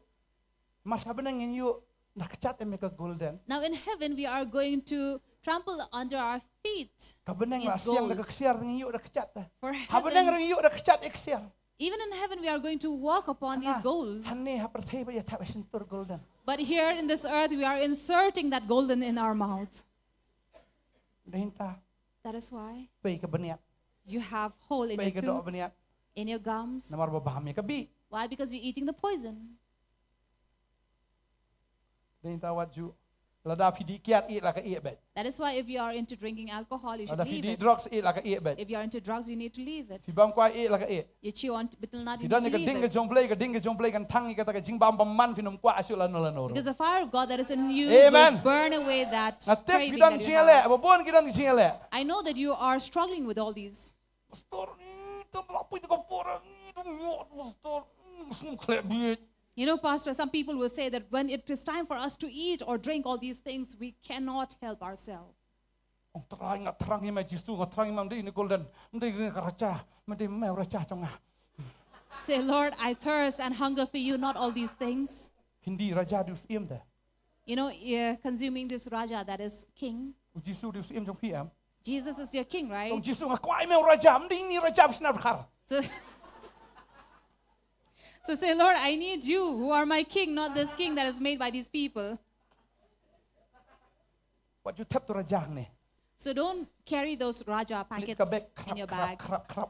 Mar sha bneng ngin ïuh da kjat em ïa ka golden. Now in heaven we are going to trample under our feet. Ka bneng la siang da ka ksiar ngin ïuh da kjat. For heaven, ha bneng ngin ïuh da kjat ïa ksiar. Even in heaven, we are going to walk upon these goals. Hangne ha pyrthei ba ïa thap shyntur golden. But here in this earth, we are inserting that golden in our mouth. Dei hangta. That is why. Pei ka bniat. You have hole in your tooth, in your gums. Pei ka doh bniat. Namar ba bam ïa ka bih. Why? Because you're eating the poison. Dei hangta wat ju. Lada phi dih kiad ïeh la ka ïeh beit. That is why if you are into drinking alcohol, you should leave it. Lada phi dih drugs ïeh la ka ïeh beit. If you are into drugs, you need to leave it. Phi bam kwai ïeh la ka ïeh. You chew on betel nut, you need to leave it. Phi don ïa ka ding ka jong Blei, ka ding ka jong Blei kan thang ïa kata ka jingbam bymman phin ym kwah shuh lano lano ruh. Because the fire of God that is in you will burn away that craving that you have. Nga tip phi don jingïaleh, ba bun ki don jingïaleh. I know that you are struggling with all these. Pastor, mm, tang la pui te ka por, mm, dum ïoh, Pastor, mm, sngewkhleh beit. You know, Pastor, some people will say that when it is time for us to eat or drink all these things, we cannot help ourselves. Ong Trai, nga thrang ïa me Jisu, nga thrang ïa me, ym dei ine i golden, ym dei ine i raja, ym dei me i raja jong nga. Say, Lord, I thirst and hunger for you, not all these things. Hindi raja dei u syiem te. You know, you're consuming this raja that is king. U Jisu dei u syiem jong phi em? Jesus is your king, right? Ong Jisu, nga kwah ïa me u raja, ym dei ine i raja ba shna dkhar. So, so say, Lord, I need you, who are my king, not this king that is made by these people. Wat ju thep tu raja hangne. So don't carry those raja packets in your bag. Khlid ka bag khrap, khrap, khrap, khrap.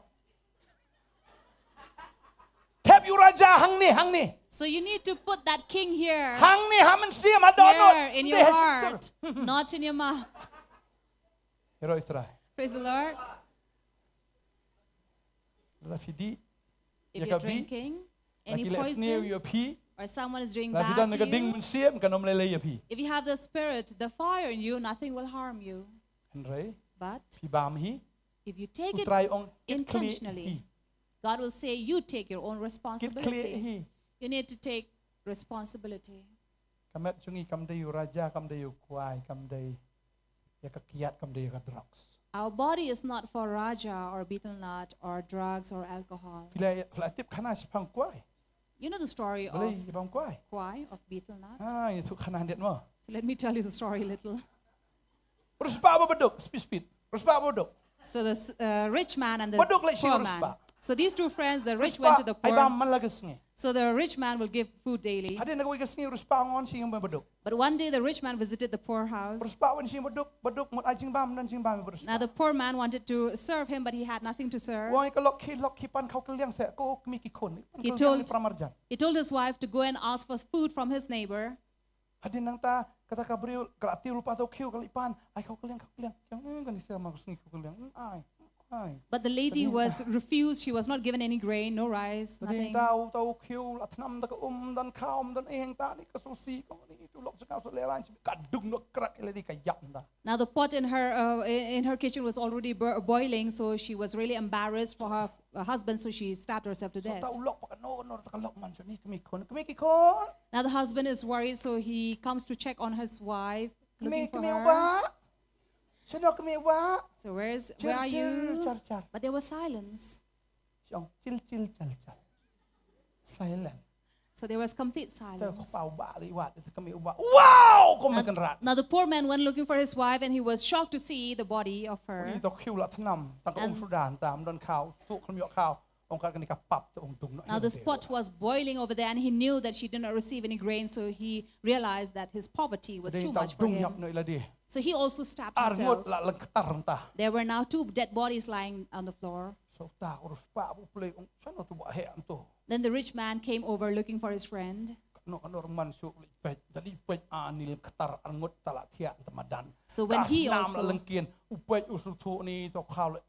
Thep ïa u raja hangne, hangne. So you need to put that king here. Hangne ha mynsiem, ha dohnud. Here in your heart, not in your mouth. Ïaroh ïa u Trai. Praise the Lord. Lada phi dih ïa ka bih, lada ki leh sniew ïa phi, lada phi don ka ding mynsiem, kan ym lei lei ïa phi. If you have the spirit, the fire in you, nothing will harm you. Hynrei, but phi bam hi, if you take it intentionally, u Trai ong, kit khlieh hi. God will say, you take your own responsibility. Kit khlieh hi. You need to take responsibility. Ka met jong ngi kam dei u raja, kam dei u kwai, kam dei ïa ka kiad, kam dei ïa ka drugs. Our body is not for raja or betel nut or drugs or alcohol. Phi la, phi la tip khana shaphang kwai? You know the story of Balei ïa bam kwai? Kwai, of betel nut. Ah, ïathuh khana hynrei mo. So let me tell you the story a little. Riewspah bad baduk, speed, speed. Riewspah bad baduk. So the s- uh, rich man and the Baduk leit sha poor man. Riewspah. So these two friends, the rich went to the poor. Riewspah ai bam man la ka sngi. So the rich man will give food daily. Hadien kawei ka sngi riewspah wan sha ïing bad baduk. But one day the rich man visited the poor house. Riewspah wan sha ïing baduk, baduk mut ai jingbam, don jingbam bad riewspah. Now the poor man wanted to serve him, but he had nothing to serve. Wan ïa ka lok khie, lok khie pan khaw kylliang seh, ko kmie ki khun. Pan kylliang told, ni para marjan. He told his wife to go and ask for food from his neighbor. Hadien nangta, kata ka briew, ka la tiew lypa, to khiew, ka la pan, ai khaw kylliang, khaw kylliang. Kylliang, hmm, kane sa ma ka sngi khaw kylliang. Hmm, ai, hmm, ai. But the lady was refused. She was not given any grain, no rice, nothing. Hadien ta, to khiew, la thnam da ka um, don khaw, don eng ta, ni ka sngewsih, ka ni tu lok jaka so le ran, ka dung no krak le di ka ïap ta. Now the pot in her, uh, in in her kitchen was already bo- boiling, so she was really embarrassed for her uh, husband, so she stabbed herself to death. Sota u lok pa kano kano ta ka lok man shane kmie ki khun, kmie ki khun. Now the husband is worried, so he comes to check on his wife, looking for her. Kmie, kmie u bah. Shano kmie u bah? So where's, where are you? Chil, chil, char, char. But there was silence. Shong, chil, chil, char, char. Silent. So there was complete silence. Te kpa u bah, ri wat, te kmie u bah. Wow, ko me kan rat. Now the poor man went looking for his wife and he was shocked to see the body of her. Uri to khiew la thnam, tang ka um sudan, tam don khaw, tu kham yok khaw. Ong ka kane ka pap te ong dung na. Now this pot was boiling over there and he knew that she did not receive any grain, so he realized that his poverty was too much for him. Dung yap no ila di. So he also stabbed himself. Ar ngut la leng ktar ta. There were now two dead bodies lying on the floor. Sota u riewspah u play ong shano tu bah he am tu. Then the rich man came over looking for his friend. No, no man su li pet, dali pet anil ktar ar ngut ta la thiah ta madan. So when he also, snam la lengkien, u pet u su tu ni to khaw le,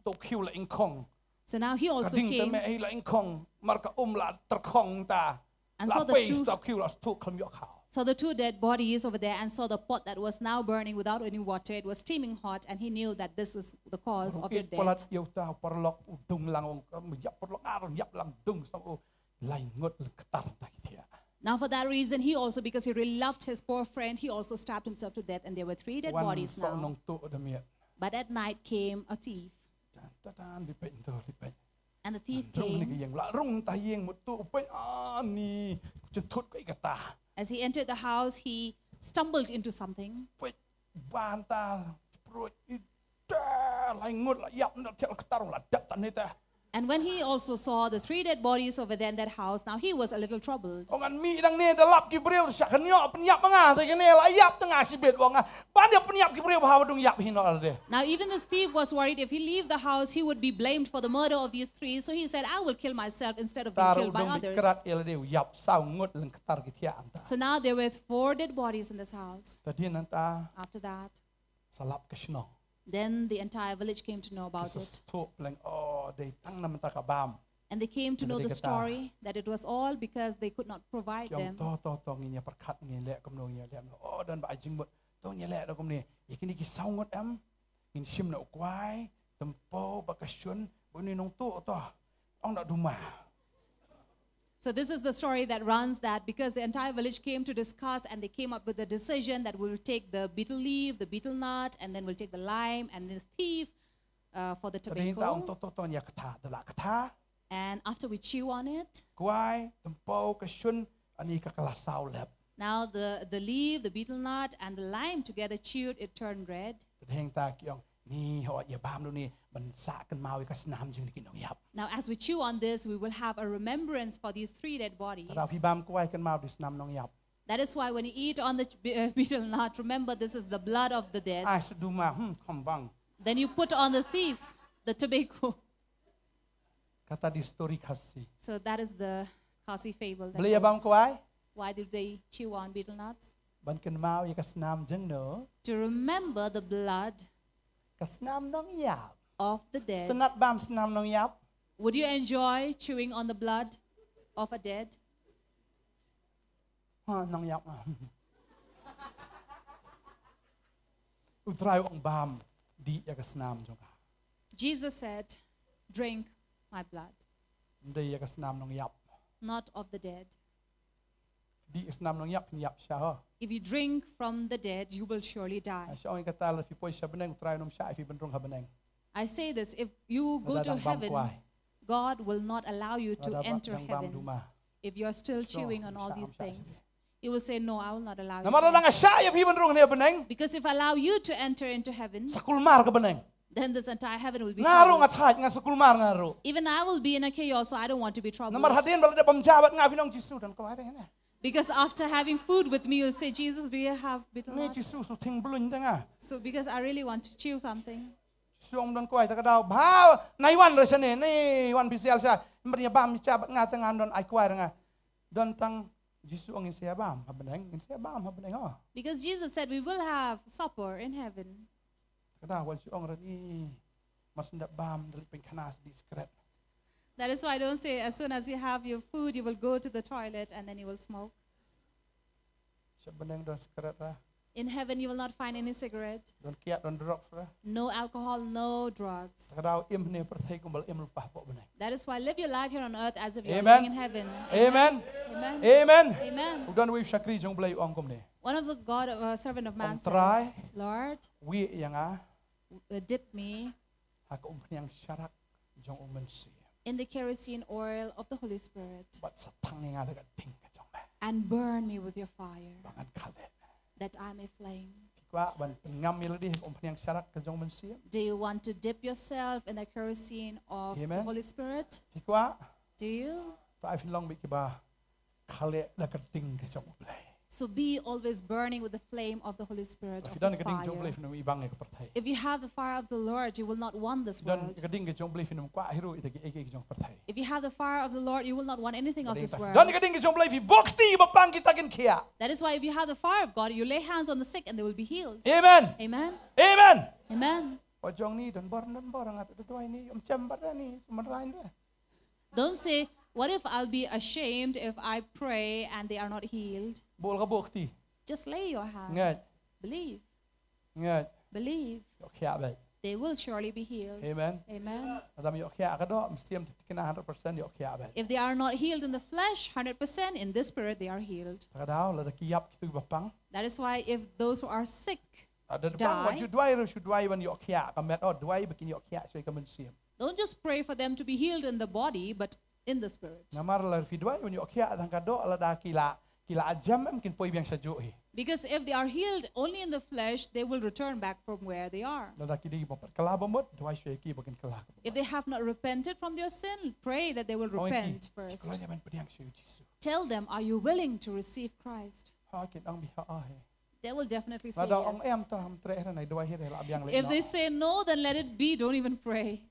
to khiew la ingkhong. So now he also came. Ka ding te me hi la ingkhong, mar ka um la terkhong ta. And la saw the pei two, to khiew la su tu kham yok khaw. Saw the two dead bodies over there and saw the pot that was now burning without any water. It was steaming hot, and he knew that this is the cause of their death. Palat ïa uta paralok u dung lang ong, um, ïap paralok ngar ïap lang dung sang u lai ngut leng ktar ta ki thiah. Now for that reason, he also, because he really loved his poor friend, he also stabbed himself to death, and there were three dead bodies now. Wan soh nong tu da miet. But at night came a thief. Tan, tan, tan, li peit nto, li peit. And the thief came. Rung ni ka ïing, la rung ta ïing mut tu, peit ani, jynthut ka i kata. As he entered the house, he stumbled into something. Peit ban ta, pruit, i ta, lai ngut la ïap na thiah ktar la dap ta ni ta. And when he also saw the three dead bodies over there in that house, now he was a little troubled. Ong ngan mih dang ne da lap ki briew sha ka ñiuh pynïap ma nga, te kane la ïap te nga shibit, ong nga. Ban ïa pynïap ki briew ba ha ba dung ïap hi noh lade. Now even this thief was worried if he leave the house, he would be blamed for the murder of these three. So he said, "I will kill myself instead of being killed by others." Tar u dung bit krat ïa lade u ïap saw ngut leng ktar ki thiah anta. So now there were four dead bodies in this house. Ta dien anta. After that. Sa lap ka shnong. Then the entire village came to know about it. Ki sa sngewthuh pleng, oh, dei tang namar ka bam. And they came to know the story that it was all because they could not provide them. Ki ong to, to, to, ngin ïa pyrkhat, ngin leh kumno, ngin leh kumno. Oh, don ba ai jingmut. To ngin leh da kumne. Ïa kine ki saw ngut em. Ngin shim na u kwai, tympew, ba ka shun, ba une nongtuh to. Ong na duma. So this is the story that runs that because the entire village came to discuss and they came up with the decision that we'll take the betel leaf, the betel nut, and then we'll take the lime and this thief, uh, for the tobacco. Tadin ta ong to, to, to, ïa kata, da la kata. And after we chew on it, kwai, tympew, ka shun, ani ka kylla saw lep. Now the, the leaf, the betel nut, and the lime together chewed, it turned red. Tadin ta ki ong, ni ho ïa bam lu ni, ban sah kynmaw ïa ka snam jong ki nongïap. Now, as we chew on this, we will have a remembrance for these three dead bodies. Tara phi bam kwai kynmaw di snam nongïap. That is why when you eat on the ch- be- uh, betel nut, remember this is the blood of the dead. Ai sduma, hmm, kham bang. Then you put on the thief, the tobacco. Kata di story Khasi. So that is the Khasi fable that goes. Balei ïa bam kwai? Why did they chew on betel nuts? Ban kynmaw ïa ka snam jong no? To remember the blood. Ka snam nongïap. Of the dead. Sngewtynnat bam snam nongïap? Would you enjoy chewing on the blood of a dead? Ha, nongïap. U Trai u ong bam, dih ïa ka snam jong nga. Jesus said, "Drink my blood." Ym dei ïa ka snam nongïap. Not of the dead. dih snam nongïap, phin ïap sha ho. If you drink from the dead, you will surely die. Nga ong ïa kata, lada phi poi sha bneng, U Trai un ym shah ïa phi ban rung ha bneng. I say this, if you go to heaven, God will not allow you to enter heaven. If you're still chewing on all these things, He will say, "No, I will not allow you to enter." Namar lada nga shah ïa phi ban rung hangne ha bneng, because if I allow you to enter into heaven, sa kulmar ka bneng. Then this entire heaven will be troubled. Nga ruh nga thait, nga sa kulmar nga ruh. Even I will be in a chaos, so I don't want to be troubled. Namar hadien ba la dep bam ja bad nga, phin ong, Jisu, don kwai te hangne. Because after having food with me, you'll say, "Jesus, do you have bitter water?" Jisu, shu thing bluin te nga. So because I really want to chew something. Jisu ong, don kwai te ka daw, bha, nai wan re shane, nai wan phi sial sha, mba ïa bam ïa cha bad nga te nga, don ai kwai re nga. Don tang, Jisu ong, ngin sa ïa bam ha bneng, ngin sa ïa bam ha bneng, oh. Because Jesus said we will have supper in heaven. Ka daw wat shu ong re ni, mas ndap bam, da leit pynkhana sha dih sikret. That is why I don't say as soon as you have your food, you will go to the toilet and then you will smoke. Sha bneng don sikret re. In heaven, you will not find any cigarette. Don kiad, don drugs re. No alcohol, no drugs. Ka daw im hangne ha pyrthei kumba la im lypa hapoh bneng. That is why live your life here on earth as if you're living in heaven. Amen. Amen. Amen. Amen. U don uwei u shakri jong U Blei u ong kumne. One of the God, uh, servant of man said, Trai, Lord, wieh ïa nga, uh, dip me ha ka umphniang sharak jong U Mynsiem, in the kerosene oil of the Holy Spirit, bad sa thang ïa nga da ka ding ka jong me, and burn me with your fire, ba ngan khaleh, that I may flame. Phi kwah ban pynngam ïa lade ha ka umphniang sharak ka jong U Mynsiem? Do you want to dip yourself in the kerosene of the Holy Spirit? Amen. Phi kwah? Do you? To ai phin long beit kiba khaleh da ka ding ka jong U Blei. So be always burning with the flame of the Holy Spirit, of His fire. Lada phi don ka ding jong U Blei, phin ym ibang ïa ka pyrthei. If you have the fire of the Lord, you will not want this world. Phi don ka ding ka jong U Blei, phin ym kwah hi ruh ïa kiei kiei ki jong ka pyrthei. If you have the fire of the Lord, you will not want anything of this world. Don ka ding ka jong U Blei, phi buh kti ba pang kita kin khiah. That is why if you have the fire of God, you lay hands on the sick and they will be healed. Amen. Amen. Amen. Amen. Wat jong ni don bor, don bor, nga te duwai ni, ym chem bad ni, man rain re. Don't say, "What if I'll be ashamed if I pray and they are not healed?" Buh la ka buh kti. Just lay your hand. Ngeit. Believe. Ngeit. Believe. Ïoh khiah beit. They will surely be healed. Amen. Amen. Lada ym ïoh khiah ka doh, mynsiem te thikna, hundred percent ïoh khiah beit. If they are not healed in the flesh, hundred percent, in the spirit they are healed. Ka daw, lada ki ïap kito ba pang. That is why if those who are sick die, wat ju duwai ruh, shu duwai ban ïoh khiah ka met, oh, duwai ba kin ïoh khiah shuwa ka mynsiem. Don't just pray for them to be healed in the body, but in the spirit. Namar lada phi duwai ban ïoh khiah tang ka doh, lada ki la, ki la jem, em kin poi biang shajuh hi. Because if they are healed only in the flesh, they will return back from where they are. Lada ki dei ba pat kylla ba mut, duwai shuwa ïa ki ba kin kylla ka ba mut. If they have not repented from their sin, pray that they will repent first. Ong ïa ki, phi kloi ne em ban pdiang sha U Jisu? Tell them, "Are you willing to receive Christ?" Ha, kin ong bha hi. They will definitely say yes. Lada ong em, to ym treh re, nai duwai hi re, la biang leh. If they say no, then let it be, don't even pray.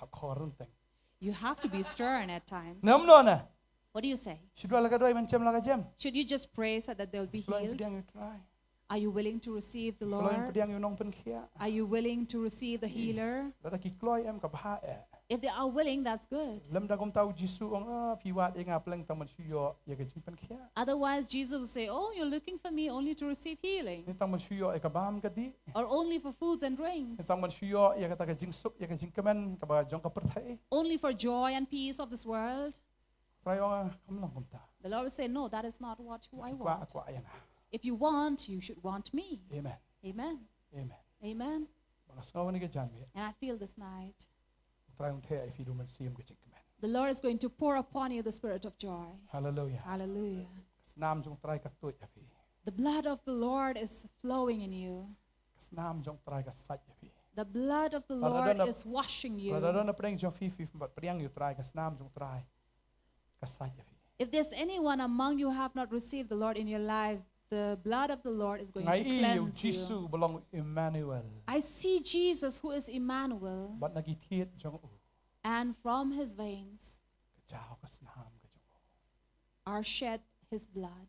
Khapkhor ruh teng. You have to be stern at times. Namar ne? What do you say? Shu duwai la ka duwai, ban jem la ka jem. Should you just pray so that they'll be healed? Phi kloi ne em pdiang ïa U Trai? Are you willing to receive the Lord? Phi kloi ne em pdiang ïa u nongpynkhiah? Are you willing to receive the healer? Lada ki kloi, em ka bha eh. If they are willing, that's good. Lymda kumta U Jisu u ong, ah, phi wad ïa nga pleng tang ban shu ïoh ïa ka jingpynkhiah. Otherwise, Jesus will say, "Oh, you're looking for me only to receive healing." Ne tang ban shu ïoh ïa ka bam ka dih. Or only for foods and drinks. Ne tang ban shu ïoh ïa kata ka jingsuk, ïa ka jingkmen kaba jong ka pyrthei. Only for joy and peace of this world. Trai u ong, ah, kam long kumta. The Lord will say, "No, that is not what, who I want." Phi kwah, kwah ïa nga. If you want, you should want me. Amen. Amen. Amen. Amen. Ba nga sngew ha kane ka janmiet, and I feel this night, U Trai un theh ïa phi da u mynsiem ka jingkmen. The Lord is going to pour upon you the spirit of joy. Hallelujah. Hallelujah. Ka snam jong U Trai ka tuid ha phi. The blood of the Lord is flowing in you. Ka snam jong U Trai ka sait ïa phi. The blood of the Lord is washing you. Lada don napdeng jong phi, phi, phi pdiang ïa U Trai, ka snam jong U Trai ka sait ïa phi. If there's anyone among you who have not received the Lord in your life, the blood of the Lord is going to cleanse you. Nga i ïa U Jisu ba long Emmanuel. I see Jesus, who is Emmanuel. Bad na ki thied jong u, and from his veins, ka jaw ka snam ka jong u, are shed his blood.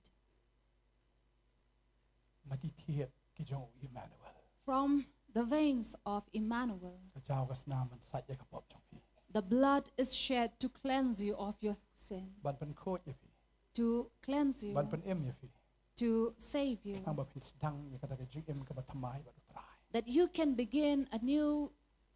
Na ki thied ki jong u Emmanuel, from the veins of Emmanuel, ka jaw ka snam ban sait ïa ka pop jong phi. The blood is shed to cleanse you of your sin. Ban pynkhuid ïa phi. To cleanse you. Ban pynim ïa phi. To save you. Khnang ba phin sdang ïa kata ka jingim kaba thymmai bad U Trai. That you can begin a new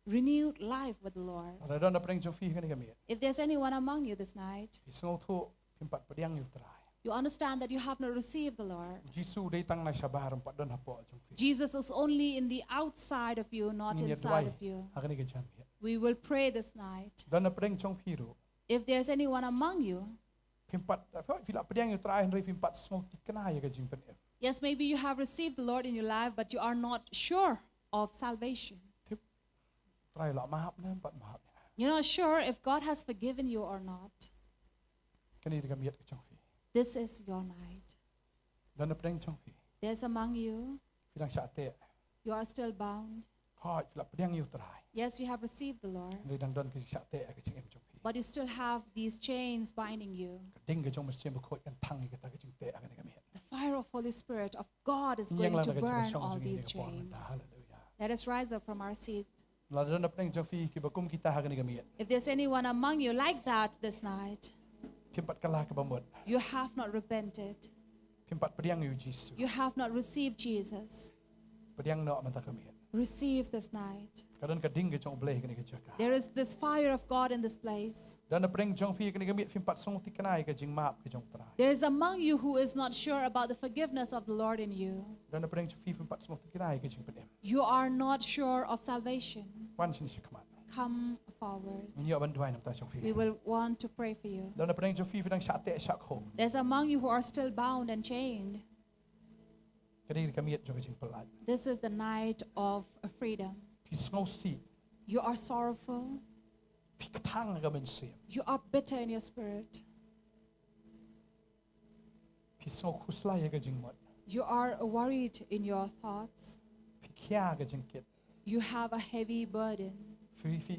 renewed life with the Lord. Lada don napdeng jong phi ha kane ka miet, if there's anyone among you this night, phi sngewthuh Phim pat pdiang ïa u Trai. You understand that you have not received the Lord. U Jisu u dei tang na shabar, um pat don hapoh jong phi. Jesus is only in the outside of you, not inside of you. Ngin ïa duwai ha kane ka janmiet. We will pray this night. Don napdeng jong phi ruh. If there's anyone among you, phim pat, phi la pdiang ïa u Trai hynrei phim pat sngewthikna ïa ka jingpynim. Yes, maybe you have received the Lord in your life, but you are not sure of salvation. Tip, Trai u la map ne em pat map ïa nga. You're not sure if God has forgiven you or not. Kane ka miet ka jong phi. This is your night. Don napdeng jong phi. There's among you. Phi dang shah teh. You are still bound. Hooid, phi la pdiang ïa u Trai. Yes, you have received the Lord. Hynrei dang don ka jingshah teh ha ka jingim jong phi. But you still have these chains binding you. Ka ding ka jong u Mynsiem Bakhuid kan thang ïa kata ka jingteh ha kane ka miet. The fire of Holy Spirit of God is going to burn all these chains. Hallelujah. Let us rise up from our seat. Lada don napdeng jong phi kiba kum kita ha kane ka miet. If there's anyone among you like that this night, phim pat kylla kaba mut. You have not repented. Phim pat pdiang ïa u Jisu. You have not received Jesus. Pdiang noh mynta ka miet. Receive this night. Ka don ka ding ka jong U Blei ha kane ka jaka. There is this fire of God in this place. Don napdeng jong phi ha kane ka miet phim pat sngewthikna ïa ka jingmap ka jong u Trai. There is among you who is not sure about the forgiveness of the Lord in you. Don napdeng jong phi phim pat sngewthikna ïa ka jingpynim. You are not sure of salvation. Wan shane shakhmat. Come forward. Ngin ïoh ban duwai namar jong phi. We will want to pray for you. Don napdeng jong phi phi dang shah teh shah khum. There's among you who are still bound and chained. Kane ka miet jong ka jingpyllait. This is the night of freedom. Phi sngewsih. You are sorrowful. Phi kthang ha ka mynsiem. You are bitter in your spirit. Phi sngewkhuslai ha ka jingmut. You are worried in your thoughts. Phi khia ha ka jingkit. You have a heavy burden. Phi, phi,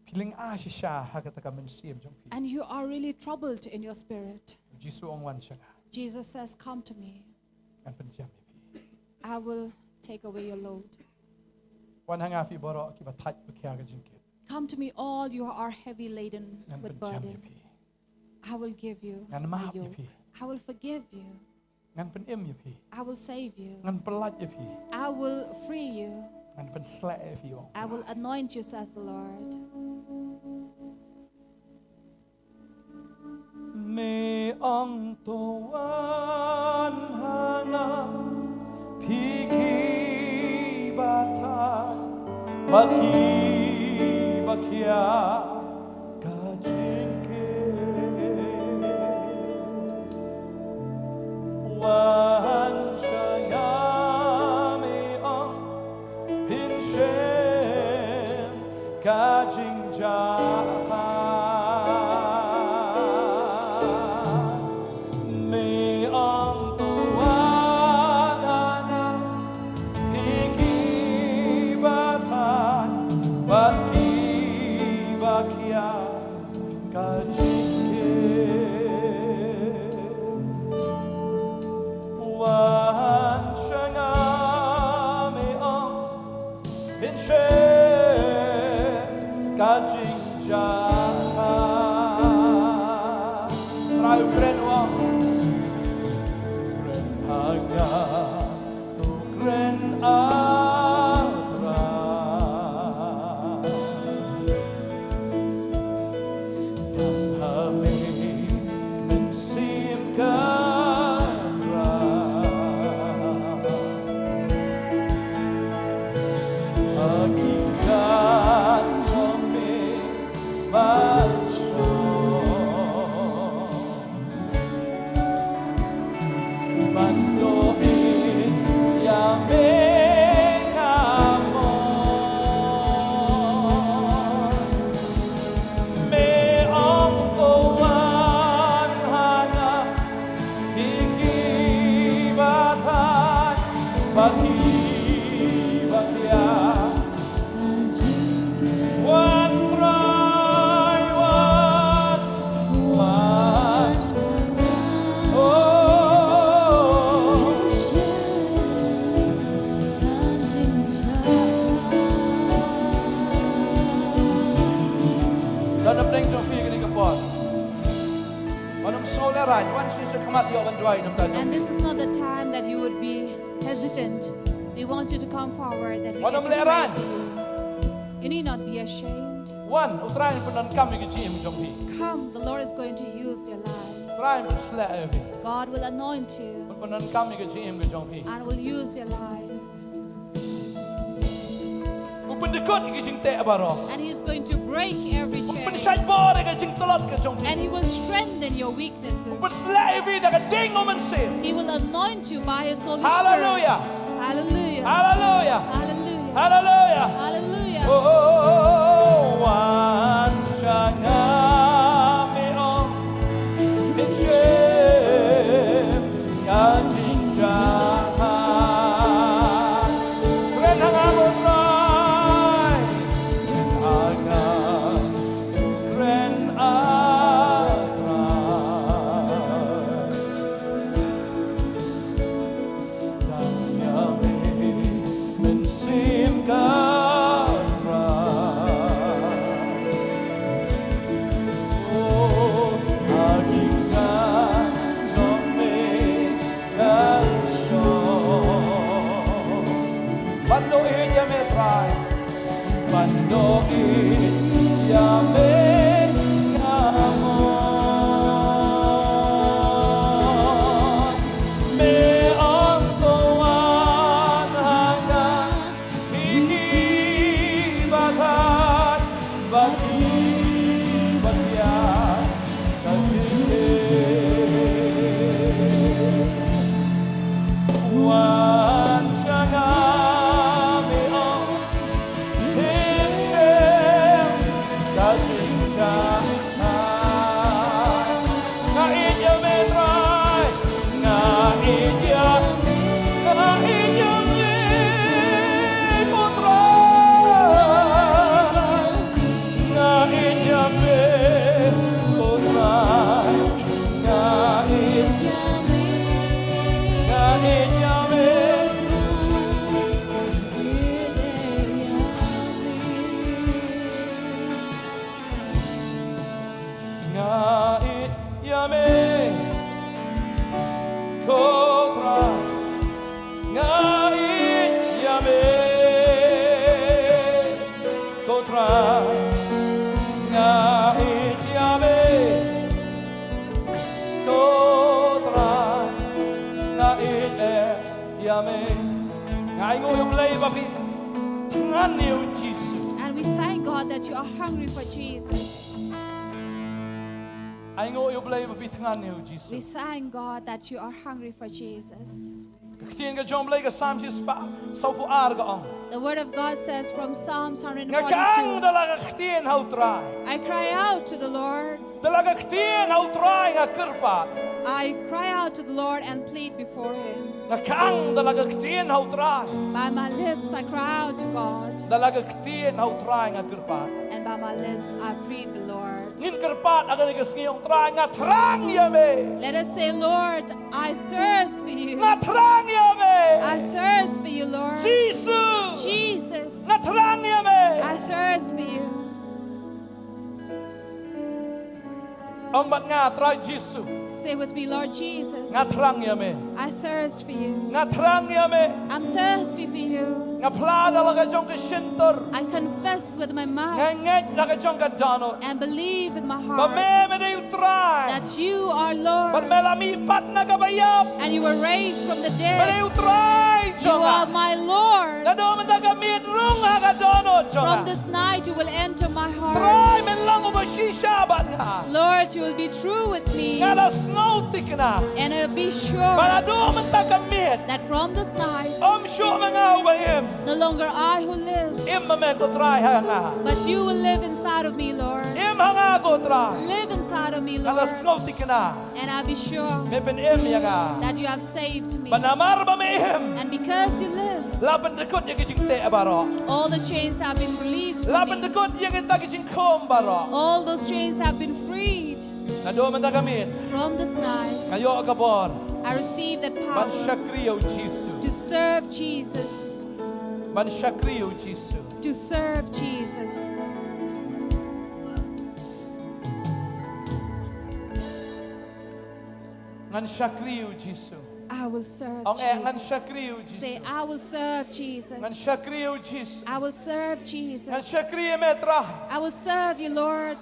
phi lynga shisha ha kata ka mynsiem jong phi. And you are really troubled in your spirit. U Jisu u ong wan sha nga. Jesus says, "Come to me. Ngan pynjem ïa phi. I will take away your load." Wan ha nga phi baroh kiba thait ba khia ha ka jingkit. Come to me, all you are heavy laden with burden. Ngan pynjem ïa phi. I will give you a yoke. Ngan map ïa phi. I will forgive you. Ngan pynim ïa phi. I will save you. Ngan pyllait ïa phi. I will free you. Ngan pynshlei ïa phi, u ong u Trai. I will anoint you, says the Lord. Me ong to wan ha nga phi kiba thait bad kiba khia ka jingkit. Wan sha nga, me ong, phin shim ka jingjahthait. Me ong to wan ha nga phi kiba thait bad kiba khia ka jingkit. Wan sha nga, me ong, phin shim ka jingjahthait. Trai u kren, u ong, kren ha nga, to kren, ah Trai. Kam ha me mynsiem Kynrad. Ha ki kjat jong me ban shong. Ban ïohi ïa me nga mon. Me ong ko wan ha nga, phi kiba thait bad kiba khia. Wan Trai wan, wan. Oh. Don napdeng jong phi kane ka por. Wat nym sngew lehraiñ, wan sha khmat ïoh ban duwai namar jong phi. And this is not the time that you would be hesitant. We want you to come forward that we can pray for you. Wat nym lehraiñ. You need not be ashamed. Wan, U Trai un pyndonkam ïa ka jingim jong phi. Come, the Lord is going to use your life. Trai un pynshlur ïa phi. God will anoint you Pyndonkam ïa ka jingim ka jong phi. And will use your life. U pyndkut ïa ki jingteh baroh. And He is going to break every chain. Pynshait bor ïa ka jingtlot ka jong phi. And He will strengthen your weaknesses. Pynshlur ïa phi da ka ding U Mynsiem. He will anoint you by His Holy Spirit. Hallelujah. Hallelujah. Hallelujah. Hallelujah. Hallelujah. Hallelujah. Oh, wan sha nga, me ong, me shem ka jingjahai. Kren ha nga, ko Trai. Kren ha nga, kren, ah, Trai. Tang ïa me, Mynsiem Kynrad. Oh, ha ki kjat jong me ngan shong. Ban ïeit ïa me Trai. Ban ïeit ïa me nga mon. Me ong to wan ha nga, ïa kiba thait bad kiba thiah ka jingim. Wan sha nga, me ong, me shem ka jingshai. Nga ïeit ïa me Trai. Nga ïeit ïa, nga ïeit ïa me, ko Trai. Nga ïeit ïa me, ko Trai. Nga ïeit, nga ïeit ïa me. Nga ïeit ïa me, ko Trai. Nga ïeit ïa me, ko Trai. Nga ïeit ïa me, ko Trai. Nga ïeit ïa me. Nga ainguh ïa U Blei ba phi thngan ïa U Jisu. And we thank God that you are hungry for Jesus. Ainguh ïa U Blei ba phi thngan ïa U Jisu. We thank God that you are hungry for Jesus. Ka ktien ka jong U Blei, ka Salm shispah sawphew ar, ka ong, The word of God says from Psalms hundred forty-two, nga kang da la ka ktien ha U Trai. I cry out to the Lord. Da la ka ktien ha U Trai nga kyrpad. I cry out to the Lord and plead before Him. Nga kang da la ka ktien ha U Trai. By my lips I cry out to God. Da la ka ktien ha U Trai nga kyrpad. And by my lips I plead the Lord. Ngin kyrpad ha kane ka sngi, ong, Trai, nga thrang ïa me. Let us say, Lord, I thirst for you. Nga thrang ïa me. I thirst for you, Lord. Jisu. Jesus. Nga thrang ïa me. I thirst for you. Ong bad nga, Trai Jisu. Say with me, Lord Jesus. Nga thrang ïa me. I thirst for you. Nga thrang ïa me. I'm thirsty for you. Nga phla da la ka jong ka shyntur. I confess with my mouth. Nga ngeit da ka jong ka dohnud. And believe in my heart. Ba me, me dei U Trai. That you are Lord. Bad me la mih pat na kaba ïap. And you were raised from the dead. Me dei U Trai jong nga. You are my Lord. Naduh mynta ka miet rung ha ka dohnud jong nga. From this night you will enter my heart. Trai, men long uba shisha bad nga. Lord, you will be true with me. Nga la sngewthikna. And I'll be sure. Ba naduh mynta ka miet. That from this night. Ym shuh ma nga uba im. No longer I who live. Im ma me, ko Trai, ha nga. But you will live inside of me, Lord. Im ha nga, ko Trai. Live inside of me, Lord. Nga la sngewthikna. And I'll be sure. Me pynim ïa nga. That you have saved me. Bad namar ba me im. And because you live. La pyndkut ïa ki jingteh baroh. All the chains have been released from me. La pyndkut ïa kita ki jingkhum baroh. All those chains have been freed. Naduh mynta ka miet. From this night. Nga ïoh ka bor. I receive that power. Ban shakri ïa U Jisu. To serve Jesus. Ban shakri ïa U Jisu. To serve Jesus. Ngan shakri ïa U Jisu. I will serve Jesus. Ong eh, ngan shakri ïa U Jisu. Say, I will serve Jesus. Ngan shakri ïa U Jisu. I will serve Jesus. Ngan shakri ïa me, Trai. I will serve you, Lord.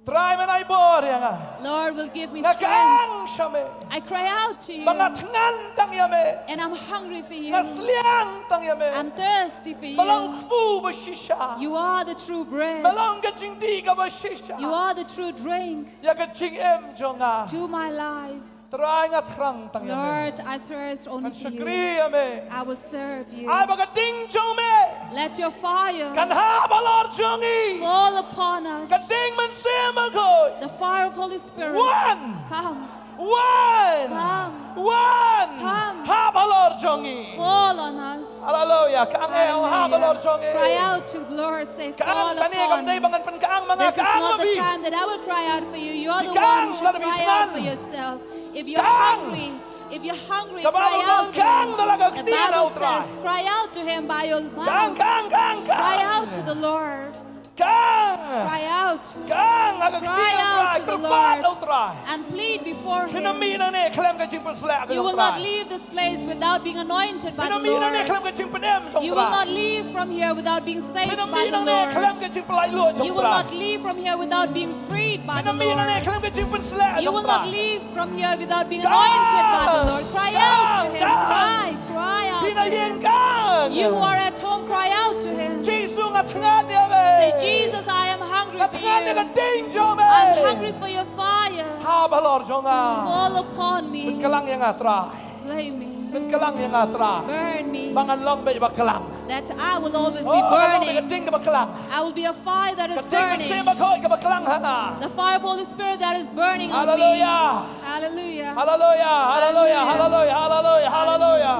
Trai men ai bor ïa nga. Lord will give me strength. Nga kang sha me. I cry out to you. Ba nga thngan tang ïa me. And I'm hungry for you. Nga sliang tang ïa me. I'm thirsty for you. Me long kpu ba shisha. You are the true bread. Me long ka jingdih kaba shisha. You are the true drink. Ïa ka jingim jong nga. To my life. Trai nga thrang tang ïa me. Lord, I thirst only for you. Ngan shakri ïa me. I will serve you. Ai ba ka ding jong me. Let your fire. Kan hap halor jong ngi. Fall upon us. Ka ding Mynsiem Bakhuid. The fire of Holy Spirit. Wan. Come. Wan. Come. Wan. Come. Hap halor jong ngi. Fall on us. Haleluya. Ka ang e ong hap halor jong ngi. Cry out to the Lord, say, fall upon me. Ka ang kane kam dei ba ngan pynka ang ma nga. This is not the time that I will cry out for you. You're the one who should cry out for yourself. If you're hungry, if you're hungry, cry out to him. The Bible says, cry out to him by your mouth. Kang, kang, kang, kang. Cry out to the Lord. Kang. Cry out. Kang ha ka kti jong U Trai, kyrpad ïa U Trai. And plead before him. Phin ym mih nangne khlem ka jingpynsleh ka jong U Trai. You will not leave this place without being anointed by the Lord. Phin ym mih nangne khlem ka jingpynim jong U Trai. You will not leave from here without being saved by the Lord. Phin ym mih nangne khlem ka jingpynlait luid jong U Trai. You will not leave from here without being freed by the Lord. Phin ym mih nangne khlem ka jingpynsleh jong U Trai. You will not leave from here without being anointed by the Lord. Kang. Cry out to him. Kang. Cry. Cry out to him. Phi na ïing kang. You who are at home, cry out to him. Jisu, nga thngan ïa me. Say, Jesus, I am hungry for you. Nga thngan ïa ka ding jong me. I'm hungry for your fire. Hap halor jong nga. Fall upon me. Pynkylla ïa nga, Trai. Slay me. Pynkylla ïa nga, Trai. Burn me. Ba ngan long beit ba kylla. That I will always be burning. Oh, ngan long beit ka ding kaba kylla. I will be a fire that is burning. Ka ding Mynsiem Bakhuid kaba kylla ha nga. The fire of Holy Spirit that is burning on me. Haleluya. Haleluya. Haleluya. Haleluya. Haleluya. Haleluya. Haleluya.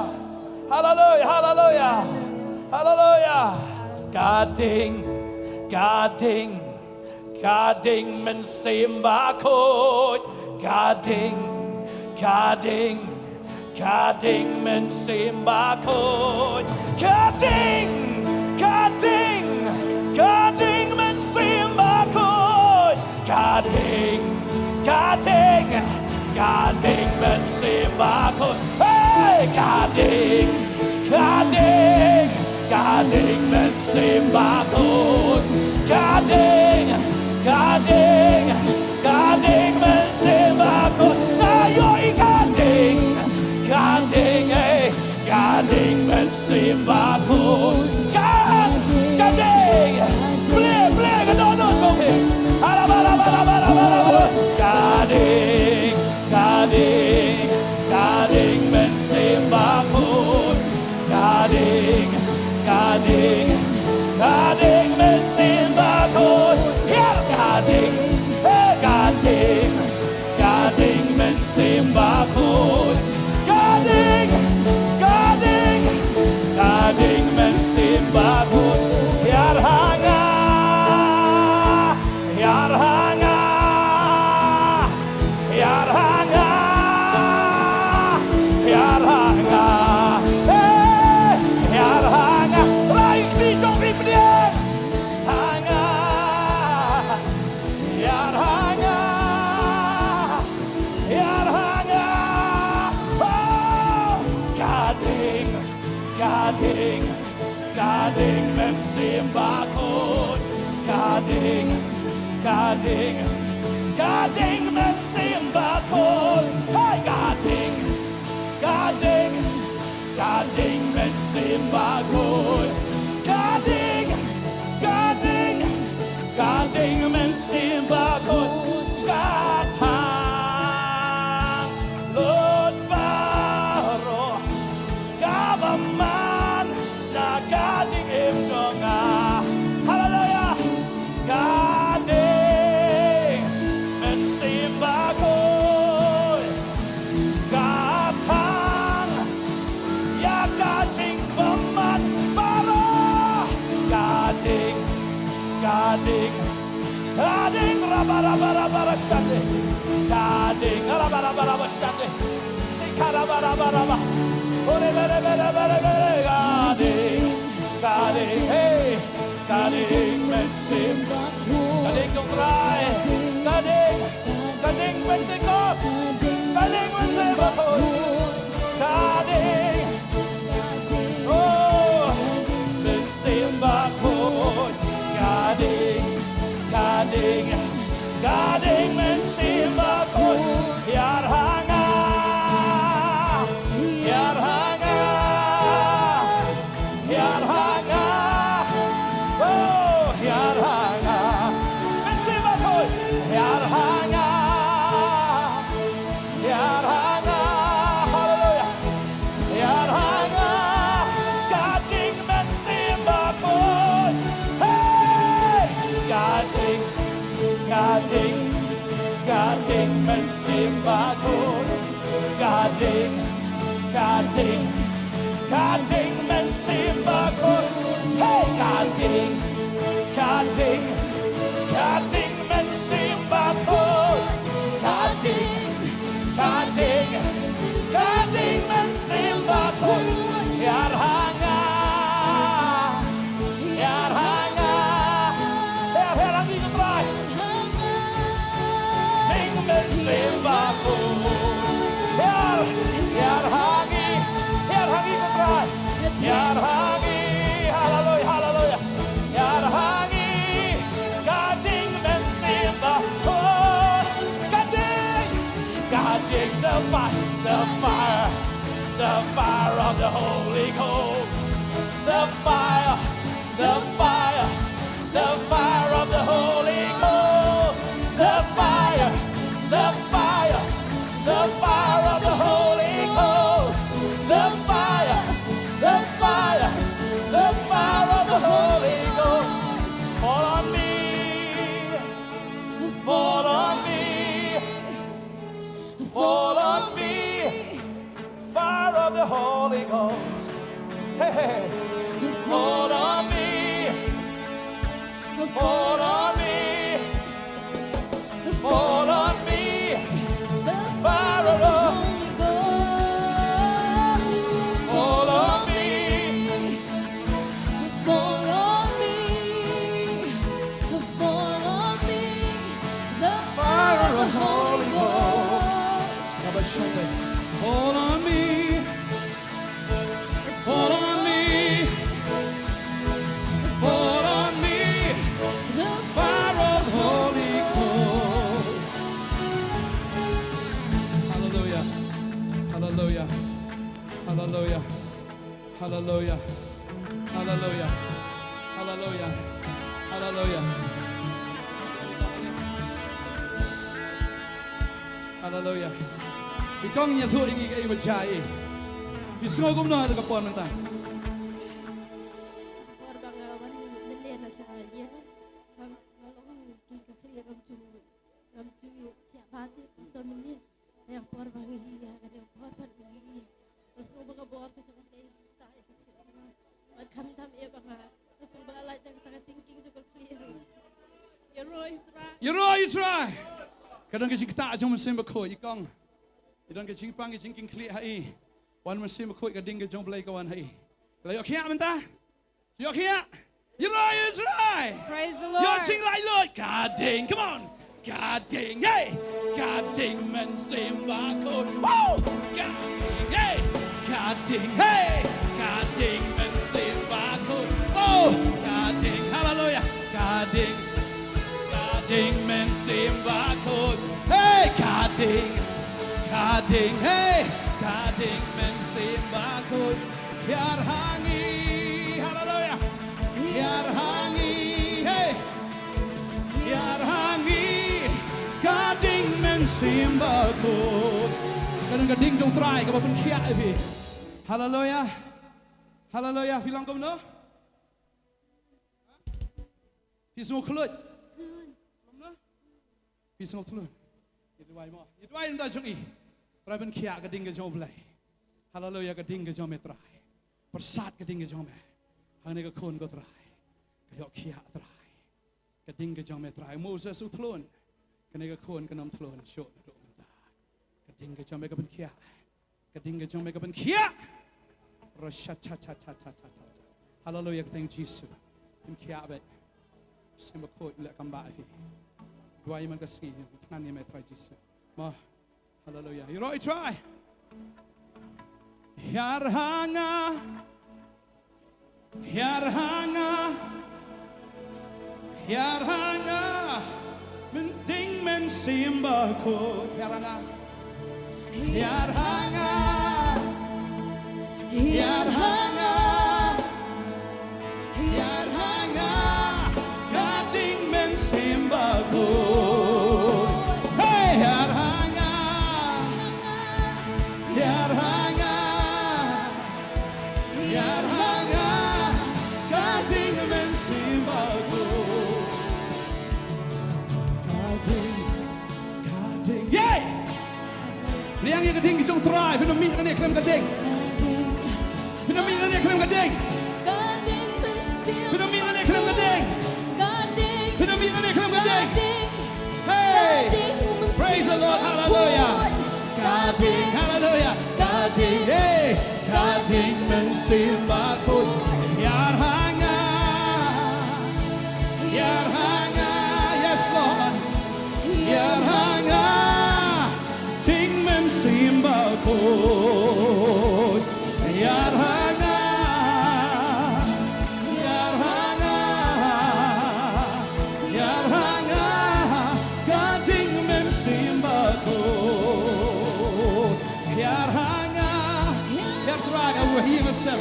Haleluya. Haleluya. Haleluya. Ka ding, ka ding, ka ding Mynsiem Bakhuid. Ka ding, ka ding, ka ding Mynsiem Bakhuid. Ka ding, ka ding, ka ding Mynsiem Bakhuid. Ka ding, ka ding, ka ding Mynsiem Bakhuid. Hey, ka ding, ka ding, ka ding Mynsiem Bakhuid. Ka ding, ka ding, ka ding Mynsiem Bakhuid. Nga ïohi ka ding, ka ding, eh. Ka ding Mynsiem Bakhuid. Ka, ka ding. Plie, plie ka dohnud jong phi. Ala ba la ba la ba la ba la ba. Ka ding, ka ding, ka ding Mynsiem Bakhuid. Ka ding, ka ding, ka ding Mynsiem Bakhuid. Hiar ka ding, he ka ding. Ka ding Mynsiem Bakhuid. Ka ding, ka ding, ka ding Mynsiem Bakhuid. Hiar ha nga, hiar ha nga, hiar ha nga, hiar ha nga. Hey, hiar ha nga. Rai kti jong phi pdiang. Ha nga. Hiar ha nga, hiar ha nga. Oh, ka ding, ka ding, ka ding Mynsiem Bakhuid. Ka ding, ka ding, ka ding Mynsiem Bakhuid. Hey, ka ding, ka ding, ka ding Mynsiem Bakhuid. Ka ding, ka ding, ka ding Mynsiem Bakhuid. Ka thang lut baroh kaba man na ka jingim jong nga. Haleluya. Ka ding Mynsiem Bakhuid. Ka thang ïa ka jingbymman baroh. Ka ding, ka ding, ka ding, raba, raba, raba, raba, shande. Ka ding, raba, raba, raba, shande. Sika, raba, raba, raba. Ore, bere, bere, bere, bere, ka ding. Ka ding, hey, ka ding Mynsiem. Ka ding jong U Trai. Ka ding, ka ding Pentekost. Ka ding Mynsiem Bakhuid. Ka ding. Oh, Mynsiem Bakhuid. Ka ding, ka ding, ka Mynsiem Bakhuid, ka ding, ka ding, ka ding Mynsiem Bakhuid. Hey, ka ding, ka ding, ka ding Mynsiem Bakhuid. Ka ding, ka ding, ka ding Mynsiem Bakhuid. Hiar ha nga, hiar ha nga, hiar, hiar ha ngi ko Trai. Ding Mynsiem Bakhuid. Hiar, hiar ha ngi, hiar ha ngi ko Trai. Hiar ha ngi, haleluya, haleluya. Hiar ha ngi, ka ding Mynsiem Bakhuid. Ka ding, ka ding, the fire, the fire, the fire of the Holy Ghost. The fire, the fire, the fire of the Holy Ghost. The fire, the fire, the fire of the Holy Ghost. The fire, the fire, the fire of the Holy Ghost. Fall on me, fall on me, fall on me. Fire of the Holy Ghost. Hey, hey, hey. Fall on me. Fall on me. Fall on me. Fire of the Holy Ghost. Fall on me. Fall on me. Fall on me. The fire of the Holy Ghost. Fall on me. Fall on me. Fall on me. The fire of the Holy Ghost. Hallelujah. Hallelujah. Hallelujah. Hallelujah. Hallelujah. Hallelujah. Hallelujah. Haleluya. Ki kong, ïathuh ïa ngi kaei ba jia ïa i. Phi sngew kumno ha kata ka por mynta? Por ba nga wan mynne na sha ïing, nga long ki ka khlieh, ngam ju, ngam ju thiah bha te, Pastor Mynin. Ïa ka por ba ngi ïa, ka dei ka por ba ngi ïa. Nga sngew ba ka bor ka jong U Blei ka ktah ïa ka jingim jong nga. Bad khamtam eh ba nga, nga sngew ba la lait da kata ka jingkieng jong ka khlieh ruh. Ïaroh ïa U Trai. Ïaroh ïa U Trai. Ka don ka jingktah jong U Mynsiem Bakhuid, i kong. I don ka jingpang ka jingkieng khlieh ha i. Wan U Mynsiem Bakhuid, ka ding ka jong U Blei ka wan ha i. La ïoh khiah mynta? Ïoh khiah. Ïaroh ïa U Trai. Praise the Lord. Ïoh jinglaitluid. Ka ding, come on. Ka ding, hey. Ka ding Mynsiem Bakhuid. Woo! Ka ding, hey. Ka ding, hey. Ka ding Mynsiem Bakhuid. Oh, ka ding. Haleluya. Ka ding. Ka ding Mynsiem Bakhuid. Hey, ka ding. Ka ding, hey. Ka ding Mynsiem Bakhuid. Hiar ha ngi. Haleluya. Hiar ha ngi, hey. Hiar ha ngi. Ka ding Mynsiem Bakhuid. Ka ding, ka ding jong U Trai kaba pynkhiah ïa phi. Haleluya. Haleluya. Phi long kumno? Phi sngew khluit? Kumno? Phi sngew thlun? Ïa duwai mo. Ïa duwai ynda jong i. Trai pynkhiah ka ding ka jong U Blei. Haleluya, ka ding ka jong me Trai. Pyrsad ka ding ka jong me. Hangne ka khun ko Trai. Ka ïoh khiah Trai. Ka ding ka jong me Trai. Moses u thlun. Kane ka khun kan ym thlun shuh naduh mynta. Ka ding ka jong me ka pynkhiah. Ka ding ka jong me ka pynkhiah. Rasha cha cha cha cha cha cha. Haleluya, ka kyrteng Jisu. Pynkhiah beit. Mynsiem Bakhuid leh kam ba hi. Duwai man ka sngi, thngan ïa me Trai Jisu. Mo. Haleluya. Ïaroh ïa U Trai. Hiar ha nga. Hiar ha nga, hiar ha nga, men ding Mynsiem Bakhuid. Hiar ha nga, hiar ha nga, hiar ha nga, hiar ha nga, ka ding Mynsiem Bakhuid. Hey, hiar ha nga, hiar ha nga. Hiar ha nga, ka ding Mynsiem Bakhuid. Ka ding, ka ding, yay! jong Trai, phin ym mih nangne khlem ka ding. Phin ym mih nangne khlem ka ding. Phin ym mih nangne khlem ka ding. Phin ym mih nangne khlem ka ding. Hey! Praise the Lord. Hallelujah. Ka ding. Hallelujah. Ka ding. Hey! Ka ding Mynsiem Bakhuid. Hiar ha nga. Hiar ha nga. Yes, Lord. Hiar ha nga. Ding Mynsiem Bakhuid. Hiar ha nga. Hiar ha nga. Hiar ha nga. Ka ding Mynsiem Bakhuid. Hiar ha nga. Hiar Trai, ka u hi mynsiem.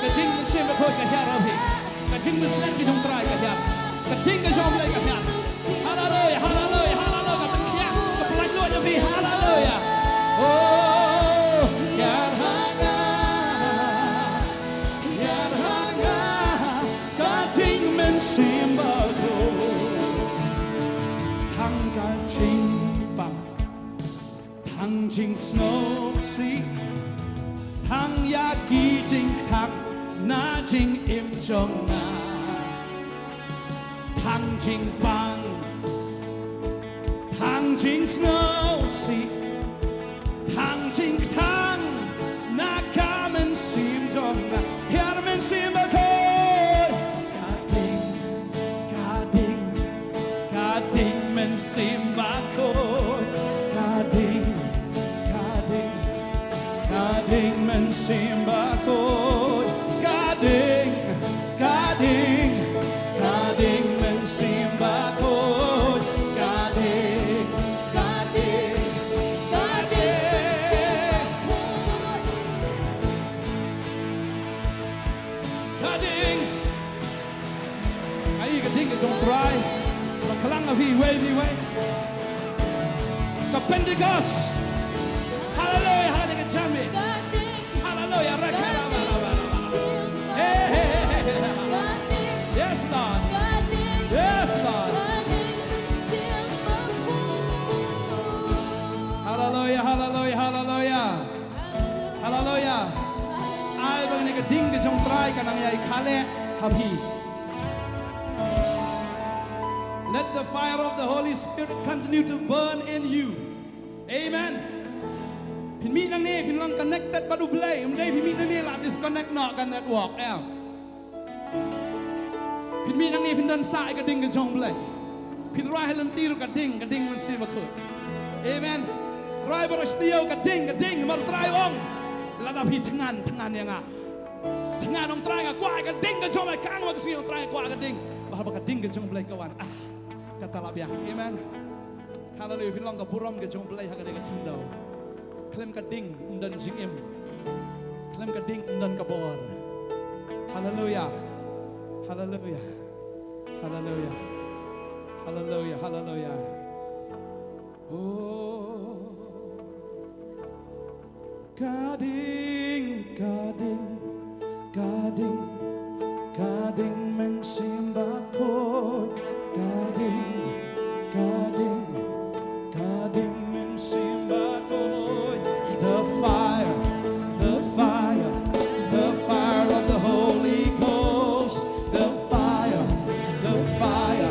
Ka ding Mynsiem Bakhuid ka hiar ha phi. Ka ding mynsiem ka jong Trai ka hiar. Ka ding ka jong Blei ka hiar. Haleluya, haleluya, haleluya. Ka pynhiar, ka pynlait lut ïa phi. Haleluya. Oh, hiar ha nga. Hiar ha nga. Ka ding Mynsiem Bakhuid. Tang ka jingpang. Tang jingsngewsih, tang ïa ki jingtang na jingim jong nga. Tang jingpang, tang jingsngewsih, tang jingtang na ka mynsiem jong nga. Hiar Mynsiem Bakhuid. Ka ding, ka ding, ka ding Mynsiem Bakhuid. Ka ding, ka ding, ka ding Mynsiem Bakhuid. Ka ding, ka ding, ka ding Mynsiem Bakhuid. Ka ding, ka ding, ka ding. Ka ding. Ai, ka ding ka jong Trai. Ka klang ha phi iwei pa iwei. Ka Pentecost. Haleluya, haleluya, ka jingmih. Haleluya, raka raba raba raba. Hey, hey, hey, hey, hey. Yes, Lord. Yes, Lord. Haleluya, haleluya, haleluya. Haleluya. Ai ba kane ka ding ka jong Trai kan nang ïai khleh ha phi. Let the fire of the Holy Spirit continue to burn in you. Amen. Phin mih nangne phin long connected bad U Blei, ym dei phin mih nangne la disconnect noh ka network, em. Phin mih nangne phin don sah ïa ka ding ka jong U Blei. Phin rwai ha lynti ruh ka ding, ka ding Mynsiem Bakhuid. Amen. Rwai baroh shi taïew ka ding, ka ding, namar Trai u ong. Lada phi thngan, thngan ïa nga. Thngan, ong Trai, nga kwah ïa ka ding ka jong me, kang ma ka sngi, ong Trai, nga kwah ïa ka ding. Bad haba ka ding ka jong U Blei ka wan. Ah, kata la biang. Amen. Haleluya, phin long ka burom ka jong U Blei ha kane ka khyndew. Khlem ka ding ym don jingim. Khlem ka ding ym don ka bor. Haleluya. Haleluya. Haleluya. Haleluya. Haleluya. Oh. Ka ding, ka ding, ka ding, ka ding Mynsiem Bakhuid. Ka ding, ka ding, ka ding Mynsiem Bakhuid. The fire, the fire, the fire of the Holy Ghost. The fire, the fire,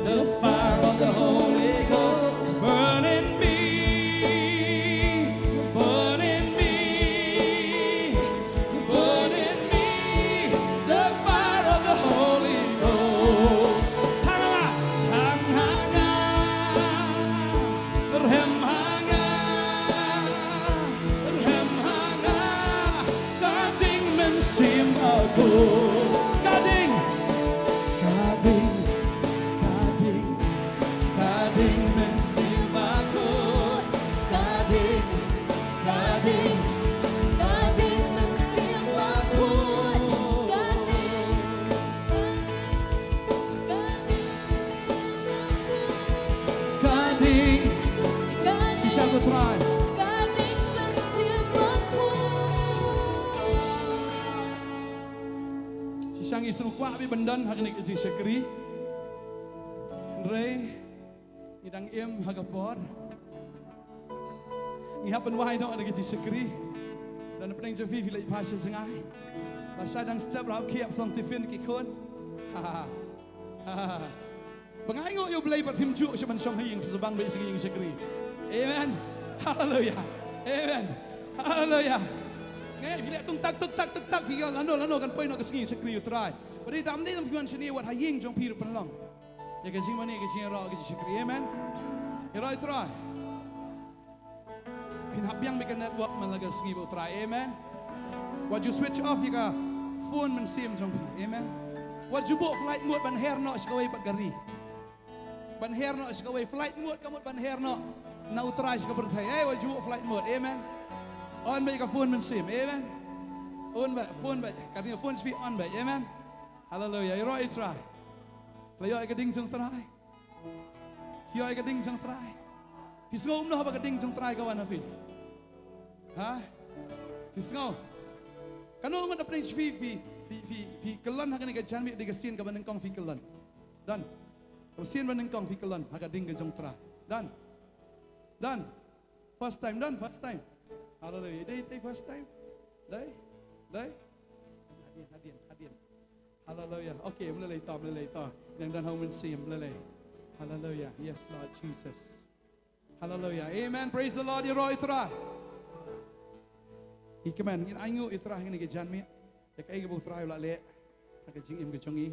the fire of the Holy Ghost. Burn in me, burn in me, burn in me, the fire of the Holy Ghost. Tang ha nga, tang ha nga, rhem ha nga, rhem ha nga. Ka ding Mynsiem Bakhuid. Ka ding. Ka ding. Ka ding. Ka ding Mynsiem Bakhuid. Ka ding. Ka ding. Ka ding Mynsiem Bakhuid. Ka ding. Ka ding. Ka ding. Shisha ko Trai. Shisha ngi sngewkwah beit ban don ha kane ka jingshakri. Hynrei ngi dang im ha ka por. Ngi hap ban wai noh na ka jingshakri. Don na pdeng jong phi phi leit phai sha jngai. Lashai dang step ruh hap khie hap song tiffin ki khun. Ba nga ainguh ïa U Blei pat phim ju sha ban shong ha ïing, phi sa bang beit sha ka ïing shakri. Amen. Haleluya. Amen. Haleluya. Ngi phi leh tung tak tuk tak tuk tak phi ïoh lano lano kan poi noh ka sngi shakri ïa U Trai. Ba dei tam dei tam phi wan shane wat ha ïing jong phi ruh pynlong ïa ka jingmane ka jingïaroh ka jingshakri. Amen. Ïaroh ïa U Trai. Phin hap biang beit ka network man la ka sngi bad U Trai. Amen. Wat ju switch off ïa ka phone mynsiem jong phi. Amen. Wat ju buh flight mode ban her noh sha kawei pat ka ri. Ban her noh sha kawei, flight mode ka mut ban her noh na U Trai sha ka pyrthei. Ei, wat ju buh flight mode. Amen. On beit ka phone mynsiem. Amen. On beit, phone beit. Ka ding phone sha phi on beit. Amen. Haleluya. Ïaroh ïa U Trai. La ïoh ïa ka ding jong U Trai. Ïoh ïa ka ding jong U Trai. Phi sngew kumno haba ka ding jong U Trai ka wan ha phi? Ha? Phi sngew? Kano ngut na pdeng jong phi, phi, phi, phi, phi kyllon ha kane ka janmiet, dei ka sien kaba nyngkong phi kyllon? Don. Kaba sien ba nyngkong phi kyllon ha ka ding ka jong U Trai? Don. Don. First time, don, first time. Haleluya. Dei, dei first time. Dei. Dei. Hadien, hadien, hadien. Haleluya. Okay, ym lei lei to, ym lei lei to. Nang don ha u mynsiem, ym lei lei. Haleluya. Yes, Lord Jesus. Haleluya. Amen. Praise the Lord. Ïaroh ïa U Trai. Ngi kmen, ngin ainguh ïa U Trai ha kane ka janmiet. Ïa kaei kaba U Trai u la leh ha ka jingim ka jong ngi.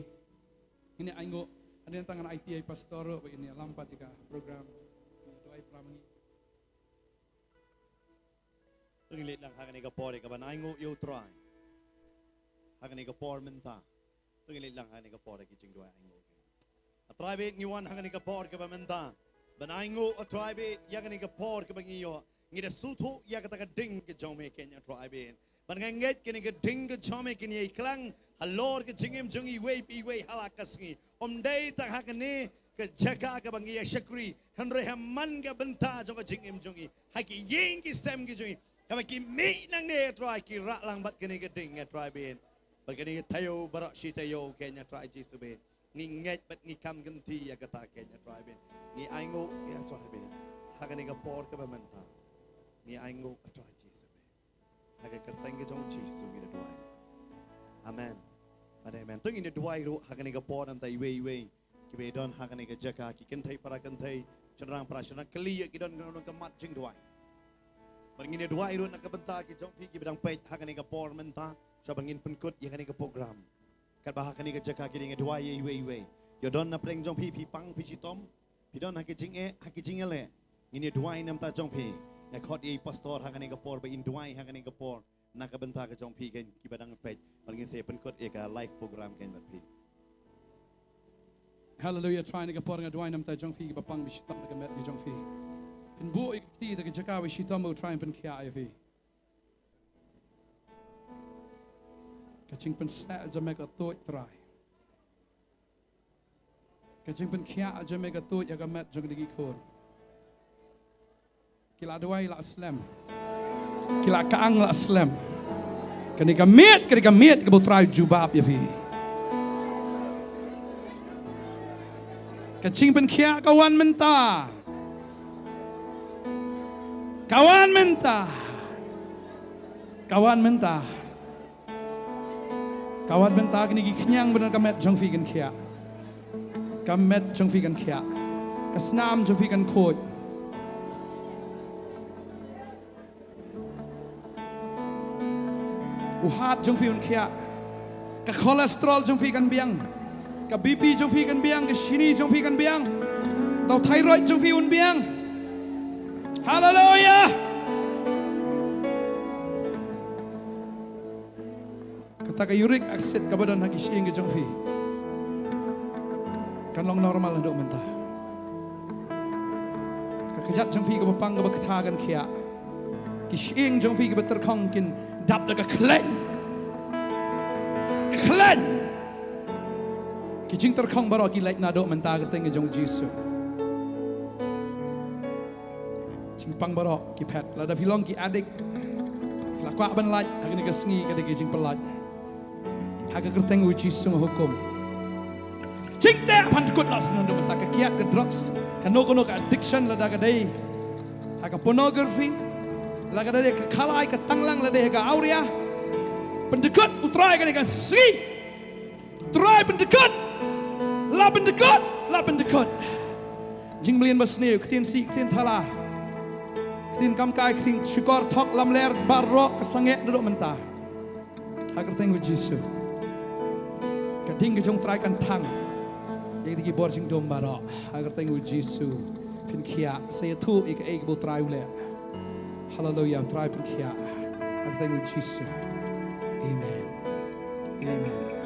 Ngin ïa ainguh. Hadien tang ngan aiti ïa i pastor ruh ba in ïalam pat ïa ka program. Ngin duwai para ma ngi. To ngin leit lang ha kane ka por ïa kaban ainguh ïa U Trai. Ha kane ka por mynta. To ngin leit lang ha kane ka por ïa ki jingduwai ainguh. A Trai bad ngi wan ha kane ka por kaba mynta ban ainguh, A Trai bad, ïa kane ka por kaba ngi ïoh. Ngi da sngewthuh ïa kata ka ding ka jong me keiñ, A Trai bad. Bad nga ngeit kane ka ding ka jong me kan ïai klang halor ka jingim jong iwei pa iwei ha la ka sngi. Ym dei tang ha kane ka jaka kaba ngi ïa shakri, hynrei ha man ka bynta jong ka jingim jong ngi, ha ki ïing ki sem ki jong ngi, kaba ki mih nangne, A Trai, ki rah lang bad kane ka ding, A Trai bad. Bad kane ka taïew baroh shi taïew keiñ, A Trai Jisu bad. Ngi ngeit bad ngi kam kynti ïa kata keiñ, A Trai bad. Ngi ainguh ïa, A Trai bad, ha kane ka por kaba mynta. Ngi ainguh, A Trai Jisu bad. Ha ka kyrteng ka jong U Jisu ngi da duwai. Amen. Bad amen. To ngin da duwai ruh ha kane ka por, namar iwei iwei kiba don ha kane ka jaka, ki kynthei para kynthei, shynrang para shynrang, kylli ïa ki, don, don ka mat jingduwai. Bad ngin da duwai ruh na ka bynta ki jong phi kiba dang peit ha kane ka por mynta, sha ba ngin pynkut ïa kane ka program. Katba ha kane ka jaka ki dang duwai ïa iwei iwei. Ïa don na pdeng jong phi, phi pang phi shitom, phi don ha ki jingeh, ha ki jingïaleh. Ngin ïa duwai na ka bynta jong phi. Nga khot ïa i pastor ha kane ka por ba in duwai ha kane ka por na ka bynta ka jong phi keiñ, kiba dang peit. Bad ngin sa pynkut ïa ka live program keiñ bad phi. Haleluya, Trai, na ka por nga duwai na ka bynta jong phi kiba pang ba shitom na ka met ka jong phi. Pynbuh ïa ka kti da ka jaka ba shitom, ba U Trai un pynkhiah ïa phi. Ka jingpynshlur jong me ka tuid, Trai. Ka jingpynkhiah jong me ka tuid ïa ka met jong kine ki khun. Ki la duwai la slem. Ki la kang la slem. Kane ka miet, kane ka miet kaba U Trai u jubab ïa phi. Ka jingpynkhiah ka wan mynta. Ka wan mynta. Ka wan mynta. Ka wan mynta, kine ki khñiang ba don ka met jong phi kan khiah. Ka met jong phi kan khiah. Ka snam jong phi kan khuid. U hat jong phi un khiah. Ka cholesterol jong phi kan biang. Ka B P jong phi kan biang, ka shini jong phi kan biang. Tau thyroid jong phi un biang. Haleluya. Kata ka uric acid kaba don ha ki shyieng ki jong phi kan long normal haduh mynta. Ka kjat jong phi kaba pang kaba kata kan khiah. Ki shyieng jong phi kaba tyrkhong kin dap da ka khleiñ. Ka khleiñ. Ki jingtyrkhong baroh ki leit naduh mynta ka kyrteng ka jong u Jisu. Jingpang baroh ki phet. Lada phi long ki addict, la kwah ban lait, ha kane ka sngi ka dei ka jingpynlait. Ha ka kyrteng u Jisu nga hukum. Jingteh phan kut la sngewdum mynta, ka kiad ka drugs, kano kano ka addiction, lada ka dei ha ka pornography, La ka dei ka khalai ka tanglang, la dei ka awria. Pyndykut u Trai kane ka sngi. Trai pyndykut. La pyndykut, la pyndykut. Jingmlien basniew, ktien sih, ktien thala, ktien kamkai, ktien shukor, thok lamler baroh ka sangeh naduh mynta. Ha ka kyrteng u Jisu. Ka ding ka jong u Trai kan thang ïa ki bor jingdum baroh. Ha ka kyrteng u Jisu. Pynkhiah, sa ïathuh ïa kaei kaba u Trai u leh. Haleluya, u Trai pynkhiah. Ha ka kyrteng u Jisu. Amen. Amen.